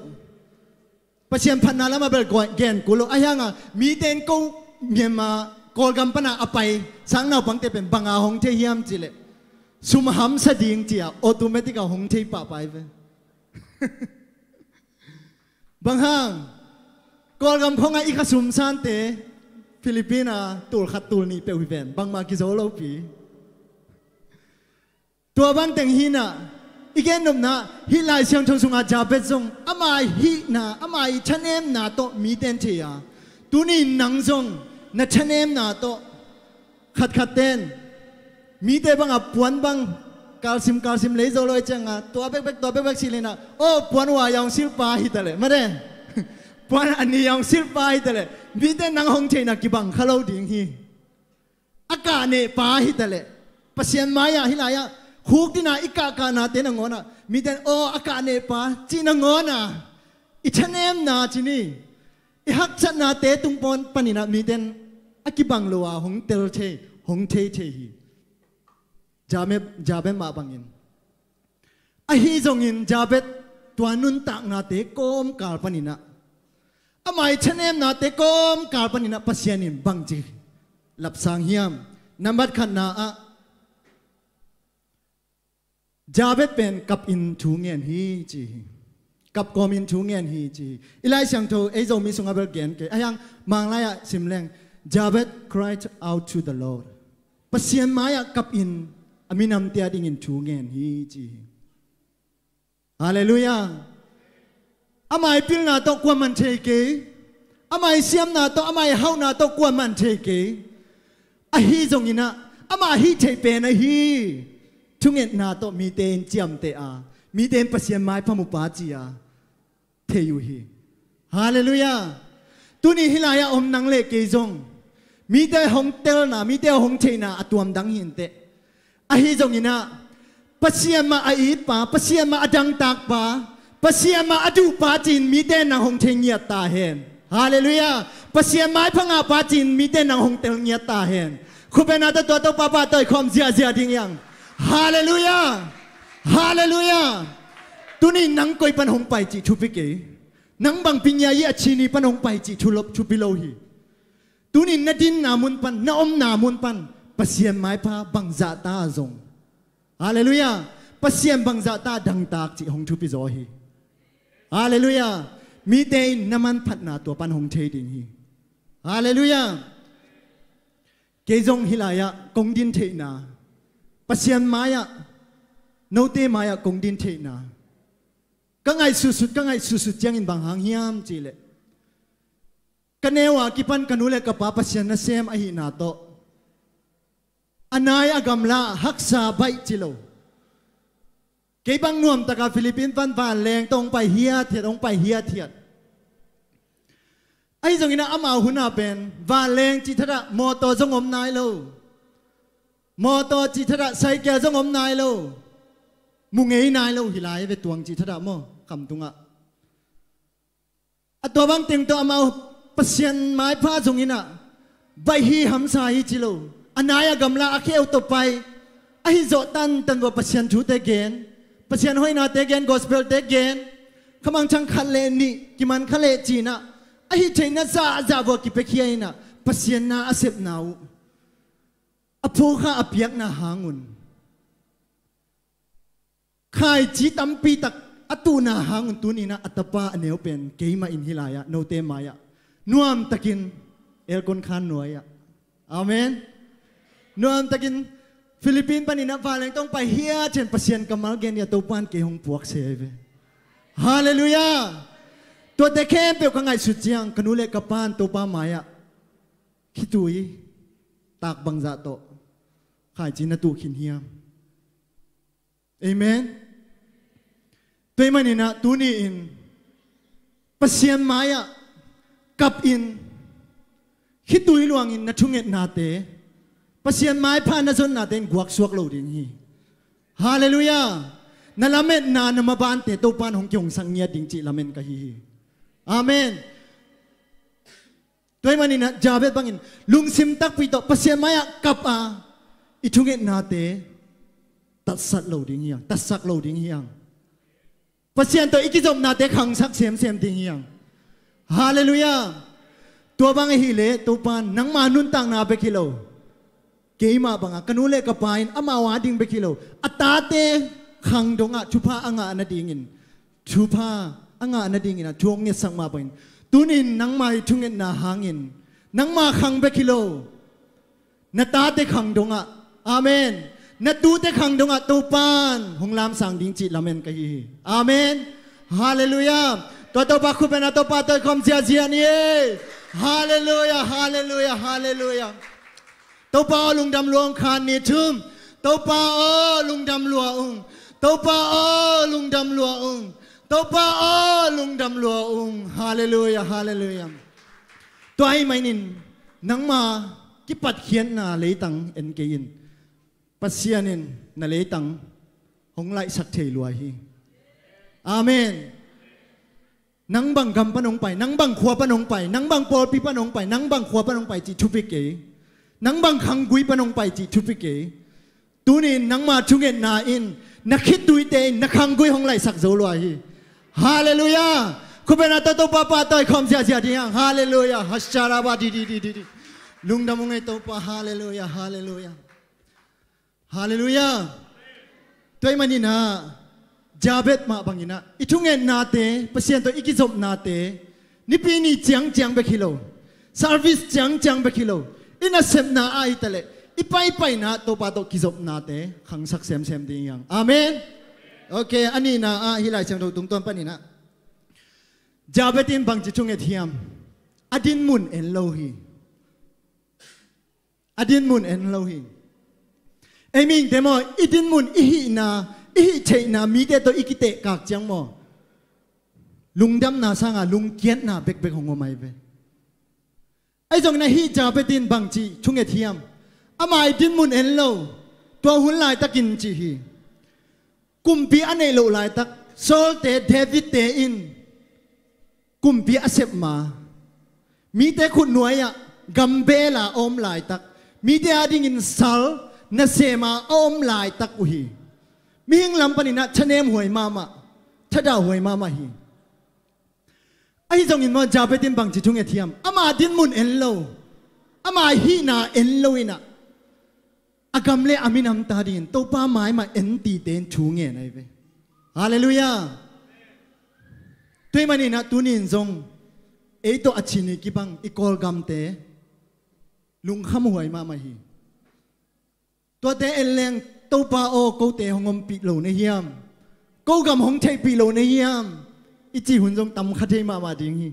Pasian phatna lamah bel gen kul lo. Ahi hangah mite in ko Myanmar Kawlgam pana a pai sangnaupangte pen banga hong thei hiam cihleh, sum hamsa ding ci-a automatic ah hong thei pahpah hi ve. Bang hang, Kawlgam khawngah i kha sum sante Philippine ah tul khat tul nih peuh hi ven, bangmah kizo lopi. Tua bang teng hinah i gennopna, hih Lai Siangtho sungah Jabez zong ama hihna, ama i thanemna tawh mite in thei a, tuni nang zong na thanemna tawh khatkhat ten mite bangah puan bang kalsim kalsim lei zo lo i ciangah tua bekbek, tua bekbek silhinah, aw puan ua yawng silpa hitaleh mate, puan a ni yawng silpa hitaleh mite nang hong theihna kibang kha lo ding hi. A kah nehpa hitaleh, Pasian mai-ah hih lai-ah khukdina i kahkahnate nangawnah mite in aw a kah nehpa cih nangawnah i thanemna cini, i haksatnate tungpawn paninah mite in a kibang lo-a hong tel thei, hong thei thei hi. Jabez, Jabez mah bangin. Ahi zongin Jabez tua nuntaknate kawmkal paninah, ama i thanemnate kawmkal paninah Pasian in bangci lapsang hiam? Nambat khatna ah Jabez pen kap in thu ngen hi ci hi. Kap kawmin thu ngen hi ci hi. I Lai Siangtho ei Zomi sungah bel gen kei. Ahi hang Manglai ah sim leng, Jabez cried out to the Lord. Pasian mai-ah kap in a minamte a dingin thu ngen hi ci hi. Halleluiah. Ama i pilna tawh kuaman thei kei. Ama i siamna tawh, ama i hauhna tawh kuaman thei kei. Ahi zonginah ama hih theih pen ahi thungetna tawh mite in ciamteh a, mite in Pasian maipha mupa ci-a thei uh hi. Halleluiah. Tuni hih lai-ah om nang le kei zong mite hong telna, mite hong theihna a tuamdang hi inteh. Ahi zonginah Pasian mah a itpa, Pasian mah a dangtakpa, Pasian mah a duhpa ci-in mite nang hong thei ngiat ta hen. Halleluiah. Pasian maipha ngahpa ci-in mite nang hong tel ngiat ta hen. Khupena tawh tua Topa pahtawi khawm ziahziah ding hiang. Halleluiah. Halleluiah. Tuni nang koi pan hong pai cih thupi kei. Nang bangpi ngiai a chini pan hong pai cih thu lo, thupi lo hi. Tunin na dinna mun pan, na omna mun pan Pasian maipha bangzahta a zong, halleluiah, Pasian bangzahta a dangtak cih hong thupi zaw hi. Halleluiah. Mite in na manphatna tua pan hong thei ding hi. Halleluiah. Kei zong hih lai-ah kong din theihna, Pasian mai-ah, note mai-ah kong din theihna, ka ngaihsutsut, ka ngaihsutsut ciangin bang hang hiam cihleh, ka neu a kipan ka nu le ka pa Pasian nasem ahihna tawh a nai a gamla haksa baih ci lo. Kei bang nuamtaka Philippine pan vanleng tawh hong pai hiathiat, hong pai hiathiat. Ahi zonginah amau huna pen vanleng cih thatah mawtaw zong om nai lo. Mawtaw cih thatah saikia zong om nai lo. Mu ngei nai lo hi lai ve, tuang cih thatah maw, khamtungah. A tua bang teng tawh amau Pasian maipha zong in ah, baih hi, hamsa hi ci lo. A nai a gamla a kheu tawh pai. Ahi zawh tantan vua Pasian thute gen, Pasian hoihnate gen, gospel-te gen. Khamangthang khat le nih kiman kha leh ci-in ah, ahi theihna zahzah vua kipiakhia in ah, Pasian na a sepna uh a phokha a piakna hang un, khaici tampi tak a tuhna hang un tuni-in ah a tapa a neu pen keimah in hih lai-ah note mai-ah nuamtakin aircon khan nuai-ah, amen, nuamtakin Philippines panin ah vanleng tawh hong pai hiat ciang Pasian kammal gen hi a, Topa in kei hong puaksak hi ve. Halleluiah. Tuate khempeuh ka ngaihsut ciang ka nu le ka pa in Topa mai-ah khitui tak bangzah tawh khaici na tuh khin hiam? Amen. Tua ahih manin ah tuni-in Pasian mai-ah kap in, khitui luangin na thungetnate, Pasian maipha na zonnate in guaksuak lo ding hi. Halleluiah. Na lametna, na mabante Topa in hong kihongsak ngiat ding cih lamen ka hi hi. Amen. Tua ahih manin ah Jabez bangin lungsim takpi tawh Pasian mai-ah kap a, i thungetnate tatsat lo ding hi hang, tatsak lo ding hi hang. Pasian tawh i kizopnate khangsak semsem ding hi hang. Halleluiah. Tua bang ahih leh Topa in nangma nuntakna bek hi lo, keimah bangah ka nu le ka pa in amau ading bek hi lo, a tate khang dongah thupha a ngah nadingin, thupha a ngah nadingin ah thu hong ngetsak mah bangin, tuni-in nangma i thungetna hangin nangma khang bek hi lo, na tate khang dongah, amen, na tute khang dongah Topa in hong lamsang ding cih lamen ka hi hi. Amen. Halleluiah. Tua Topa khut beng a, Topa tawh i khawm ziahziah ni ei. Halleluiah, halleluiah, halleluiah. Topa aw, lungdam lua ung. Khat, nih, thum. Topa aw, lungdam lua ung. Topa aw, lungdam lua ung. Topa aw, lungdam lua ung. Halleluiah, halleluiah. Tua ahih manin nangma kipatkhiatna leitang en kei in, Pasian in na leitang hong laihsak thei lua hi. Amen. Nang bang gam pan hong pai, nang bang khua pan hong pai, nang bang pawlpi pan hong pai, nang bang khua pan hong pai cih thupi kei. Nang bang khanggui pan hong pai cih thupi kei. Tuni-in nangma thungetna in na khittuite in na khanggui hong laihsak zo lua hi. Halleluiah. Khut beng a, Topa, Topa tawh i khawm ziahziah ding hang. Halleluiah. Hasharaba di di di di di. Lungdam ung ei Topa. Halleluiah, halleluiah. Halleluiah. Tua ahih manin ah Jabez mah bangin ah i thungetnate, Pasian tawh i kizopnate, Nipi ni ciangciang bek hi lo, service ciangciang bek hi lo, i nasepna ah hi taleh i paipaina Topa tawh kizopnate khangsak semsem ding hi hang. Amen. Ok, a nihna ah hih Lai Siangtho tungtawn panin ah Jabez in bangci thunget hiam? A dinmun en lo hi. A dinmun en lo hi. Ei mihingte maw, i dinmun, i hihna, i hih theihna mite tawh i kitehkak ciang maw, lungdamna sangin lungkiatna bekbek hong om ahi ve. Ahi zongin ah hih Jabez in bangci thunget hiam? Ama i dinmun en lo. Tua hun laitakin ci hi. Kumpi a neih loh laitak, Saul-te, David-te in kumpi a sep ma, mite khutnuai-ah gambel a om laitak, mite adingin sal nasem a a om laitak uh hi. Mihing lam panin ah thanemhuai mahmah, thadahhuai mahmah hi. Ahi zongin maw, Jabez in bangci thunget hiam? Ama dinmun en lo, ama hihna en lo in ah, a gam le a minam ta dingin Topa mai mah en tite in thu ngen ahi ve. Halleluiah. Tua ahih manin ah tuni-in zong ei tawh a Chin i kibang i Kawlgamte lungkhamhuai mahmah hi. Tuate en leng, Topa aw, kote hong ompih lo na hiam? Ko gam hong theihpih lo na hiam? I cih hun zong tam kha thei mahmah ding hi.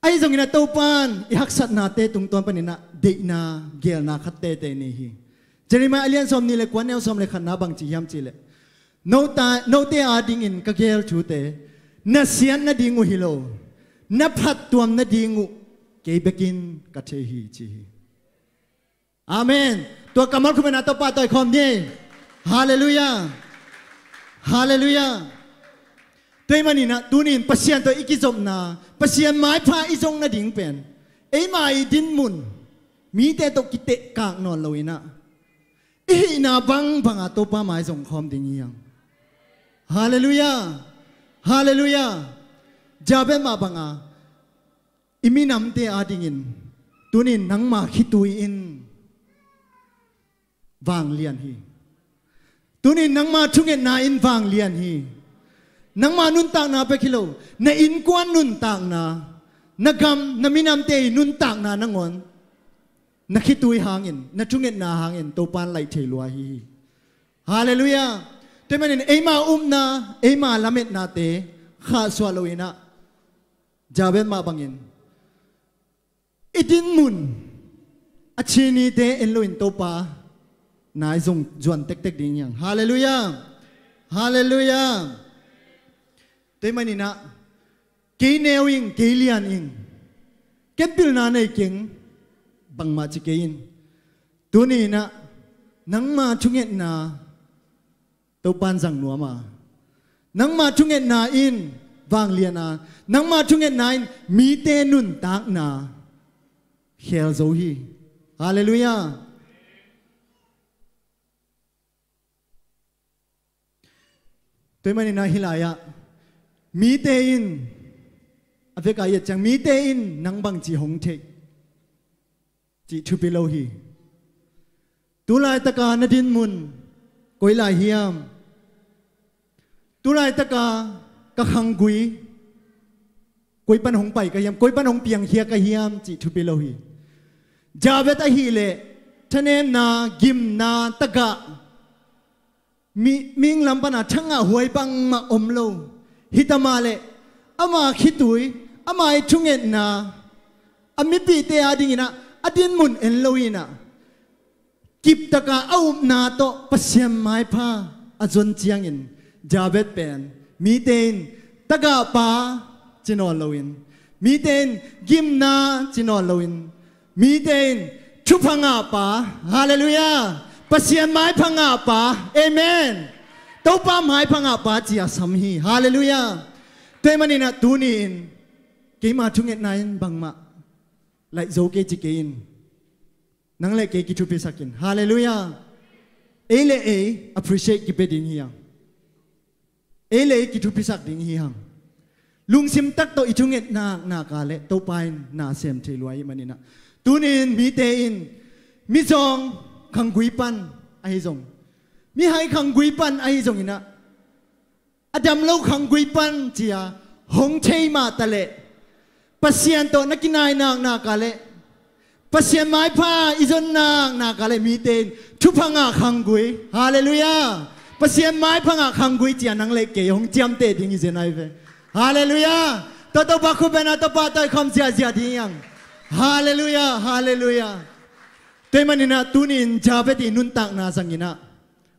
Ahi zongin ah Topa in i haksatnate tungtawn panin ah deihna, geelna khat teitei nei hi. Jeremiah a lian sawmnih le kua, neu sawm le khatna bangci hiam cih leh, note, note adingin ka geel thute na siat nading uh hi lo, na phattuam nading uh kei bekin ka thei hi, ci hi. Amen. Tua kammal khum in ah Topa tawh i khawm ni. Halleluiah. Halleluiah. Tua ahih maninah tunin Pasian tawh i kizopna, Pasian maipha i zong nading pen eima i dinmun mite tawh kitehkak nawn loinah i hihna bangbanga Topa mai zongkhawm ding hi hang. Halleluiah. Halleluiah. Jabez mah banga i minamte adingin tunin nangma khitui in vanglian hi. Tunin nangma thungetna in vanglian hi. Nangma nuntakna bek hi lo, na innkuan nuntakna, na gam, na minamte i nuntakna nangawn na khitui hangin, na thungetna hangin Topan laih thei lua hi hi. Halleluiah. Tua ahih manin eima upna, eima lametnate khahsuah loinah Jabez mah bangin i dinmun a chinite en loin Topa nai zong zuan tektek ding hi hang. Halleluiah. Halleluiah. Tua ahih maninah kei neu ing, kei lian ing, ken pilna nei keng, bangmah ci kei in. Tuninah nangma thungetna Topan zang nuam a, nangma thungetna in vanglian a, nangma thungetna in mite nuntakna khel zo hi. Halleluiah. Tua ahih maninah hih lai-ah mite in, a veka i et ciang mite in nang bangci hong theih cih thupi lo hi. Tulaitaka na dinmun koi lai hiam? Tulaitaka ka khanggui koi pan hong pai ka hiam, koi pan hong piangkhia ka hiam cih thupi lo hi. Jabez ahileh thanemna, gimna, tagah, mi, mihing lam pana thangah huai bangmah om lo. Hita mah leh ama khitui, ama i thungetna, a mipihte adinginah a dinmun en lo inah kiptaka a upna tawh Pasian maipha a zon ciangin Jabez pen mite in tagahpa ci nawn loin, mite in gimna ci nawn loin, mite in thupha ngahpa, halleluiah, Pasian maipha ngahpa, amen, Topa maipha ngahpa ci a sam hi. Halleluiah. Tua ahih maninah tuni-in keima thungetna in bangmah laih zo kei ci kei in. Nang le kei kithupisak in. Halleluiah. Ei le ei appreciate kipia ding hi hang. Ei le ei kithupisak ding hi hang. Lungsim tak tawh i thunget nak nak a le Topa in na sem thei lua ahih maninah, tunin mite in mizawng khanggui pan ahi zong, mihai khanggui pan ahi zonginah, a dam lo khanggui pan ci-a hong thei mah taleh, Pasian tawh na kinai nak nak a le, Pasian maipha i zon nak nak a le mite in thupha ngah khanggui, halleluiah, Pasian maipha ngah khanggui ci-a nang le kei hong ciamteh ding hi zen ahi ve. Halleluiah. Tua Topa khut bengna Topa tawh i khawm ziahziah ding hi hang. Halleluiah, halleluiah. Tua ahih maninah tunin Jabez i nuntakna zanginah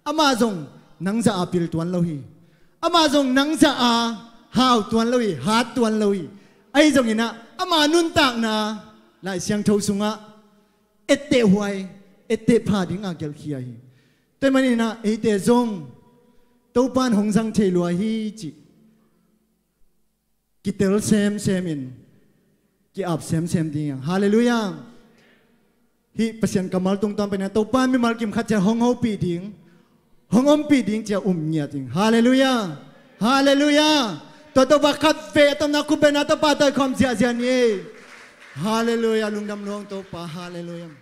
amah zong nang zah a pil tuan lo hi. Amah zong nang zah a hau tuan lo hi, hat tuan lo hi. Ahi zonginah ama nuntakna Lai Siangtho sungah etteh huai, etteh pha dinga gelhkhia hi. Tua ahih maninah eite zong Topan hong zang thei lua hi cih kitel semsem in, ki-ap semsem ding hi hang. Halleluiah. Hih Pasian kammal tungtawn panin Topa in mimal kim khat ciat hong hopih ding, hong ompih ding ci-a um ngiat ding. Halleluiah. Halleluiah. Tua Topa khat vei a tomna khut bengna Topa tawh i khawm ziahziah ni. Halleluiah. Lungdam lua ung Topa. Halleluiah.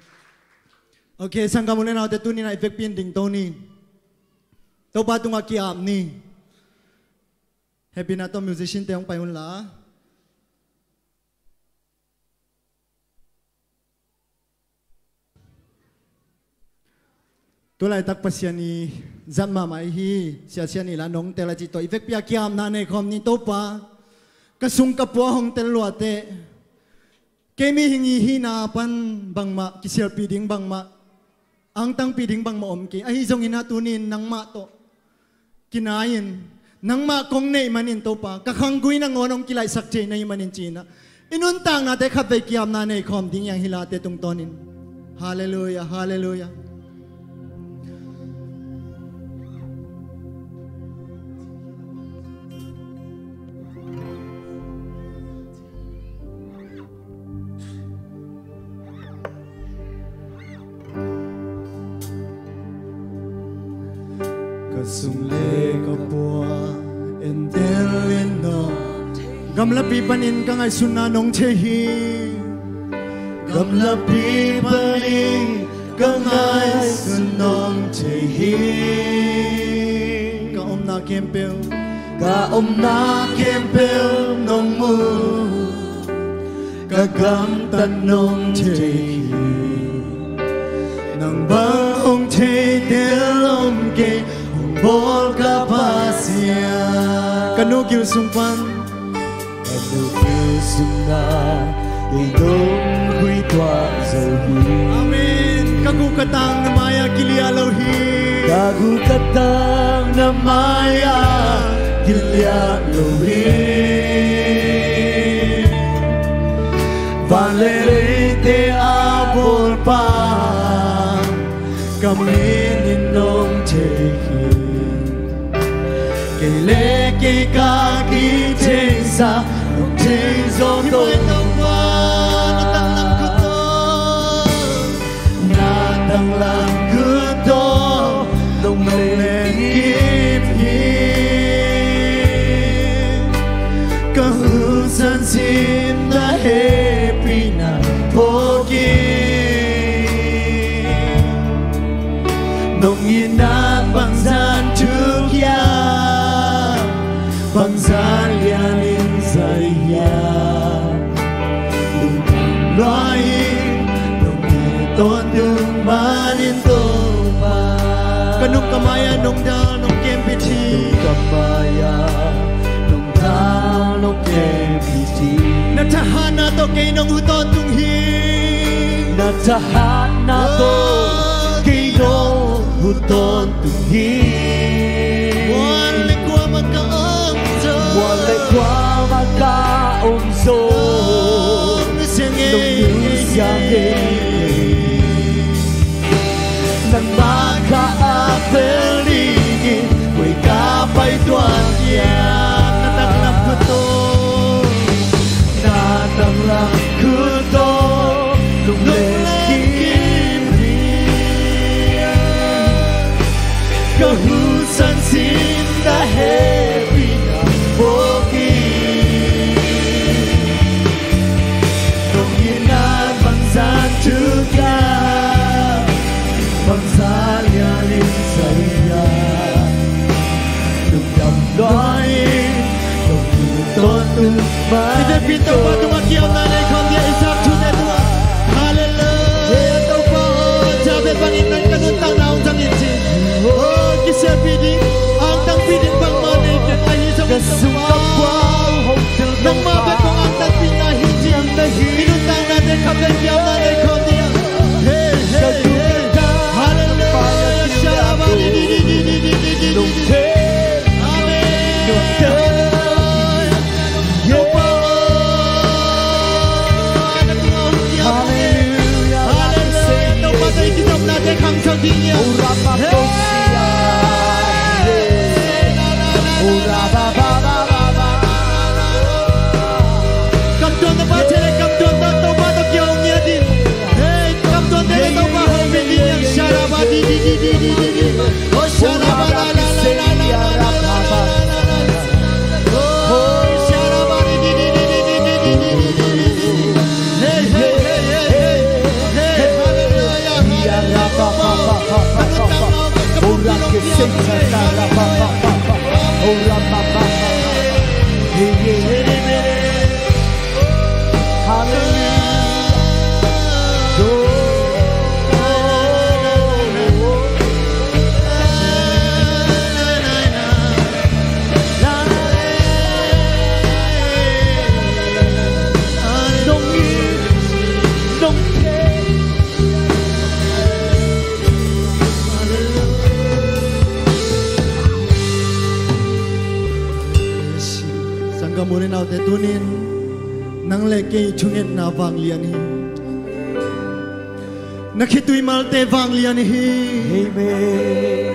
Ok, sanggam u le naute, tuninah i vekpi in dingto ni. Topa tungah ki-ap ni. Hehpihna tawh musician te hong pai un la. Tulaitak Pasian i zat mahmah i hi, siasia ni la nong tel a cih tawh i vekpi a ki-apna nei khawm ni. Topa, ka sung ka pua hong tel luateh. Kei mihing i hihna pan bangmah kisialpih ding bangmah, angtangpih ding bangmah om kei. Ahi zonginah tunin nangmah tawh kinai-in, nangmah kong neih manin Topa, ka khanggui nangawn hong kilaihsak thei na hih manin ci-inah i nuntaknate khatvei ki-apna nei khawm ding hi hang hih late tungtawnin. Halleluiah, halleluiah. Sung le ka pua entel in aw. Gamlapi panin ka ngaihsutna nong thei hi. Gamlapi panin ka ngaihsut nong thei hi. Ka omna khempeuh, ka omna khempeuh nong mu. Ka gamtat nong thei hi. Nang bang hong thei tel om kei, hong bawl ka Pasian. Ka nu gil sung pan, ka nu gil sungah kei dong khui tuah zo hi. Amen. Ka guh ka tang na mai-ah kiliah lo hi. Ka guh ka tang na mai-ah kiliah lo hi. Van le leite a bawlpa ka min in nong thei hi. Kei le kei ka kitheisa nong thei zo tawh. Na tanglam khut tawh nong len kim hi. Ka husan sin na hehpihna phawk hi. Nong itna bangzah thuk hiam, bangzah lianin zai hiam. Lungdam lua ing, nong it tawntung manin Topa. Ka nung ka mai-ah nong dal nong kempih hi. Ka nung ka mai-ah nong dal nong kempih hi. Na thahatna tawh kei nong huh tawntung hi. Na thahatna tawh kei nong huh tawntung hi. Mual le kuamah ka om zong, mual le kuamah ka om zong, nong nusia ngei, nong nusia ngei. Nangmah kha a pel dingin koi ka pai tuan hiam. Na tanglam khut tawh, na tanglam khut tawh nong len kim hi. Ka husan sin na hehpihna phawk hi. Nong itna bangzah thuk hiam, bangzah lianin zai hiam. Lungdam lua ing, nong it tawntung manin Topa. Topa tungah ki-apna nei khawm ding, Isaac thute tungah. Halleluiah. Topa aw, Jabez bangin nang ka nuntakna hong zang in ci. Oh, kisialpih ding, angtanpih ding bangmah nei kei, ahi zongin ka sung ka pua hong thil nangmah bek kong angtanpihna hi ci. I nuntaknate kham ding, ki-apna nei khawm ding. Hey, hey, hey. Halleluiah. Shalabah, di, di, di. Amen. Halleluiah. Halleluiah. Topa tawh i kizopnate khangsak ding hi. Kamtuang na pa thei le kamtuang tawh Topa tawh kihong ngiat in. Hey, kamtuangte le Topa hong pia ding hi. Shalabah, di, di, di. Oh, shalabah, la, la, la. Sanggam u le naute, tunin nang le kei thungetna vanglian hi. Na khitui malte vanglian hi. Amen.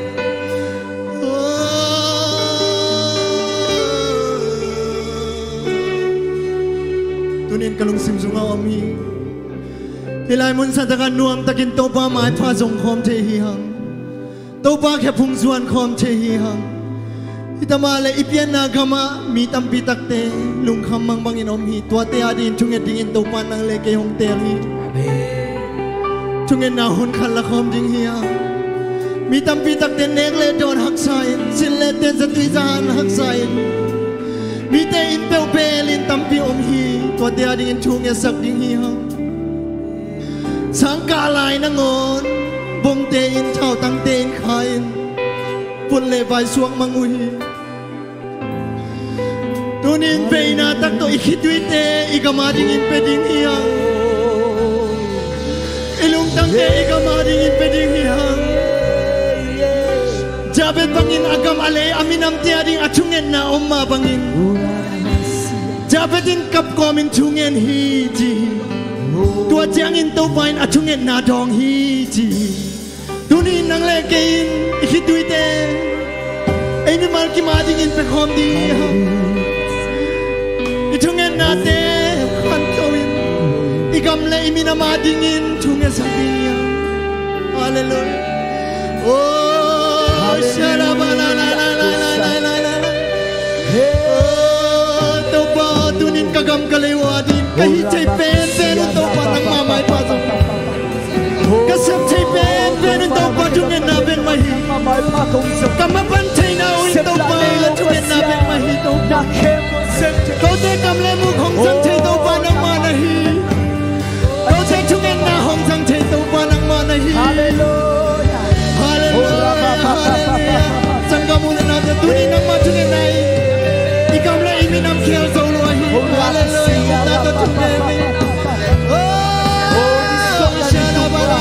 Tunin ka lungsim sungah om hi. Hih lai mun santakah nuamtakin Topa maipha zong khawm thei hi hang. Topa khe phung zuan khawm thei hi hang. Hita mah le i pianna gamah mi tampi takte lungkham mangbangin om hi. Tuate adingin thunget dingin Topa nang le kei hong teel hi. Amen. Thungetna hun khat la khawm ding hi hang. Mi tampi takte nek le dawn haksa in, sin le ten zatui zahan haksa in, mite inn peuh belin tampi om hi. Tuate adingin thu ngetsak ding hi hang. Sangkah lai nangawn bongte in, thautangte in kha in, put le vai suak mang uh hi. Tunin veina tak tawh i khituite i gam adingin pia ding hi hang. I lungtangte i gam adingin pia ding hi hang. Jabez bangin a gam a lei a minamte ading a thungetna om mah bangin Jabez in kap kawmin thungen hi ci hi. Tua ciangin Topa in a thungetna dawng hi ci hi. Tunin nang le kei in i khituite ei mimal kim adingin pia khawm ding hi hang. I thungetnate khanto in i gam le i minam adingin thungetsak ding hi hang. Halleluiah. Oh, shalabala. Oh, Topa, tunin ka gam ka lei uh ading ka hih thei penpen un Topa nangmah maipha zong, ka sep thei penpen un Topa thungetna bek mah hi. Ka mapan theihna uh in Topa thungetna bek mah hi Topa. Kote kam le muk hong zang thei Topa nangmah na hi. Kote thungetna hong zang thei Topa nangmah na hi. Halleluiah. Halleluiah. Halleluiah. Sanggam u le naute, tuni nangmah thungetna in i gam le i minam khel zo lua hi. Halleluiah. Nangmah thungetna in. Oh, shalabala.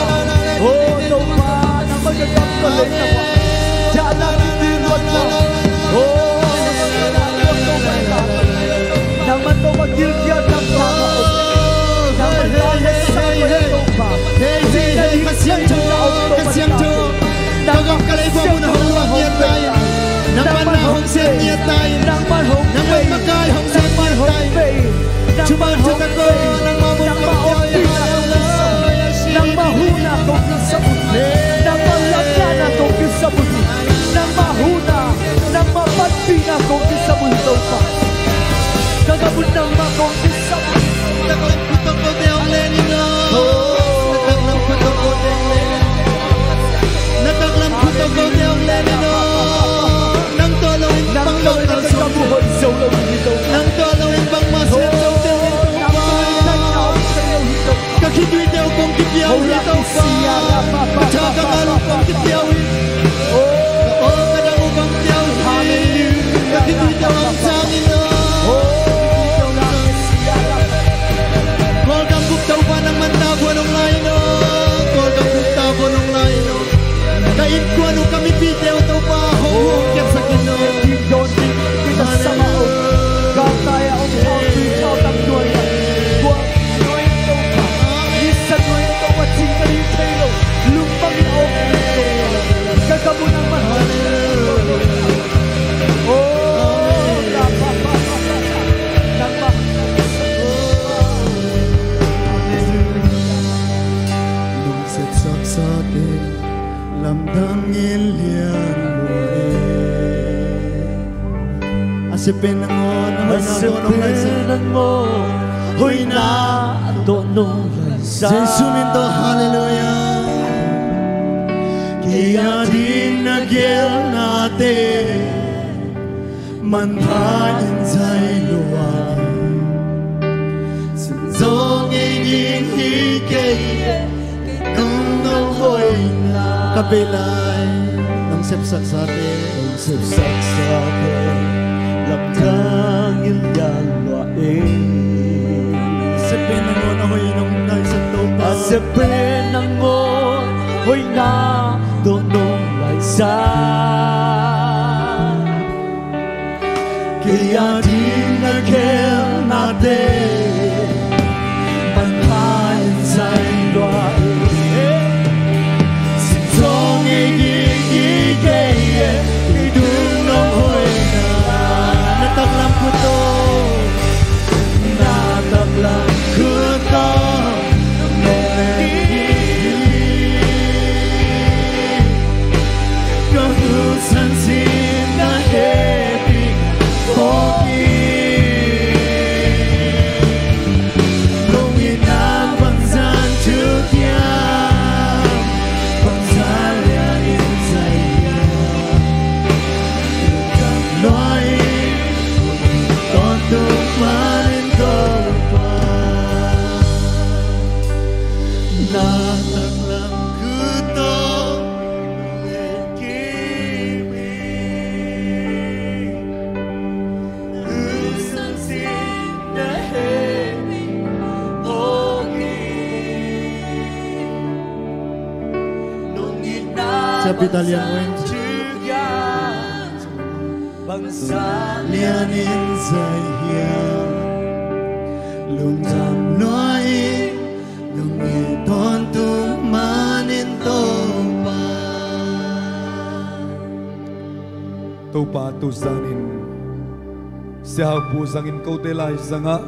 Oh, Topa, nangmah ka gam ka lei tawh, nangmah tawh ka gilkial taktak a om. Nangmah tawh ka lei tawh, Topa. Ka gam ka lei bang mun hong luah ngiat ta in. Nangmah na hong sem ngiat ta in. Nangmah hong pei. Nangmah makai hong sem ngiat ta in. Nangmah hong pei. Nangmah hong pei. Nangmah hun a kong kisam uh hi. Nangmah lamna na kong kisam uh hi. Nangmah hun a, nangmah panpihna kong kisam uh hi Topa. Ka gam un nangmah kong kisam uh hi. Taklam khut tawh kote hong len in aw. Na taklam khut tawh kote hong len in. Na taklam khut tawh kote hong len in aw. Nang tawh lo in bang lo kalsuan hi. Nang tawh lo in bangmah sem zo deuh hi Topa. Ka khituite uh kong kipia uh hi Topa. Ka tha ka ngal uh kong kipia uh hi. Oh, ka dang uh kong pia uh hi. Ka khituite uh hong sang in aw. Kawlgam bup Topa nangman tavuan hong la in aw. Kawlgam bup tavuan hong la in aw. Ka innkuan uh ka mipite uh Topa hong, hong kepsak in aw. Hallelujah. Lungset saksate lamdang in lian lua e. A sep pen nangawn, a sep pen nangawn hoihna tawh nong laisak. Jesu min tawh, hallelujah. Kei ading na gelnate manpha in zai lua in. Sim zaw ngei ding hi kei e, kei tung nong hoihna. Ka bei lai, nong sepsak sate, nong sepsak sate lamdang in lian lua e. A sep pen nangawn a hoih nong laisak Topa. A sep pen nangawn hoihna tawh nong laisak. Kei ading na gelnate manpha in zai lua e. Sim zaw ngei ding hi kei e, kei tung nong hoihna. Na taklam khut tawh, na taklam khut tawh nong len hi. Na tanglam khut tawh len kim hi. Siapi talian weng. Bangzah lianin zai hiam, lungdam lua in, nong it tawntung manin Topa. Topa, tu zanin Sia Hau Pu zangin kote lai zangah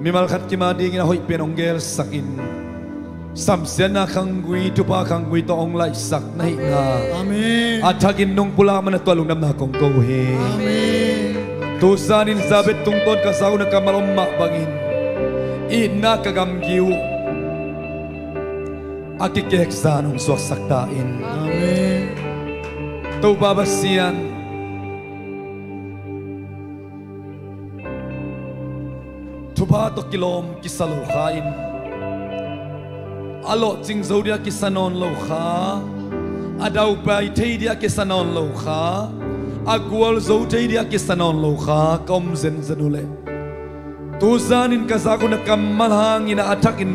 mimal khat kim a dingin a hoih pen hong gelsakin, samsiatna khanggui, thupha khanggui tawh hong laihsak na hihna, Amen, a thakin nong pulak man a tua lungdamna kong ko hi. Amen. Tu zanin Jabez tungtawn ka zak un a kammal om mah bangin, itna ka gamgi uh a kikek zan hong suaksak ta in. Amen. Topa Pasian, thupha tawh kilawm kisa lo kha in, a lawhcing zo dia kisa nawn lo kha, a daupai thei dia kisa nawn lo kha, a gualzo thei dia kisa nawn lo kha ka om zenzen uh leh, tu zanin ka zak un a kammal hangin a thakin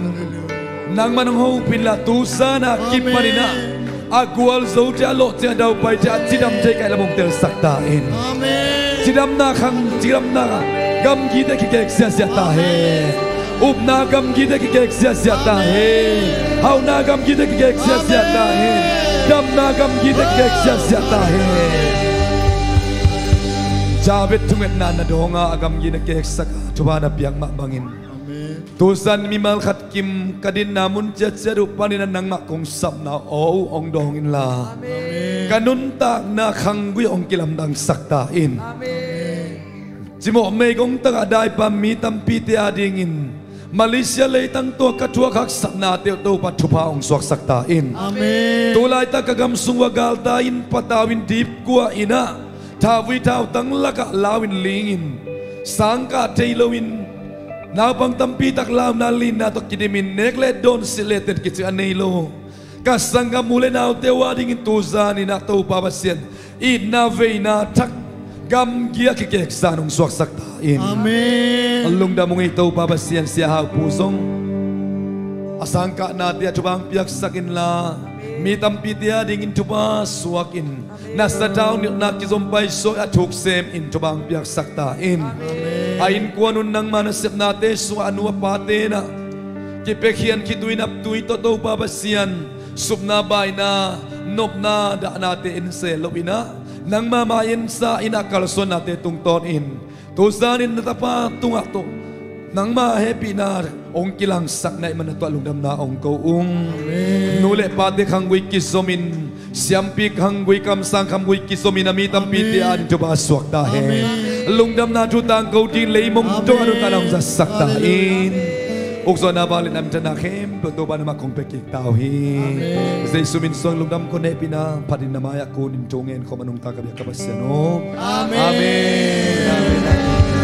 nangman hong hopih inla, tu zana kipanin ah, Amen, a gualzote, a lawhcing, a daupaite a cidam thei ka hih lam hong telsak ta in. Amen. Cidamna khang, cidamna gamgite kikek ziahziah ta hen. Upna gamgite kikek ziahziah ta hen. Hauhna gamgite kikek ziahziah ta hen. Damna gamgite kikek ziahziah ta hen. Jabez thungetna na dawnga a gamgi na keksak a, thupha na piak mah bangin, Amen, tu zan mimal khat kim ka dinna mun ciatciat uh panin a nangmah kong sapna aw uh hong dawng inla, Amen, ka nuntakna khanggui hong kilamdangsak ta in. Amen. Cimawh meigong takah daipa mi tampite a dingin Malaysia leitang tua ka thuak haksatnate uh Topa thupha hong suaksak ta in. Amen. Tulaitak ka gamsung uh a galtai in, patau in, dipkua in ah, thauvui thautang lakah lau in, ling in, sangkah thei loin, naupang tampi tak launa linna tawh kidimin, nek le dawn, silh le ten kicing a nei lo ka sanggam u le naute uh a dingin tu zanin ah Topa Pasian, itna veina thak gamgi a kikek zan hong suaksak ta in. Amen. Lungdam ung ei Topa Pasian, Sia Hau Pu zong a sangkahnate ah thupha hong piaksak inla, mi tampite a dingin thupha suak in, na sathau nilhna kizom paisuak a thuk sem in thupha hong piaksak ta in. Amen. A innkuan un nangma nasepnate sungah a nu a pate in ah kipiakhian khitui naptui tawh Topa Pasian, supna baina, nopna dahnate en se loin ah, nangma mai-en sa in ah kalsuannate tungtawnin tu zanin na tapa tungah tawh nangma hehpihna hong kilangsak na hih man a tua lungdamna hong ko ung. Amen. Nu le pate khanggui kizomin, siampi khanggui, kamsang khanggui kizomin a mi tampite, Amen, a ding thupha suak ta hen. Amen. Lungdamna thu tangko ding leimong, Amen, tawh a nuntakna hong zatsak ta in. Hallelujah. Ukzawhna, vangliatna, minthanna khempeuh Topa nangmah kong pia kik ta uh hi. Amen. Jesu min suang lungdam kong hehpihna phatin na mai-ah kunin thu ngen khawm a nungta ka biak ka Pasian aw. Amen. Amen. Amen.